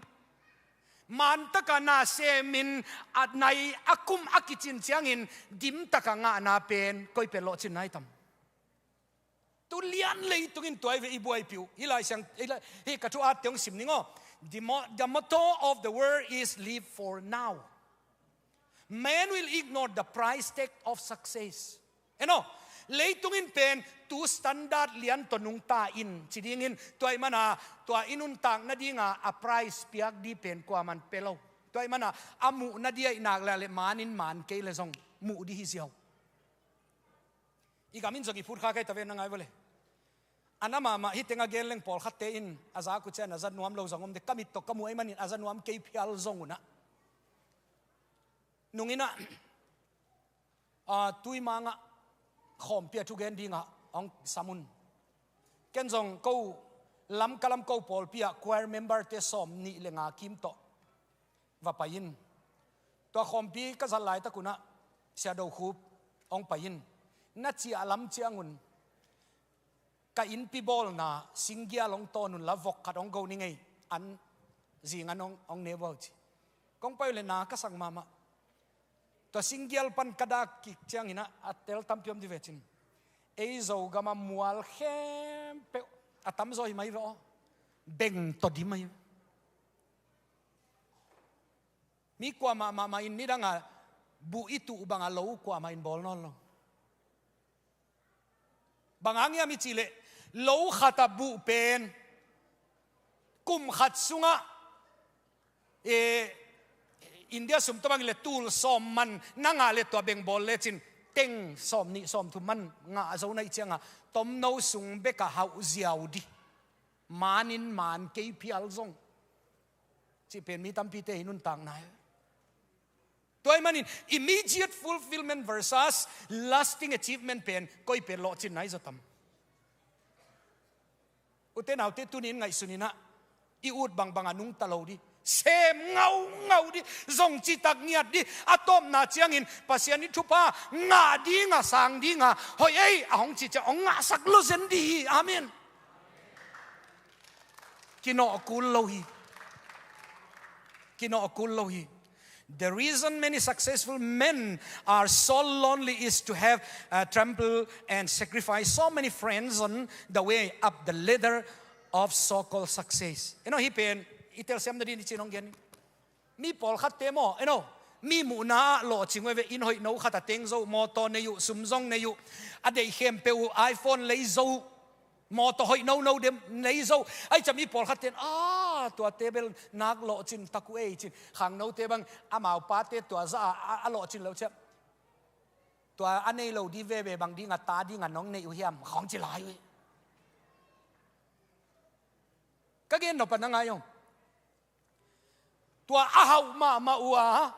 man taka na semin, a nai a kum a kicin ciangin dim taka ngahna pen koi pen lawhcinna i tam? Tu lian leitung in tua hi ve, i buaipih uh. Hih Lai Siang, hih Lai, hih ka thu atte hong sim ning aw. The mo-, the motto of the world is live for now. Man will ignore the price tag of success. En aw, leitung in pen tu standard lian tawh nungta in ci dingin, tua ahih mana tua i nuntak nadinga a price piak di pen kuaman pe lo. Tua ahih mana a muhna di ahih nak leh, leh man in man kei leh zong muh di hi ziau. I gam in zong i phut kha kei ta ven, na ngai vo le. A na mahmah hih teng a gen leng pawlkhatte in a zak uh ciang a za nuam lo zong om de, ka mit tawh ka muh ahih manin a za nuam kei phial zong un ah. Nung in ah, a, Tuimang ah khawmpi a thugen dingah hong sam un. Ken zong ko Lamka lam ko pawlpi ah choir member-te sawmnih le nga kim tawh va pai in. Tua khawmpi ka zat laitak un ah Sia Do Khup hong pai in. Na ciah lam ciang un ka innpi bawlna singgial hong tawn un la, vok khat hong go ni ngei, an zing an hong, hong ne vua uh ci. Kong pai uh leh na ka sak mahmah. Tua singgial pan ka dak kik ciangin ah a tel tampi om di ve cin. Ei Zogam a mual khempeuh a tamzaw hi mai ve aw. Beng tawh dim mai. Mi kuamah mahmah in nidang a buh i tuh bang a lo kuamah in bawl nawn lo. Bang hang hiam i cih leh, lo khat a buh pen kum khat sungah, e, India sum tawh bang leh tul sawm man na ngah leh tua beng bawl lecin teng sawmnih sawmthum man ngah zo na hih ciangah tomno sung bek a hauh ziau di. Man in man kei phial zong. Cih pen mi tampite i nuntakna hi. Tua ahih manin immediate fulfillment versus lasting achievement pen koi pen lawhcinna i zaw tam? Ute naute, tuni in ngaihsun in ah, i ut bangbang a nungta lo di. Sem ngaungau di, zong citak ngiat di, a tawpna ciangin Pasian i thupha ngah dinga, sang dinga, hoih ei a hong cih ciang hong ngahsak lo zen di hi. Amen. Kinawh kul lo hi. Kinawh kul lo hi. The reason many successful men are so lonely is to have, uh, trampled and sacrificed so many friends on the way up the ladder of so-called success. You know, hih pen i telsiam nadin i cih hong gen ni. Mi pawlkhatte maw, en aw, mi muhna ah lawhcing uh hi ve. Inn hoih no khat a teng zo, mawtaw nei uh, sum zong nei uh, a deih khempeuh uh, iPhone lei zo, mawtaw hoih nono dem nei zo. Ahih ciang mi pawlkhatte in, a, tuate bel nak lawhcin tak uh ei cin. Khangnote bang amau pate tua zah a, a, a lawhcin lo ciang, tua a nei lo di veve bang dinga ta dinga nong neih uh hiam, khawng ci lai uh hi. Ka gen nop a na ngai aw. Tua a hauh mahmah uh a,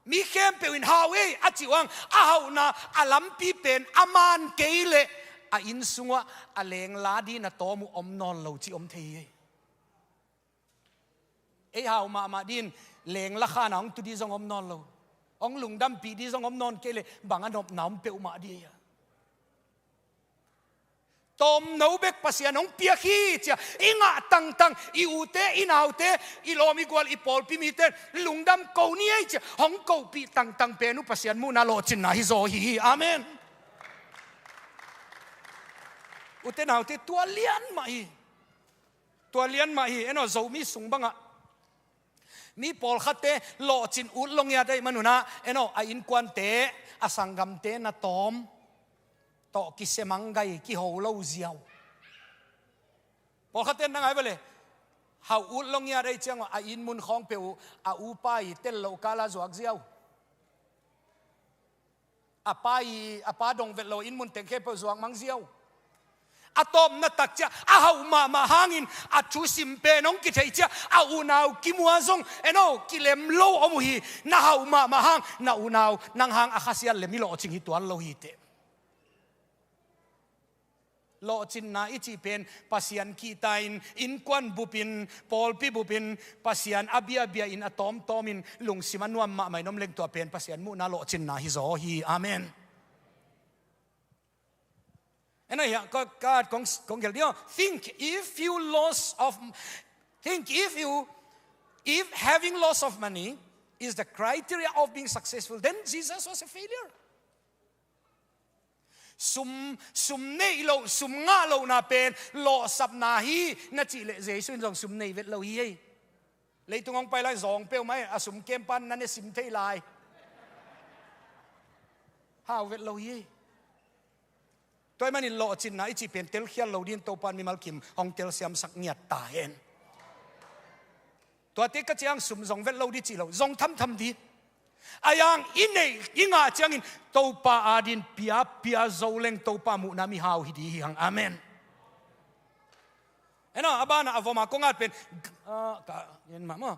mi khempeuh in hau ei a cih uh hang, a hauhna a lampi pen a man kei leh a inn sungah a lengla ding a tawm uh om nawn lo cih om thei hi. Ei hau mahmah ding lengla khan a hong tu di zong om nawn lo. Hong lungdampih di zong om nawn kei leh bang a nopna om peuhmah di hi a. Tomno bek Pasian hong piak hi ci-a i ngah tangtang, i ute, i naute, i lawm i gual, i pawlpi mite lungdam ko ni ei ci-a hong kohpih tangtang pen uh Pasian muhna lawhcinna hi zaw hi hi. Amen. Ute naute, tua lian mah hi. Tua lian mah hi. En aw, Zomi sung bangah mi pawlkhatte lawhcin ut lo ngiat ahih man un ah, en aw, a innkuante, a sanggamte na tawm tawh kisia mang gai, kiho lo ziau. Pawlkhatte na ngai ve le. Hauh ut lo ngiat ahih ciang a inn mun khawng peuh uh a upa i tel loh kal a zuak ziau. A pa i, a pa dong vet lo inn mun teng khempeuh zuak mang ziau. A tawpna tak ciah a hauh mahmah hangin a thusim pen hong kitheih ciah a unau kimu a zong, eno, kilem lo om uh hi. Na hauh mahmah hang na unau nang hang a khasiat lem i lawhcing hi tuan lo hi teh. Lawhcinna i cih pen Pasian kihta-in, innkuan bupin, pawlpi bupin, Pasian a biabia in, a tawmtawmin, lungsim a nuam mahmah in om leng tua pen Pasian muhna lawhcinna hi zaw hi. Amen. Ena hiah ka, ka kong, kong gelh dih aw. Think if you loss of, think if you, if having loss of money is the criteria of being successful, then Jesus was a failure. Sum, sum neih loh, sum ngah lohna pen lawhsapna hi na cih leh Jesu in zong sum nei vet lo hi ei. Leitung hong pai lai zawng peuhmah a sum kem pan na ne sim thei lai. Hau vet lo hi ei. Tua ahih manin lawhcinna i cih pen telkhial lo dingin Topan mimal kim hong telsiamsak ngiat ta hen. Tuate ka ciang sum zong vet lo dih cih lo, zong thamtham dih. A yang i neih i ngah ciangin Topa adin pia, pia zo leng Topa muhna mihau hi dih hi hang. Amen. Ena, a banah a voma kong at pen, ah, ka, en mah maw.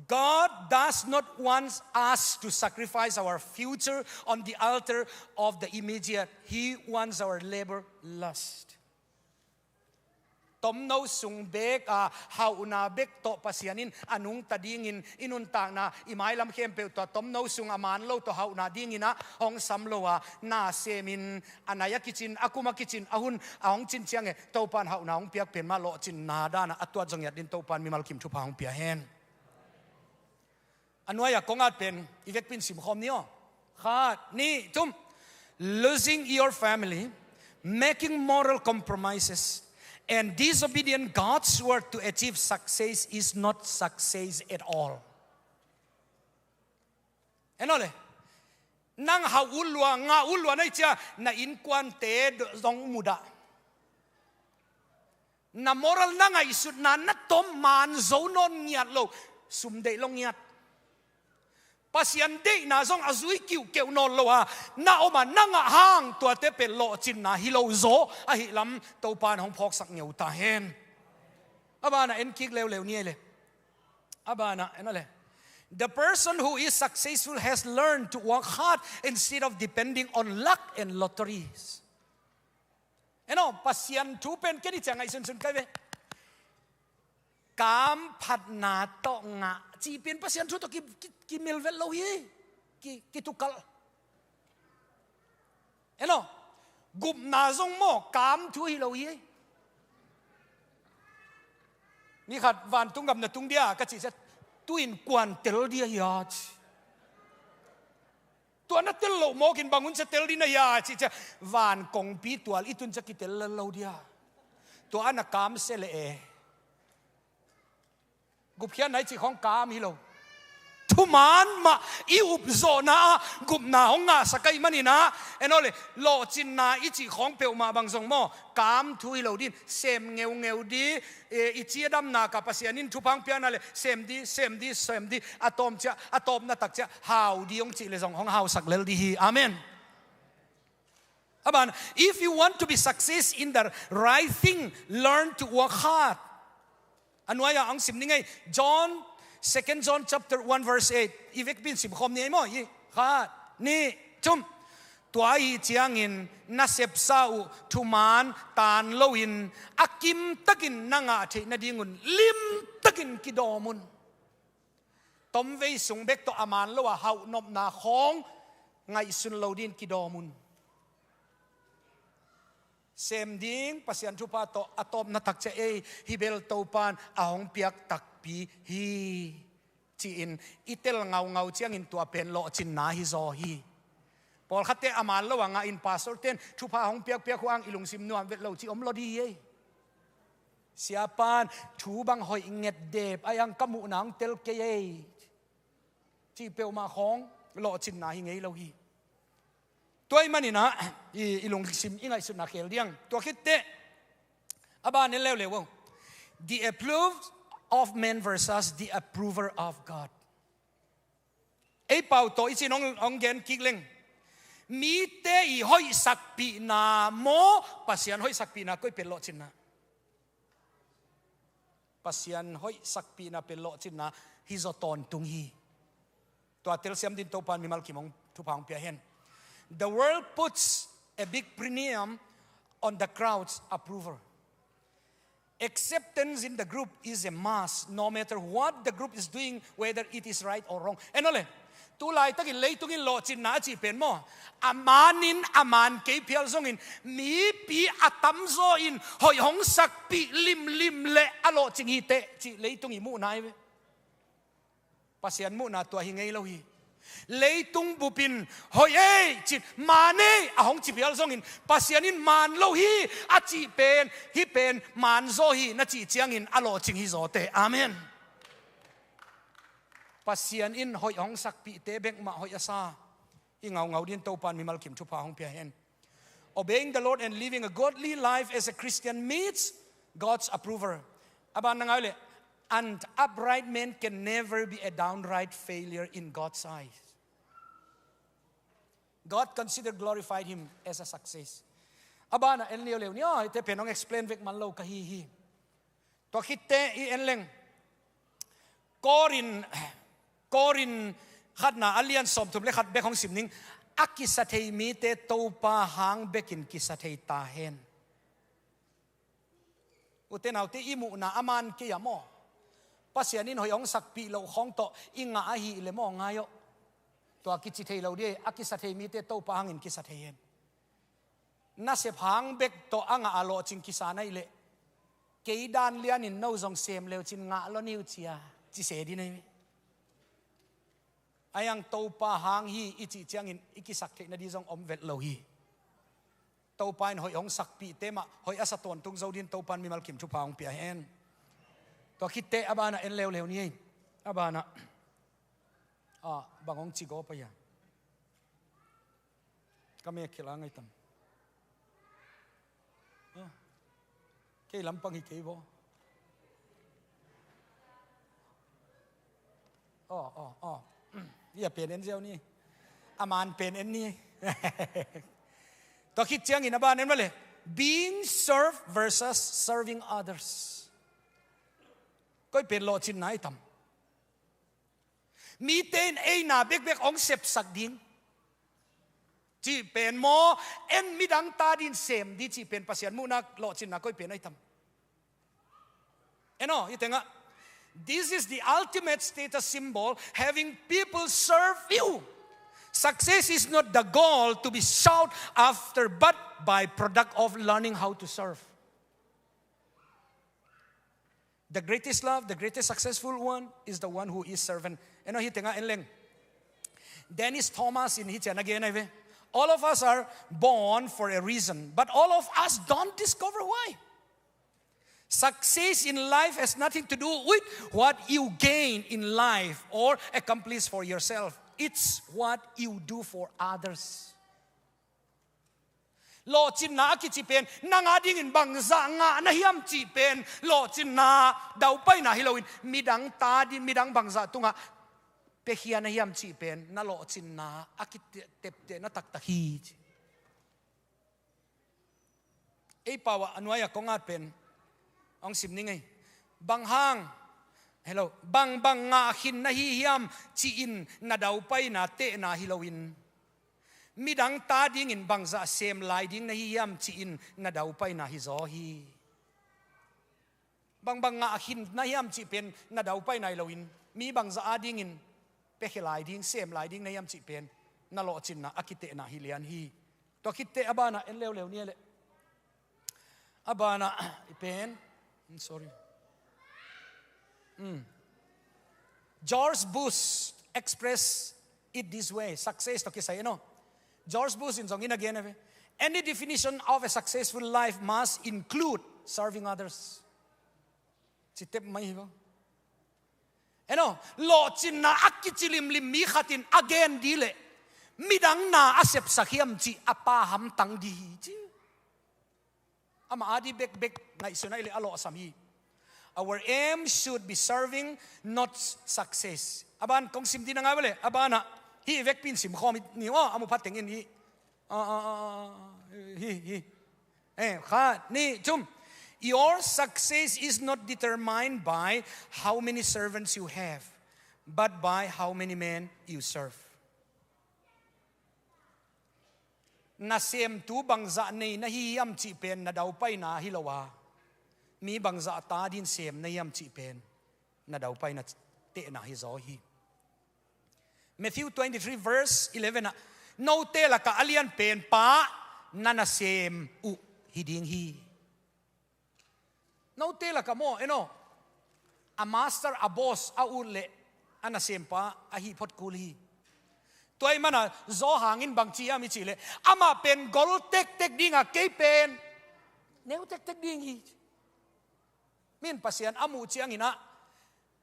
God does not want us to sacrifice our future on the altar of the immediate. He wants our labor last. Tomno sung bek a hauhna bek tawh Pasian in a nungta dingin i nuntakna, i mailam khempeuh tawh tomno sung a man lo tawh hauhna dingin ah hong sam lo a, na semin a nai a kicin, a kum a kicin, a hun a hong cin ciang e, Topan hauhna hong piak pen mah lawhcinna dan a, a tuat zong ngiat dingin Topan mimal kim thupha hong pia hen. A nuai-ah kong at pen i vekpi in simkhawm ni aw. Khat, nih, thum. Losing your family, making moral compromises, and disobedient God's word to achieve success is not success at all. En aw le. Nang hauh ut lua, ngah ut lua na hih ciang na innkuante zong mudah. Na moral, na ngaihsutna, na tom man zo nawn ngiat lo, sum deih lo ngiat. Pasian deihna zong a zui kiuhkeuh nawn lo a na om a na ngah hang tuate pen lawhcinna hi lo zaw ahih lam Topan hong phawksak ngeu ta hen. A banah en kik leuleu ni ei le. A banah en aw le. The person who is successful has learned to work hard instead of depending on luck and lotteries. En aw, Pasian thu pen kei ni ciang ngaihsunsun kai ve. Kam phatna tawh ngah cih pen Pasian thu tawh ki, ki, kimel vet lo hi. Ki, kitukalh. En aw, gupna zong maw, kam thu hi lo hi. Ni khat vantung gam na tung dia ka cih ciang, tu-in kuan tel dia hi a ci. Tua na tel loh mawkin bang hun cia tel ding na hia cih ciang, van kongpi tual i tun ciang kitel lel lo dia. Tua a na kam sia leh e. Gupkhiatna i cih khawng kam hi lo. Thuman mah i upzawhna ah gupna hong ngahsak ahih manin ah, en aw le, lawhcinna i cih khawng peuhmah bang zong maw, kam thu hi lo ding, sem ngeungeu ding, e, i ci a damna ka Pasian in thupha hong piakna le, sem ding, sem ding, sem ding, a tawm ciang, a tawpna tak ciang hau ding hong cih le zong hong hausak lel ding hi. Amen. A ban, if you want to be success in the right thing, learn to work hard. A nuai-ah hong sim ni ngei, John, Second John chapter one verse eight. I vekpi in simkhawm ni ei maw, i khat, nih, thum. Tua ahih ciangin na sepsa uh thuman taan loin a kimtakin na ngah theih nadingun limtakin kidawm un. Tomvei sung bek tawh a man lo a hauhnopna khawng ngaihsun lo dingin kidawm un. Sem ding Pasian thupha tawh a tawpna tak ciang ei, hih bel Topan a hong piak takpi hi, ci-in i tel ngaungau ciangin tua pen lawhcinna hi zaw hi. Pawlkhatte a man lo a ngahin pastor ten thupha hong piakpiak uh hang i lungsim nuam vet lo ci om lo ding hi ei. Siapan thu bang hoih nget dep a, ei hang ka muhna hong tel kei ei, cih peuhmah khawng lawhcinna hi ngei lo hi. Tua ahih manin ah i, i lungsim i ngaihsutna khel ding. Tua khit teh a ban en leuleu o. The approval of men versus the approval of God. Ei pau tawh i cih hong, hong gen kik leng, mite i hoihsakpihna maw, Pasian hoihsakpihna, koi pen lawhcinna? Pasian hoihsakpihna pen lawhcinna hi zaw tawntung hi. Tua telsiam dingin Topa'n mimal kim hong thupha hong pia hen. The world puts a big premium on the crowd's approval. Acceptance in the group is a must, no matter what the group is doing, whether it is right or wrong. En aw le, tu laitakin leitung in lawhcinna a cih pen maw, a manin a man kei phial zongin, mipi a tamzaw in hoih hong sakpih limlim leh a lawhcing hi teh cih leitung i muhna hi ve. Pasian muhna tua hi ngei lo hi. Leitung bup in hoih ei cin, man ei a hong ci phial zongin, Pasian in man lo hi a cih pen, hih pen man zaw hi na cih ciangin a lawhcing hi zaw teh. Amen. Pasian in hoih hong sakpihte bek mah hoih a sa i ngaungau dingin Topa'n mimal kim thupha hong pia hen. Obeying the Lord and living a godly life as a Christian meets God's approval. A ban na ngai le, an upright man can never be a downright failure in God's eyes. God consider glorified him as a success. A ban a en leuleu ni, aw, hihte pen hong explain vek man lo ka hi hi. Tua khitteh i en leng, Korin, Korin khatna a lian sawmthum le khat bek hong sim ning. A kisa thei mite Topa hang bekin kisa thei ta hen. Ute naute, i muhna a man kei a maw, Pasian in hoih hong sakpih loh khawng tawh i ngah ahih leh maw, ngai aw. Tua kici thei lo dih, a kisa thei mite Topa hangin kisa thei hen. Nasep hang bek tawh a ngah a lawhcing kisa na hih leh, kei dan lianin no zong sem leu cin ngah lo ni uh cia, ci se dih na hi. A yang Topa hang hi i cih ciangin i kisak theih nading zong om vet lo hi. Topa in hoih hong sakpihte mah hoih a sa tawntung zo dingin Topa'n mimal kim thupha hong pia hen. Tua khitteh a ban a en leuleu ni ei. A ban a, ah, bang hong ci gawp a hia? Ka mek khel a ngai tam. Ah. Kei lampang hi kei bo. Aw, aw, aw. Ia pen en ziau ni. A man pen en ni. Tua khit ciangin a ban en mah le, being served versus serving others. Koi pen lawhcinna i tam? Mite in ei na bekbek hong sepsak ding cih pen maw, en midang ta dingin sem ding cih pen Pasian muhna lawhcinna koi pen ahi tam? En aw, hih tengah, this is the ultimate status symbol, having people serve you. Success is not the goal to be sought after, but by product of learning how to serve. The greatest love, the greatest successful one is the one who is servant. En aw, hih tengah en leng, Dennis Thomas in hih ciang a gen ahi ve. All of us are born for a reason, but all of us don't discover why. Success in life has nothing to do with what you gain in life or accomplish for yourself. It's what you do for others. Lawhcinna a kici pen nang a dingin bangzah ngah na hiam cih pen lawhcinna, daupaina hi loin midang ta ding, midang bangzah tungah piakhia na hiam cih pen na lawhcinna a kiteptehna taktak hi ci. Ei pau ah a nuai-a kong at pen hong sim ning ei. Bang hang, hello, bang bang ngah khin na hi hiam ci-in na daupaina tehna hi loin, midang ta dingin bangzah sem lai ding na hi hiam ci-in na daupaina hi zaw hi. Bang bang ngah khin na hiam cih pen na daupaina hi loin, mi bangzah a dingin piakhia lai ding, sem lai ding na hiam cih pen na lawhcinna a kitehna hi lian hi. Tua khitteh a banah en leuleu ni a leh. A banah i pen, hmm, sorry. Hmm. George Bush expressed it this way. Success tawh kisai, you know. George Bush in zong in a gen a ve. Any definition of a successful life must include serving others. Ci tep mai hi vo. En aw, lawhcinna a kici limlim mi khatin a gen di leh, midang na a sepsak hiam cih a pa hamtang di hi ci. Amah a di bekbek ngaihsun a i leh a lawhsam hi. Our aim should be serving, not success. A ban kong sim ding a ngai vele. A banah hih vekpi in sim khawm ni aw, a mu phat tengin hih. Ah, ah, ah, ah, hih, hih. Eh, khat, nih, thum. Your success is not determined by how many servants you have, but by how many men you serve. Nasemtu bangzah nei na hi hiam cih pen na daupaina hi lo a, mi bangzah ta din sem na hiam cih pen na daupaina tehna hi zaw hi. Matthew twenty-three verse eleven ah, note lakah a lianpen pa na nasem uh hi ding hi. Note lakah maw, en aw, a master, a boss a ut leh a nasempa ahih phot kul hi. Tua ahih mana Johan in bang ci hiam i cih leh, amah pen gol tektek ding a, kei pen neu tektek ding hi. Min Pasian a muh ciangin ah,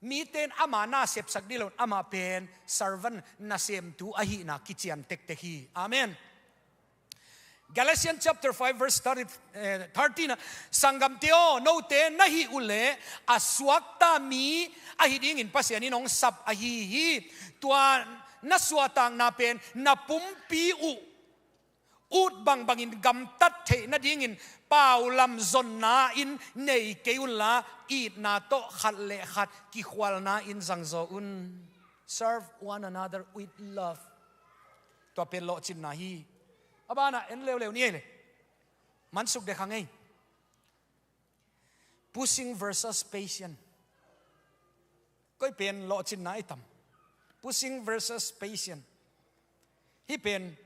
mite in ama na sepsak ding lo, amah pen servant, nasemtu ahihna kician tektek hi. Amen. Galatians chapter five verse thirty, eh, thirteen ah, sanggamte aw, note na hih uh leh a suakta mi ahi dingin Pasian in hong sap ahi hi. Tua na suahtakna pen na pumpi uh ut bangbangin gamtat theih nadingin paulam zonna in nei kei unla, itna tawh khat le khat kikhualna in zangzaw un. Serve one another with love. Tua pen lawhcinna hi. A banah en leuleu ni ei le. Mansuk dek hang ei. Pushing versus patient. Koi pen lawhcinna i tam? Pushing versus patient. Hih pen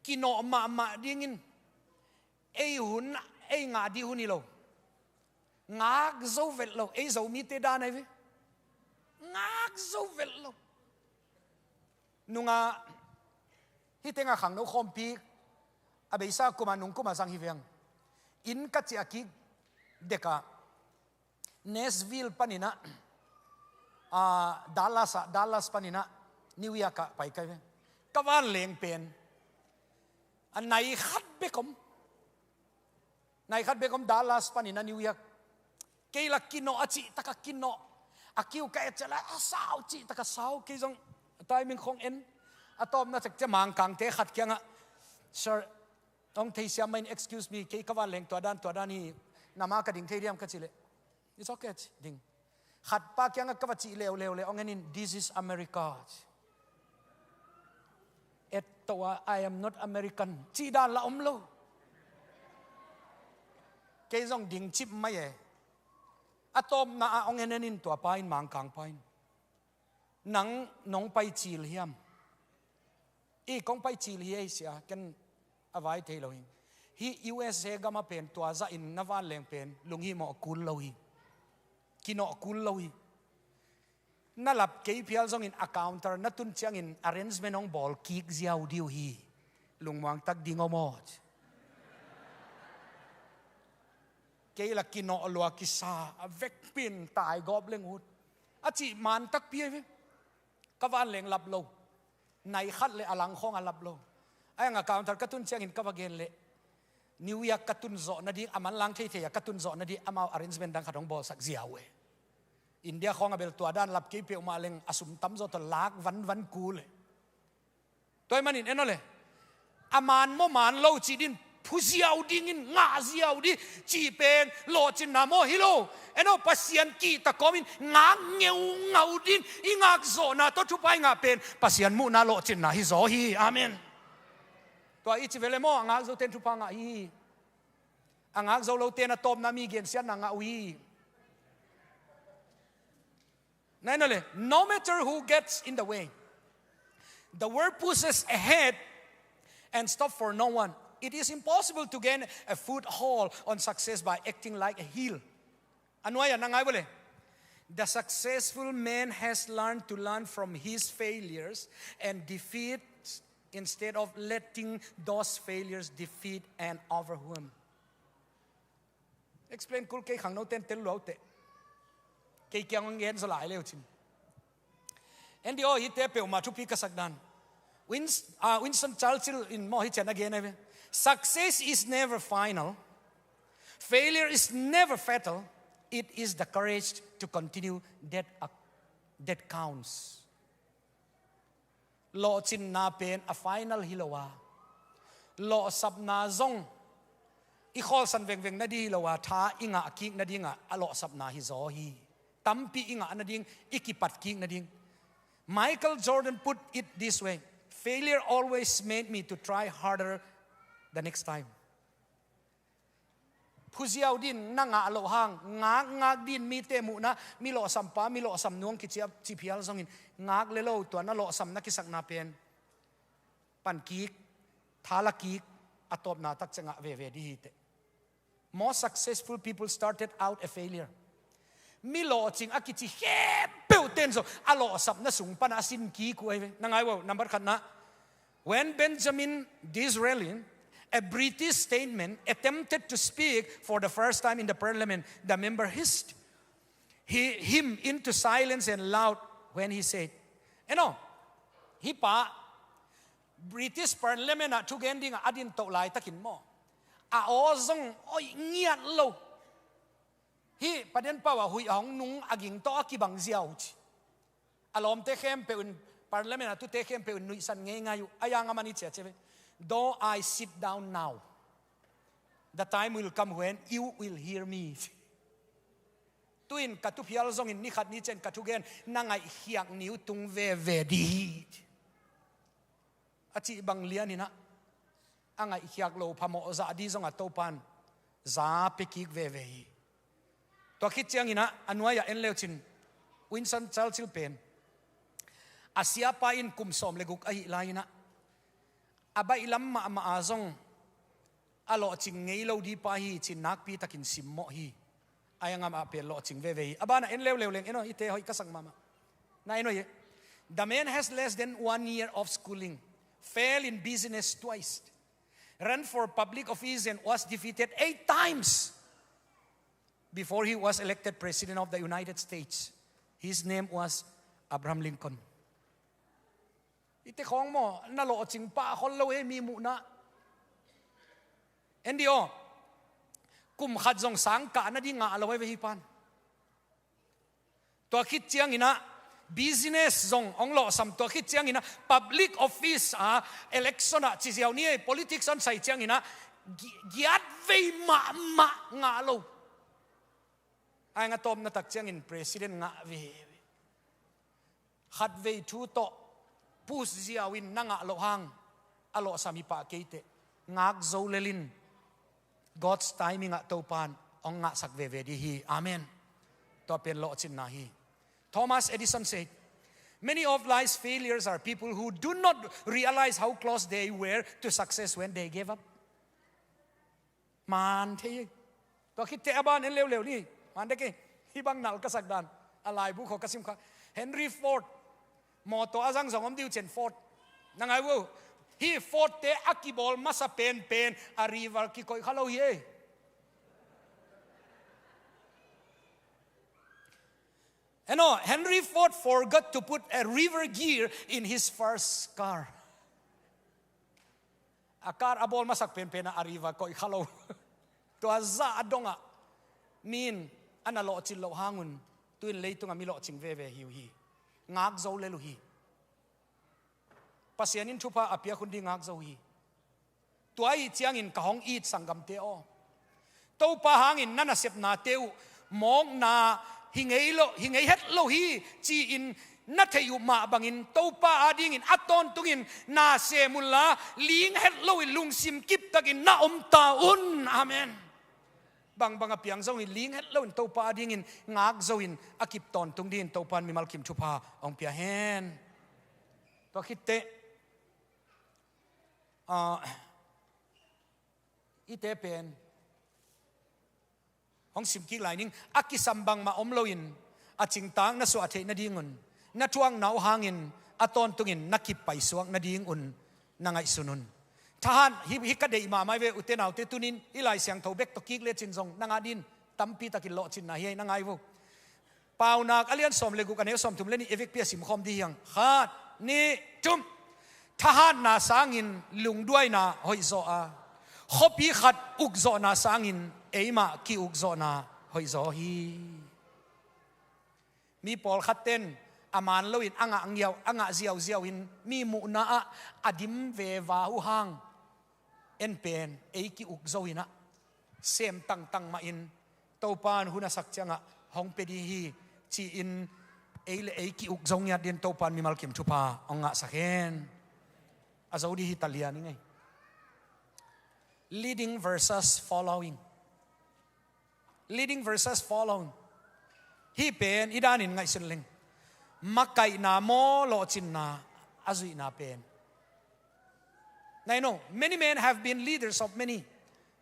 kinawh mahmah dingin ei hun, ei ngah ding hun hi lo. Ngak zo vet lo, ei Zomite dan ahi ve. Ngak zo vet lo. Nungah hih tengah khangno khawmpi a beisa kumah nung kumah zang hi veng. Inn ka ciah kik dekah Nashville paninah, ah, Dallas ah, Dallas paninah New York ah pai kai ve. Ka vanleng pen a nai khat bek om. Nai khat bek om Dallas paninah New York. Kei la kinawh a cih taka kinawh. A kiu ka et ciah la a sau cih taka sau. Kei zong timing khong en. A tawpna cekcia Mangkangte khat kiangah, "Sir, hong theisiam mah in, excuse me, kei ka vanleng tua dan, tua dan hi, na ma ka ding thei diam?" ka cih leh, "It's okay," ci ding. Khat pa kiangah ka va cih leuleu leh hong en in, "This is America," ci. Et to a, "I am not American," cih dan la om lo. Kei zong ding cip mai e. A tawpna ah hong en en in tua pa in, Mangkang pa in, "Nang nong pai cil hiam?" "I, kong pai cil hi ei sia, ken a vai thei lo hi." Hih U S A gam ah pen tua zahin na vanleng pen lunghimawh kul lo hi. Kinawh kul lo hi. Na lap kei phial zongin a counter na tun ciangin arrangement hong bawl kik ziau ding uh hi. Lungmuang tak ding om aw. Kei la kinawh lua kisa, a vekpi in taigawp leng ut. A cih man takpi ahi ve. Ka vanleng lap lo. Nai khat le a lang khawng a lap lo. A yang a counter ka tun ciangin ka va gen leh, New York ka tun zawh nading, a manlang theithei a ka tun zawh nading, amau arrangement dang khat hong bawlsak ziau e. India khawng a bel tua dan lap kei peuhmah leng a sum tamzaw tawh lak vanvan kul e. Tua ahih manin en aw le, a man maw man lo cih ding, phu ziau dingin ngah ziau ding cih pen lawhcinna maw hi lo. En aw, Pasian kihta kawmin ngak ngeungau ding, i ngak zawhna tawh thupha i ngah pen Pasian muhna lawhcinna hi zaw hi. Amen. Tua i ci vele maw, a ngak zoten thupha ngah hi. A ngak zo loten a tawpna mi gensiatna ngah uh hi. Nai na le, no matter who gets in the way, the world pushes ahead and stop for no one. It is impossible to gain a foothold on success by acting like a heel. A nuai ah na ngai vele. The successful man has learned to learn from his failures and defeat instead of letting those failures defeat and overwhelm. Explain kul kei, khangno ten tel luaute. Kei kiang hong gen zaw lai leu cin. Andy aw, hihte peuhmah thupi ka sak dan. Wins-, ah, Winston Churchill in maw hih ciang a gen ahi ve. Success is never final. Failure is never fatal. It is the courage to continue that, that counts. Lawhcinna pen a final hi lo a, lawhsapna zong i khawlsan vengveng nading hi lo a, tha i ngah kik nadingah a lawhsapna hi zaw hi. Tampi i ngah nading, i kipat kik nading. Michael Jordan put it this way: "Failure always made me to try harder the next time." Phuziau din na ngah loh hang, ngakngak din mite muhna, mi lawhsampa, mi lawhsam nuang kici a ciphial zongin, ngak le lo, tua na lawhsam na kisakna pen pan kik, tha la kik, a tawpna tak ciang ngah veve ding hi teh. Most successful people started out a failure. Mi lawhcing a kici khempeuh ten zong a lawhsapna sung pan a sin kik uh ahi ve. Na ngai uh a, number khatna, when Benjamin Disraeli, a British statesman, attempted to speak for the first time in the parliament, the member hissed he, him into silence and loud when he said, en aw, hih pa British parliament ah thugen dingah a din toh laitakin maw, a aw zong oih ngiat lo. Hih Pa Denpau a huih a hong nung a ging tawh a kibang ziau ci. A lawmte khempeuh in, parliament a tute khempeuh in nuihsan ngeingai uh. A yang a man i cia cia ve. Though I sit down now, the time will come when you will hear me. Tu-in ka tu phial zongin ni khat ni ciang ka thugen na ngaihkhiak ni uh tung veve ding hi. A cih bang lianinah a ngaihkhiak lo phamawh zah ding zongah Topan za pia kik veve hi. Tua khit cianginah a nuai-ah en leucin Winston Churchill pen a siapa in kum sawm le guk ahih lai-inah a baihlam mahmah a zong a lawhcing ngei lo ding pa hi cin nakpi takin simmawh hi. A yang amah pen lawhcing veve hi. A banah en leuleu leng en aw, hihte hoih ka sak mahmah. Na en aw hi. The man has less than one year of schooling, failed in business twice, ran for public office and was defeated eight times before he was elected president of the United States. His name was Abraham Lincoln. Hihte khawng maw, na lawhcing pah khol lo e, mi muhna. En dih aw, kum khat zong sang kah nading ngah lo ahi ve hih pan. Tua khit cianginah business zong hong lawhsam, tua khit cianginah public office a election ah ci ziau ni ei, politics hong sai cianginah gi-, giat vei mahmah ngah lo. A eng a tawpna tak ciangin president ngah ve. Khatvei thu tawh pus ziau in na ngah loh hang a lawhsam hi pah kei teh, ngak zo lel in. God's timing ah Topan hong ngahsak veve ding hi. Amen. Tua pen lawhcinna hi. Thomas Edison said, "Many of life's failures are people who do not realize how close they were to success when they gave up." Man thei hi. Tua khit teh a ban en leuleu ni. Man dek hi. Hih bang nal ka sak dan a laibu khaw ka sim kha. Henry Ford. Mawtaw a zang zong om dih uh cin Ford. Na ngai uh. Hih Ford te a kibawl masa penpen a rival kikoih kha lo hi ei. En aw, Henry Ford forgot to put a reverse gear in his first car. A car a bawl masak penpen ah a river koih kha lo. Tua zah a dongah mi in a na lawhcin loh hangun tu-in leitungah mi lawhcing veve hi uh hi. Ngak zo lel uh hi. Pasian in thupha a piak hun ding ngak zo hi. Tua ahih ciangin ka hong it sanggamte aw, Topa hangin na nasepnate uh mawkna hi ngei lo, hi ngei het lo hi ci-in na theih uh mah bangin Topa adingin a tawntungin na sem unla, ling het loin lungsim kiptakin na om ta un. Amen. Bangbang a piang zongin ling het loin Topa adingin ngak zo in a kip tawntung dingin Topa in mimal kim thupha hong pia hen. Tua khit teh, ah, hihte pen hong sim kik lai ning. A kisam bangmah om loin a cingtak na suah theih nadingun, na thuakna uh hangin a tawntungin na kip paisuak nadingun na ngaihsun un. Thahat, hih, hih ka deih mahmah hi ve, ute naute, tunin hih Lai Siangtho bek tawh kik lecin zong na ngah dingin tampi takin lawhcinna hi ei, na ngai vo. Paunak a lian sawm le guk, a neu sawmthum le nih, a vekpi a simkhawm dih hi hang. Khat, nih, thum. Thahatna sangin lungduaina hoihzaw a, khuapi khat ukzawhna sangin eimah ki-ukzawhna hoihzaw hi. Mi pawlkhat ten a man loin a ngah ngiau, a ngah ziauziau in mi muhna ah a dim veva uh hang, en pen ei ki-ukzo in ah, sem tangtang mahin Topa'n hun a sak ciangah hong pia ding hi, ci-in ei le ei ki-ukzo ngiat dingin Topa'n mimal kim thupha hong ngahsak hen. A zo ding hi ta lian i ngei. Leading versus following. Leading versus following. Hih pen i danin ngaihsun leng, makaihna maw, lawhcinna a zuihna pen? I know many men have been leaders of many,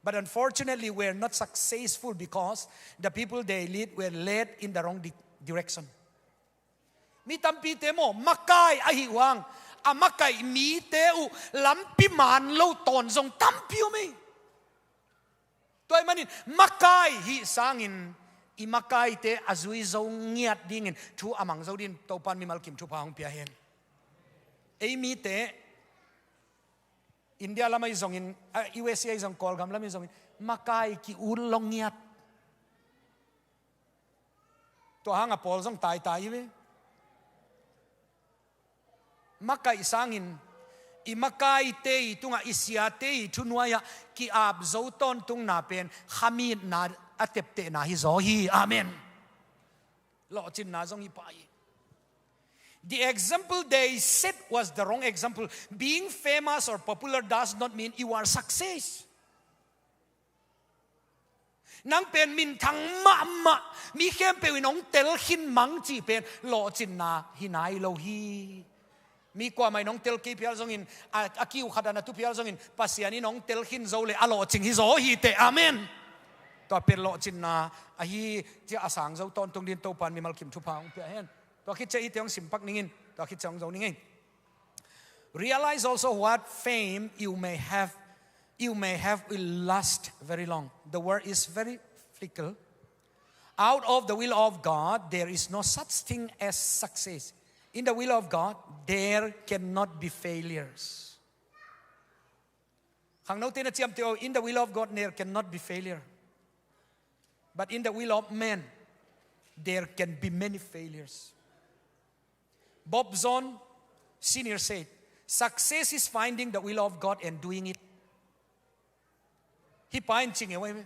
but unfortunately were not successful because the people they lead were led in the wrong di- direction. Mi tampite maw, makai ahi uh hang, a makaih mite uh lampi man lo tawn zong tampi om ei. Tua ahih manin makai hih sangin i makaite a zui zo ngiat dingin thu a mang zo dingin Topa'n mimal kim thupha hong pia hen. Ei mite India lam ahi zongin, a, U S A ahi zong, Kawlgam lam ahi zongin makai ki-ut lo ngiat. Tua hang a pawl zong taitai hi ve. Makaih sangin i makaite i tungah, i siate i thunuai-ah ki-ap zo tawntungna pen khamitna a teptehna hizaw hi. Amen. Lawhcinna zong hi pah hi. The example they set was the wrong example. Being famous or popular does not mean you are success. Nang pen minthang mahmah, mi khempeuh in hong tel khin mang cih pen lawhcinna hi nai lo hi. Mi kuamah in hong tel kei phial zongin, a, a kiu khat a na tu phial zongin, Pasian in hong tel khin zo le a lawhcing hizaw hi teh. Amen. Tua pen lawhcinna ahi, ci-a a sang zo tawntung dingin Topa'n mimal kim thupha hong pia hen. Tua khit ciang hihte hong simpak ning in, tua khit ciang hong zo ning ei. Realize also what fame you may have, you may have will last very long. The world is very fickle. Out of the will of God, there is no such thing as success. In the will of God, there cannot be failures. Khangnote na ciamteh o, in the will of God, there cannot be failure. But in the will of man, there can be many failures. Bob Jones Senior said, "Success is finding the will of God and doing it." Hih pa in ci ngeu ahi ve.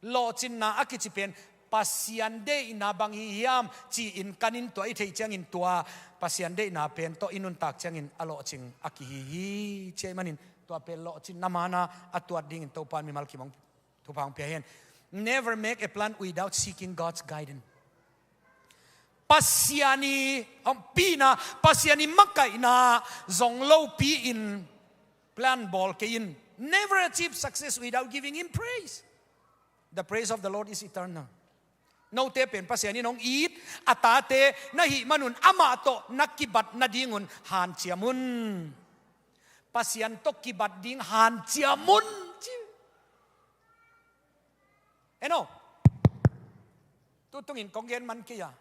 Lawhcinna a kici pen Pasian deihna bang hi hiam ci-in kanin tua i theih ciangin tua Pasian deihna pen tawh i nuntak ciangin a lawhcing a kihi hi. Ci ahih manin tua pen lawhcinna man a tuat dingin Topa'n mimal kim hong thupha hong pia hen. Never make a plan without seeking God's guidance. Pasian i, um, pina, Pasian i makaihna zong lopi-in plan bawl kei in. Never achieve success without giving Him praise. The praise of the Lord is eternal. Note pen Pasian in hong it a tate na hih manun amah tawh na kibat nadingun hanciam un. Pasian tawh kibat ding hanciam un, ci. En aw. Tutungin kong gen man kei a,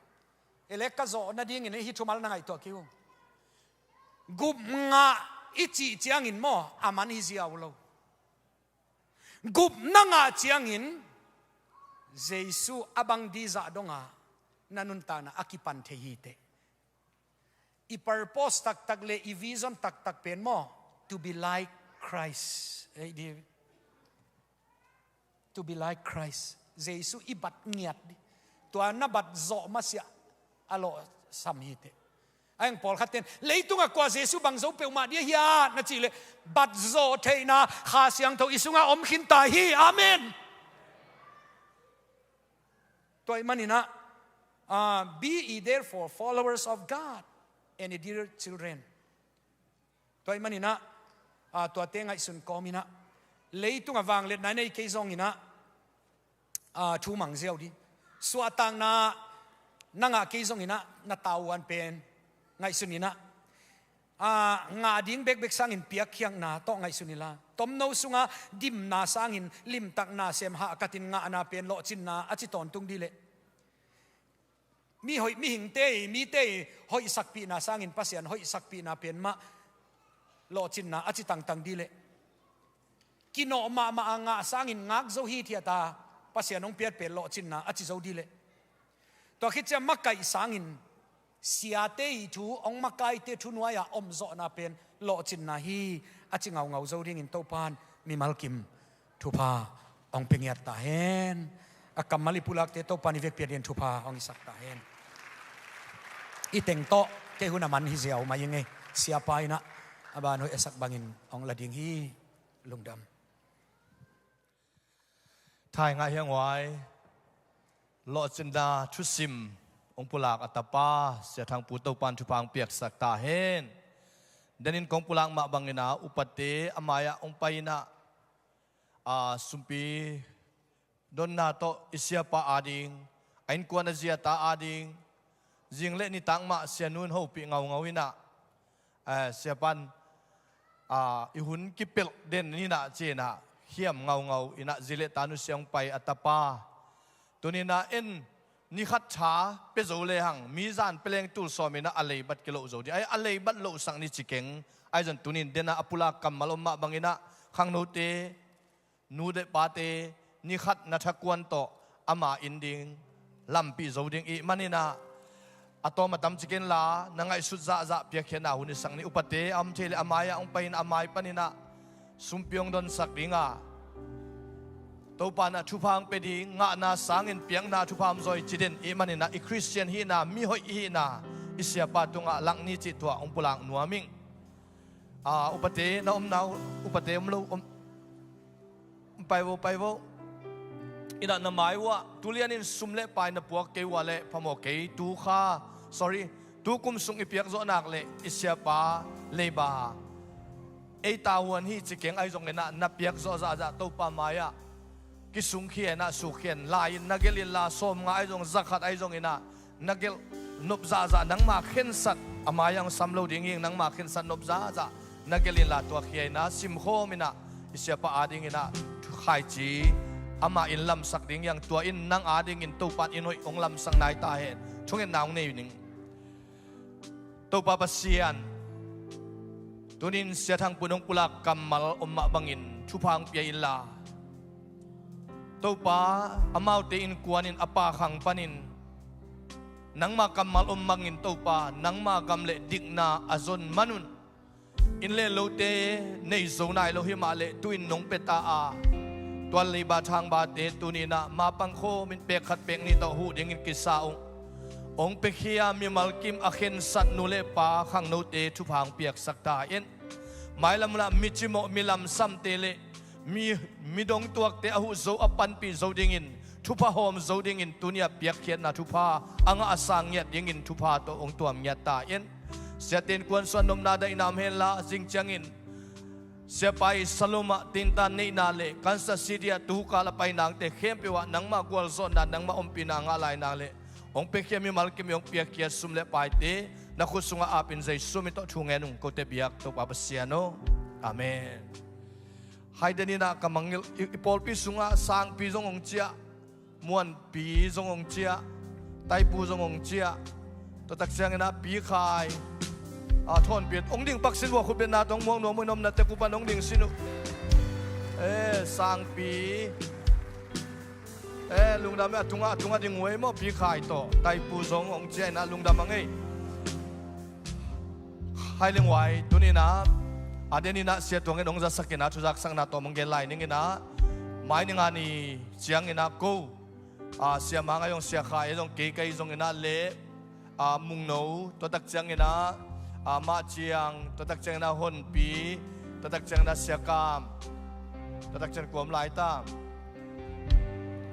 ei le ka zawh nadingin hih thumal na ngaihtuah kei un. Gup ngah i cih ciangin maw, a man hi ziau lo. Gup na ngah ciangin Jesu a bang ding zah donga na nuntakna a kipan thei hi teh. I purpose taktak le i vision taktak pen maw, to be like Christ. Ei di, to be like Christ. Jesu i bat ngiat ding. Tua na bat zawh masiah a lawhsam hi teh. A heng pawlkhat ten, "Leitungah kua Jesu bang zo peuhmah ding a hia?" na cih leh, bat zawh theihna Kha Siangtho i sungah om khin ta hi. Amen. Tua ahih manin ah, ah, "Be ye therefore followers of God and dear children." Tua ahih manin ah, ah, tuate ngaihsun kawmin ah, leitungah vangliatna nei kei zongin ah, ah, thu mang ziau ding. Suahtakna na ngah kei zongin ah, na tavuan pen ngaihsun in ah, ah, ngah ding bekbek sangin piakkhiatna tawh ngaihsun inla, tomno sunga dimna sangin limtakna sem hahkatin ngahna pen lawhcinna a ci tawntung ding leh, mi hoih, mihingte i, mite i hoihsakpihna sangin Pasian hoihsakpihna pen mah lawhcinna a ci tangtang ding leh, kinawh mahmah a ngah sangin ngak zo hithiat a, Pasian hong piak pen lawhcinna a ci zo dih leh. Tua khit ciang makaih sangin siate ih thu, hong makaite thunuai-ah omzawhna pen lawhcinna hi a ci ngaungau zo dingin Topan mimal kim thupha hong pia ngiat ta hen. A kammal i pulakte Topan i vekpi-a dingin thupha hong hisak ta hen. I teng tawh kei hun a man hi ziau mah ing ei. Siapa in ah a ban hoih a sak bangin hong la ding hi. Lungdam. Thai ngah hiang uai. Lawhcinna thusim hong pulak a tapa Sia Thang Pu Topan thupha hong piaksak ta hen. Denin kong pulak mah bangin ah upate a mai-ah hong pai in ah, a, sumpi donna tawh i siapa ading, a innkuan a ziate ading, zing le nitak mah Sia Nun hopih ngaungau in ah, eh, siapan, ah, i hun kipelh den in ah ci-in ah hiam ngaungau in ah zi le ta nusia hong pai a tapa. Tuni-in ah en ni khat tha pia zo lehang mi zan pia leng tul sawm in ah a leibat kiloh zo ding. Ai, a leibat lohsak ni ci keng. Ahi zong tuni-in den ah a pulak kammal om mah bangin ah khangnote, nu le pate, ni khat na thakuan tawh ama inn ding lampih zo ding ih manin ah, a tawm a tam ci kenla na ngaihsut zahzah piakkhiatna hun i sak ni. Upate a om thei le a mai-ah hong pai in a mai panin ah sumpi hong donsak ding a, Topa in ah thupha hong pia ding, ngahna sangin piakna thupha om zaw hi ci den ih manin ah i Khristian hihna, mihoih i hihna i siapa tungah lak ni cih tua hong pulak nuam ing. A, upate na omna uh, upate om lo, om, pai vo, pai vo. In ah na mai uh ah tulian in sum le pai na puak kei uh ah leh phamawh kei, tu kha, sorry, tu kum sung i piak zawh nak leh i siapa leiba ei tavuan hi ci keng. Ahi zongin ah na piak zawh zahzah Topa mai-ah kisungkhia in ah sukkhia in, lai-in na gelh inla, sawmnga ahi zong, za khat ahi zongin ah na gelh nop zahzah, nangma khensat, a mai-ah hong sam lo ding hi ing, nangma khensat nop zahzah na gelh inla tua khia in ah simkhawm in ah i siapa adingin ah khaici ama inn lamsak ding hi ing. Tua in nang adingin Topa in inn hoih hong lamsak nai ta hen. Thungetna hong nei ning. Topa Pasian, tuni-in Sia Thang Pu in hong pulak kammal om mah bangin thupha hong pia inla, Topa, amaute innkuan in a pa khang panin nangma kammal om bangin Topa, nangma gam le dikna a zon man un. Inn le lote nei zo nai lo hi mah leh tu-in nong pia ta a, tual leiba thangbate tuni-in ah mapang khawm in pek khat pek nih tawh huh dingin kisa ung. Hong piakhia mimal kim a khensat nu le pa khangnote thupha hong piaksak ta in. Mailam hun ah mi cimawh, mi lamsamte le mi, mi dongtuakte a huh zo, a panpih zo dingin, thupha hawm zo dingin tuni-ah piakkhiatna thupha a ngah a sang ngiat dingin thupha tawh hong tuam ngiat ta in. Siate innkuan sungah nopna daihna om henla, zing ciangin siapa ih Salom ah tintan neihna le Kansas City ah tukal a pai nangte khempeuh ah nangma gualzawhna, nangma ompihna a ngah lai nang le hong piakhia mimal kim ih hong piakhia sum le paite na khut sungah ap in Jesu min tawh thu ngen ung, kote biak Topa Pasian aw. Amen. Hai, den in ah ka mangngilh, i, i pawlpi sungah sangpi zong hong ciah, muanpi zong hong ciah, taipu zong hong ciah. Tua tak ciangin ah Pi Khai, a, Thawnpi hong ding pak sin vua, khut betna tawh hong muak nuam uh in, omna tek uh pan hong ding sin uh. Eh, sangpi. Eh, lungdam ei, a tungah, a tungah ding uh ei maw, Pi Khai tawh taipu zong hong ciah in ah lungdam a ngei. Hai leng uai, tuni-in ah a den in ah Sia Tuang in hong zasak in ah thuzaksakna tawh hong gen lai ning in ah, mai ni nga ni ciangin ah ko, a, Sia Mang ahi zong, Sia Khai ahi zong, kei ka hi zongin ah le, a, Mungno, tua tak ciangin ah, a, Mah Ciang, tua tak ciangin ah Honpi, tua tak ciangin ah Sia Kam, tua tak ciang kua om lai ta.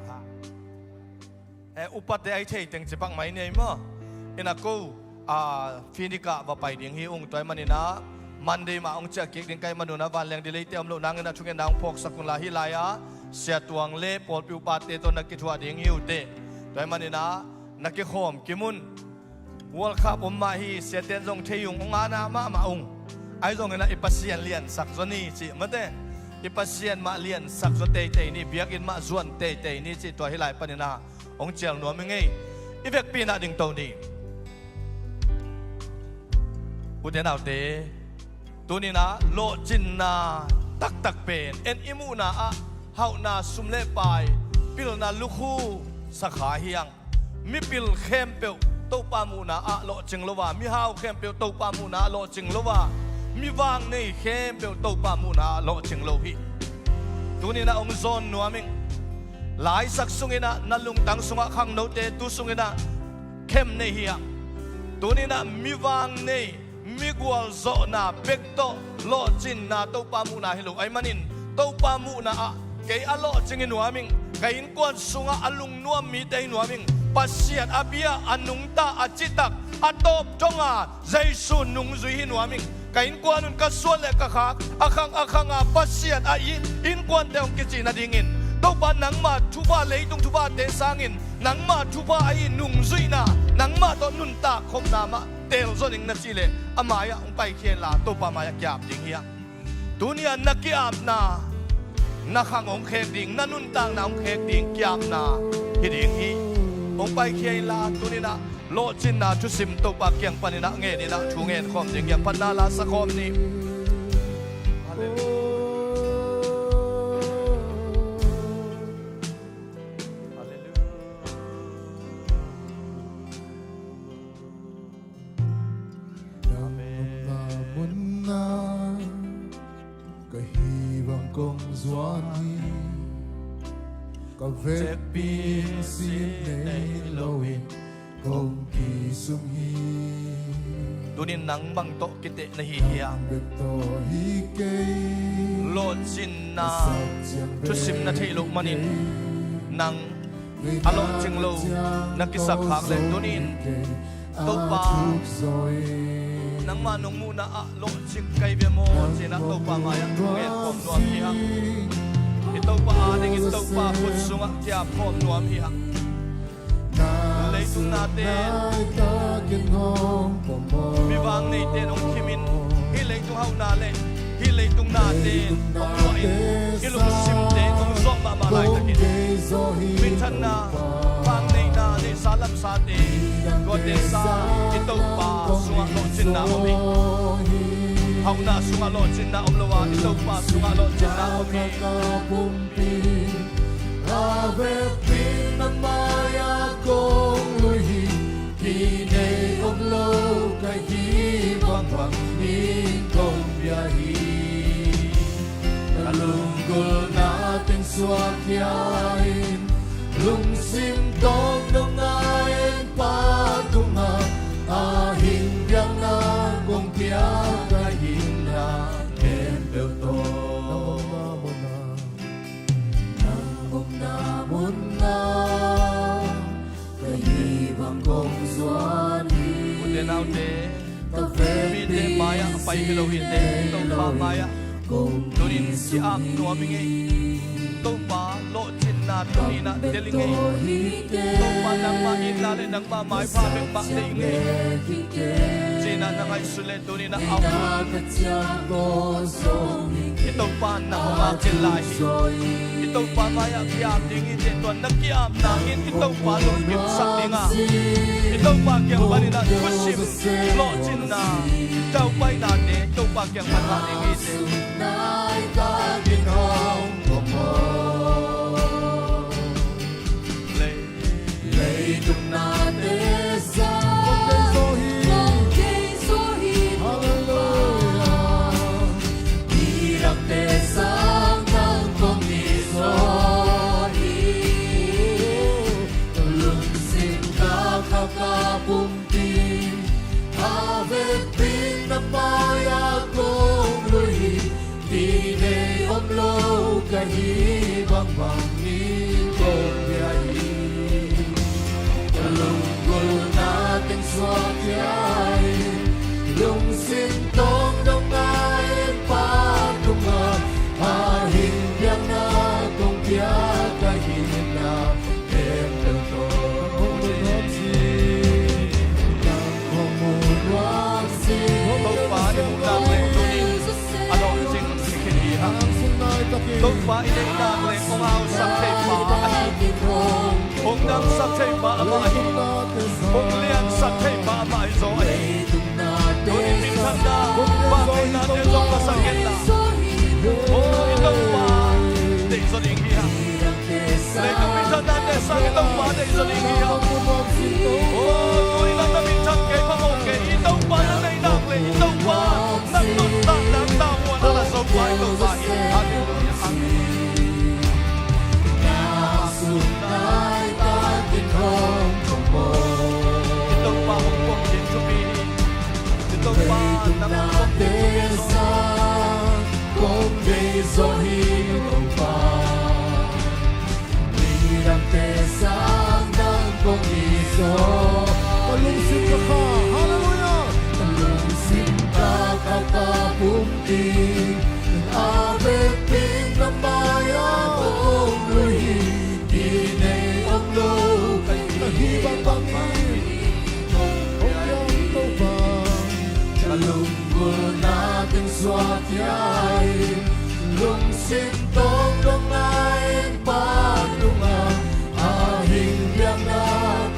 Ha. Eh, upate ahi thei teng cipak mai ni ei maw. In ah ko, a, Phoenix ah va pai ding hi ung, tua ahih manin ah Monday mah hong ciah kik ding ka hih manun ah vanleng delay te om loh nangin ah thungetna hong phawksak un la. Hih lai-ah Sia Tuang le pawlpi upate tawh na kithuah ding hi uh teh. Tua ahih manin ah na kikhawm kim un. World Cup om mah hi, siate in zong thei ung, hong ana mahmah ung. Ahi zongin ah i Pasian liansak zaw ni cih mate. I Pasian mah liansak zaw teitei ni, biakinn mah zuan teitei ni cih tua hih lai panin ah hong cial nuam hi ing ei. I vekpi in ah dingto ni. Ute naute, tuni-in ah lawhcinna taktak pen en i muhna ah hauhna, sum le pai, Pilna lukhu sakha hi hang. Mipil khempeuh Topa muhna ah lawhcing lo a, mihau khempeuh Topa muhna ah lawhcing lo a, mivang nei khempeuh Topa muhna ah lawhcing lo hi. Tuninah hong zawn nuam ing. Laisak sunginah na lungtang sungah khangnote tu sunginah khem nei hi hang. Tuninah mivang nei, migualzawhna bek tawh lawhcinna Topa muhna hi lo ahih manin, Topa muhna ah kei a lawhcing hi nuam ing, ka innkuan sungah a lungnuam mite hi nuam ing, Pasian a bia a nungta a citak a tawp donga Jesu nungzui hi nuam ing, ka innkuan un ka suan le ka khak a khang a khanga Pasian a i innkuante hong kici nadingin, Topa nangma thupha, leitung thuphate sangin nangma thupha ahi nungzuihna, nangmah tawh nuntak khopna mah teel zaw ning na cih leh a mai-ah hong paikhia inla Topa mai-ah ki-ap ding hi hang. Tuni-a na ki-apna, na khang hong khek ding, na nuntakna hong khek ding ki-apna hi ding hi. Hong paikhia inla tuninah lawhcinna thusim Topa kiang paninah ngeninah thu ngen khawm ding, kiang panna la sa khawm ni. Halleluiah. Halleluiah. Amen. Nang omna munah ka hih bang kong zuan hi. Ka vekpi in sin nei loin kong kisum hi. Tunin nang bang tawh kiteh na hi hiam? Nang bek tawh hi kei. Lawhcinna thusim na theih loh manin nang a lawhcing lo na kisak khak leh tunin Topa, nangmah nong muhna ah lawhcing ka hi ve maw, cinah Topa mai-ah thu ngen khawm nuam hi hang. I Topa adingin Topa khut sungah ki-ap khawm nuam hi hang. Leitung nate, mi vang neite nong khimin, hih leitung hauhna le hih leitung nate hong luahin i lungsimte hong zawh mahmah laitakin, minthanna, vang neihna, neihsa lamsate, tuate sang i Topa sungah lawhcinna om hi. Hauhna sungah lawhcinna om lo a, i Topa sungah lawhcinna om hi. A vekpi in na mai-ah kong lui hi. Hi nei om lo ka hih bangbang in kong pia hi. Ka lunggulhna teng suakkhia in, lungsim tawng dong ngai in Pa tungah, a hing biakna kong pia ka hihna khempeuh tawh. Nang omna munah ka hih bang kong zuan hi. Ute naute, mite mai-ah a pai hi lo hi teh, Topa mai-ah tunin ki-ap nuam ing ei. Topa lawhcinna tuninah tel ing ei. Topa nangmah itna le nangmah maipha bek mah deih ing ei. Cinah na ngaihsun le tuninah a hun i Topa na hong ngak in lai hi. I Topa mai-ah ki-ap ding hi teh, tua na ki-apna in i Topa lungkimsak ding a, i Topa kiang paninah thusim, lawhcinna, daupaihnate i Topa kiang pan ngah ding hi teh. Leitung nate sang kong kei zaw hi. Halleluiah. Midangte sang nang kong it zaw hi. Lungsim ka kha ka pumpi, a vekpi in na mai-ah kong lui hi. Hi nei om lo ka hih bangbang in kong pia hi. Ka lunggulhna teng suakkhia in, lungsim tawng dong ngai in Pa tungah, a hing biakna kong pia ka hihna khempeuh tawh. Topa i muhna leh tunin a lawhcing hi khin hi hang. Topa i neihna leh hong hausak thei pa ahi, hong damsak thei pa amah ahi, hong liansak thei pa amah ahi zaw ahi. Tunin minthanna, vangneihnate zong ka sa kei la. Oh, i Topa deih zaw ding hi hang. Leitung mi Topa, na nuntakna tawh a la Topa i Topa hi. Halleluiah. Amen. I Topa hong pom ding thupi hi. I Topa nang hong pom ding thupi hi. Kong deih zaw hi Topa. Midangte sang nang kong it zaw. Ka lungsim ka kha, halleluiah. Ka lungsim ka kha ka pumpi, a vekpi na mai-ah kong lui hi. Kei nei om lo ka hih bangbang hi. Hong piang Topa, ka lunggulhna teng suak hi. Lungsim tawng dong na in pan nungah, a hing biakna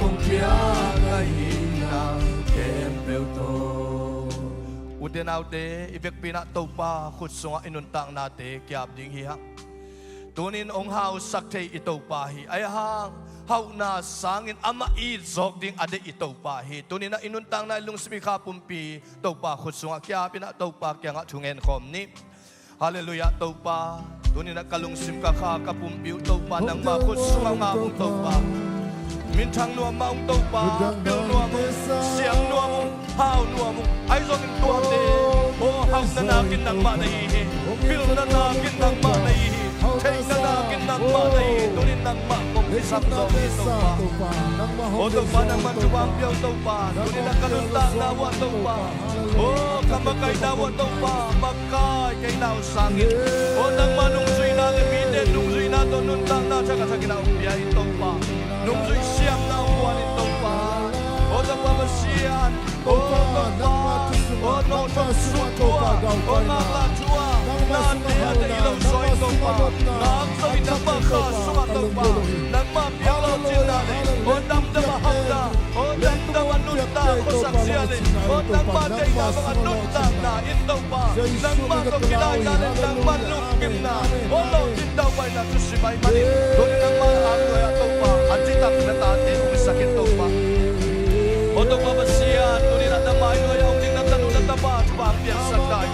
kong piak ahi na khempeuh tawh. Ute naute, i vekpi-in ah Topa khut sungah i nuntaknate kiap ding hi hang. Tuni-in hong hausak thei i Topa hi. Ahi hang hauhna sangin amah it zawk ding a deih i Topa hi. Tuni-in ah i nuntakna, i lungsim, i kha pumpi Topa khut sungah kiap in ah Topa kiangah thungen khawm ni. Halleluiah Topa. Tuni-in ah ka lungsim ka kha ka pumpi uh Topa nangma khut sungah ngah ung Topa. Minthang nuam mah ung Topa. Pil nuam ung, siam nuam ung, hau nuam ung. Ahi zongin tuate, aw, hauhna nakin nangmah na hi hi. Pilna nakin nangmah na hi hi. Theihna nakin nangmah na hi hi. Tuni-in nangmah kong kisam zaw hi Topa. Aw Topa, nangman thupha pia un Topa. Tuni-in ah ka nuntakna uh ah Topa, aw, ka makaihna uh ah Topa, makai kei na uh sangin, aw, nangma nungzuihna le mite nungzuihna tawh nuntakna thak a thakin ah hong pia in Topa. Nungzuih siamna hong guan in Topa. Aw Topa Pasian, aw Topa, aw nawhthong sut thu ah, aw ngaklah thu ah, nate a deih hi lo zaw in Topa. Ngak zo in nangma kha sungah Topa, nangma piak lawhcinna le, aw damdam a hauhna, aw damdam a nuntak khuasak zia le, aw nangma deihna bang a nuntakna in Topa, nangma tawh kidaina le nangma lungkimna, aw lawhcin dauhpaina thusim ahih manin, tuni nangma angnuai ah Topa, a citak na tate hong hisak in Topa. Aw Topa Pasian, tuni-in ah nangma nuai ah hong ding na tanu na tapa thupha hong piaksak ta in.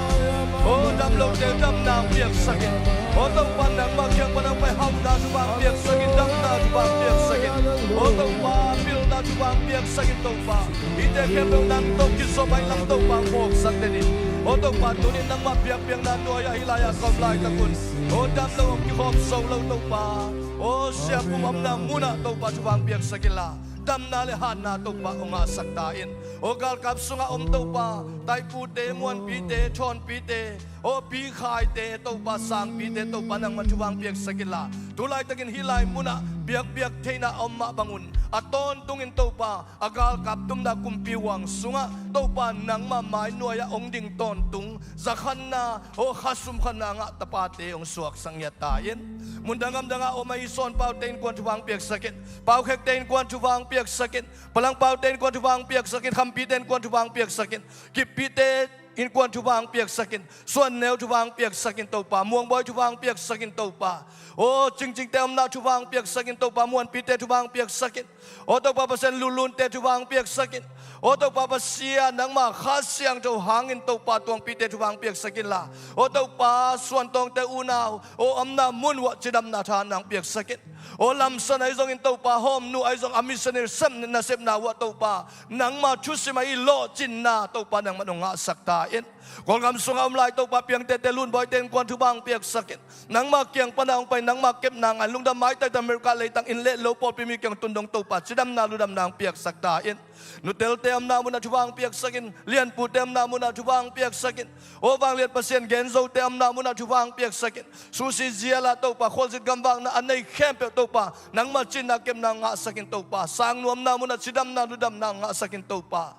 Aw damlote damna hong piaksak in. Aw Topa, nangma kiang pan hong pai hauhna thupha hong piaksak in, damna thupha hong piaksak in. Aw Topa, pilna thupha hong piaksak in Topa. Hihte khempeuh nang tawh kizom ahih lam Topa hong phawksak den in. Aw Topa, tuni-in nangma biakpiakna nuai ah hih lai-ah ka om laitak un, aw damlo hong kikhawm zo lo Topa, aw siapum omna munah Topa thupha hong piaksak inla, damna le hatna Topa hong ngahsak ta in. Aw galkap sungah om Topa, taipute, muanpite, thawnpite, aw pikhaite Topa, sangpite Topa, nangman thupha hong piaksak inla, tu laitakin hih lai munah biakpiak theihna a om mah bangun, a tawntungin Topa, a galkap tumna kumpi huang sungah Topa nangma mai nuai-ah hong ding tawntung zakhanna, aw khasum khanna ngah tapate hong suaksak ngiat ta in. Mundang gamdangah om ahi Sawn Paute innkuan thupha hong piaksak in. Paukhekte innkuan thupha hong piaksak in. Palang Paute innkuan thupha hong piaksak in. Khampite innkuan thupha hong piaksak in. Kippite innkuan thupha hong piaksak in. Suanneu thupha hong piaksak in Topa. Muangboi thupha hong piaksak in Topa. Aw Cingcingte omna thupha hong piaksak in Topa. Muanpite thupha hong piaksak in. Aw Topa Pasian, Lunlunte thupha hong piaksak in. Aw Topa Pasian, nangma Kha Siangtho hangin Topa Tuangpite thupha hong piaksak inla, aw Topa Suantawngte unau, aw omna mun uah cidamna thahatna hong piaksak in. Aw lamsan ahi zongin Topa, Hawmnu ahi zong a missionary sem nasepna uah Topa, nangma thusim ahi lawhcinna Topa nangman hong ngahsak ta in. Kawlgam sungah om lai Topa Piangtete, Lunbawite innkuan thupha hong piaksak in. Nangma kiang pana hong pai, nangma kepna ngai, lungdam maitaita America leitang inn le lo pawlpi mi kiang tundong Topa cidamna ludamna hong piaksak ta in. Nutelte omna munah thupha hong piaksak in. Lianpute omna munah thupha hong piaksak in. Aw vangliat Pasian, Genzote omna munah thupha hong piaksak in. Susi ziala Topa, khualzin gamvakna a nei khempeuh Topa, nangma cinna kepna hong ngahsak in Topa. Sangnu omna munah cidamna ludamna hong ngahsak in Topa.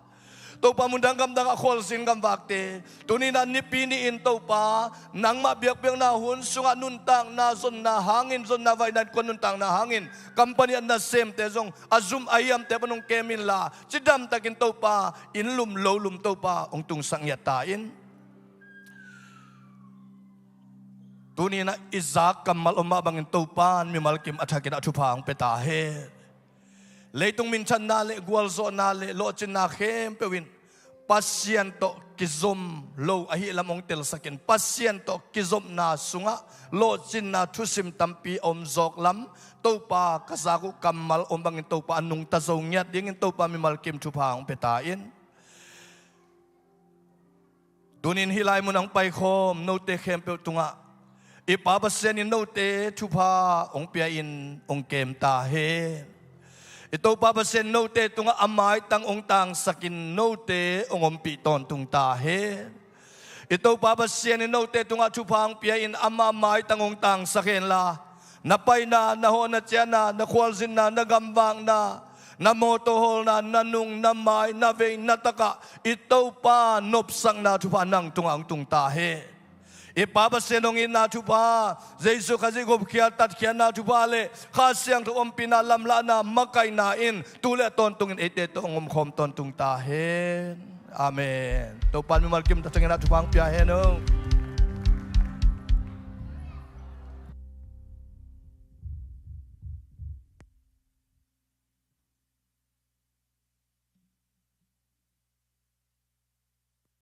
Topa, mundang gamdangah khualzin gamvakte, tuni-in ah Nipi ni-in Topa, nangmah biakpiakna hun sungah nuntakna zonna hangin, zonna vaihna innkuan nuntakna hangin, company ah nasemte zong a zum a hiamte pan hong kem inla, cidamtakin Topa, inn lum lo lum Topa hong tungsak ngiat ta in. Tuni-in ah i zak kammal om mah bangin Topa in mimal kim a thakin a thupha hong pia ta hen. Leitung minthanna le gualzawhna le lawhcinna khempeuh in Pasian tawh kizom lo ahi lam hong telsak in, Pasian tawh kizopna sungah lawhcinna thusim tampi a om zawk lam, Topa ka zak uh kammal om bangin Topa a nungta zo ngiat dingin Topa mimal kim thupha hong pia ta in. Tunin hih lai mun ah hong paikhawm note khempeuh tungah i Pa Pasian in note thupha hong pia in hong kem ta hen. I Topa Pasian in note tungah a maitang hong tangsak in note hong ompih tawntung ta hen. I Topa Pasian in note tungah thupha hong pia in ama maitang hong tangsak hen la, na paina, na hawh na ciahna, na khualzinna, na gamvakna, na mawtaw hawlna, na nung, na mai, na vei, na takah i Topa nopsakna thupha nang tungah hong tung ta hen. I Pa Pasian hong itna thupha, Jesu Khazih gupkhiat tatkhiatna thupha le Kha Siangtho ompihna lamlahna makaihna in tu le a tawntungin eite tawh hong omkhawm tawntung ta hen. Amen. Topa in mimal kim ta ciangin a thupha hong pia hen o.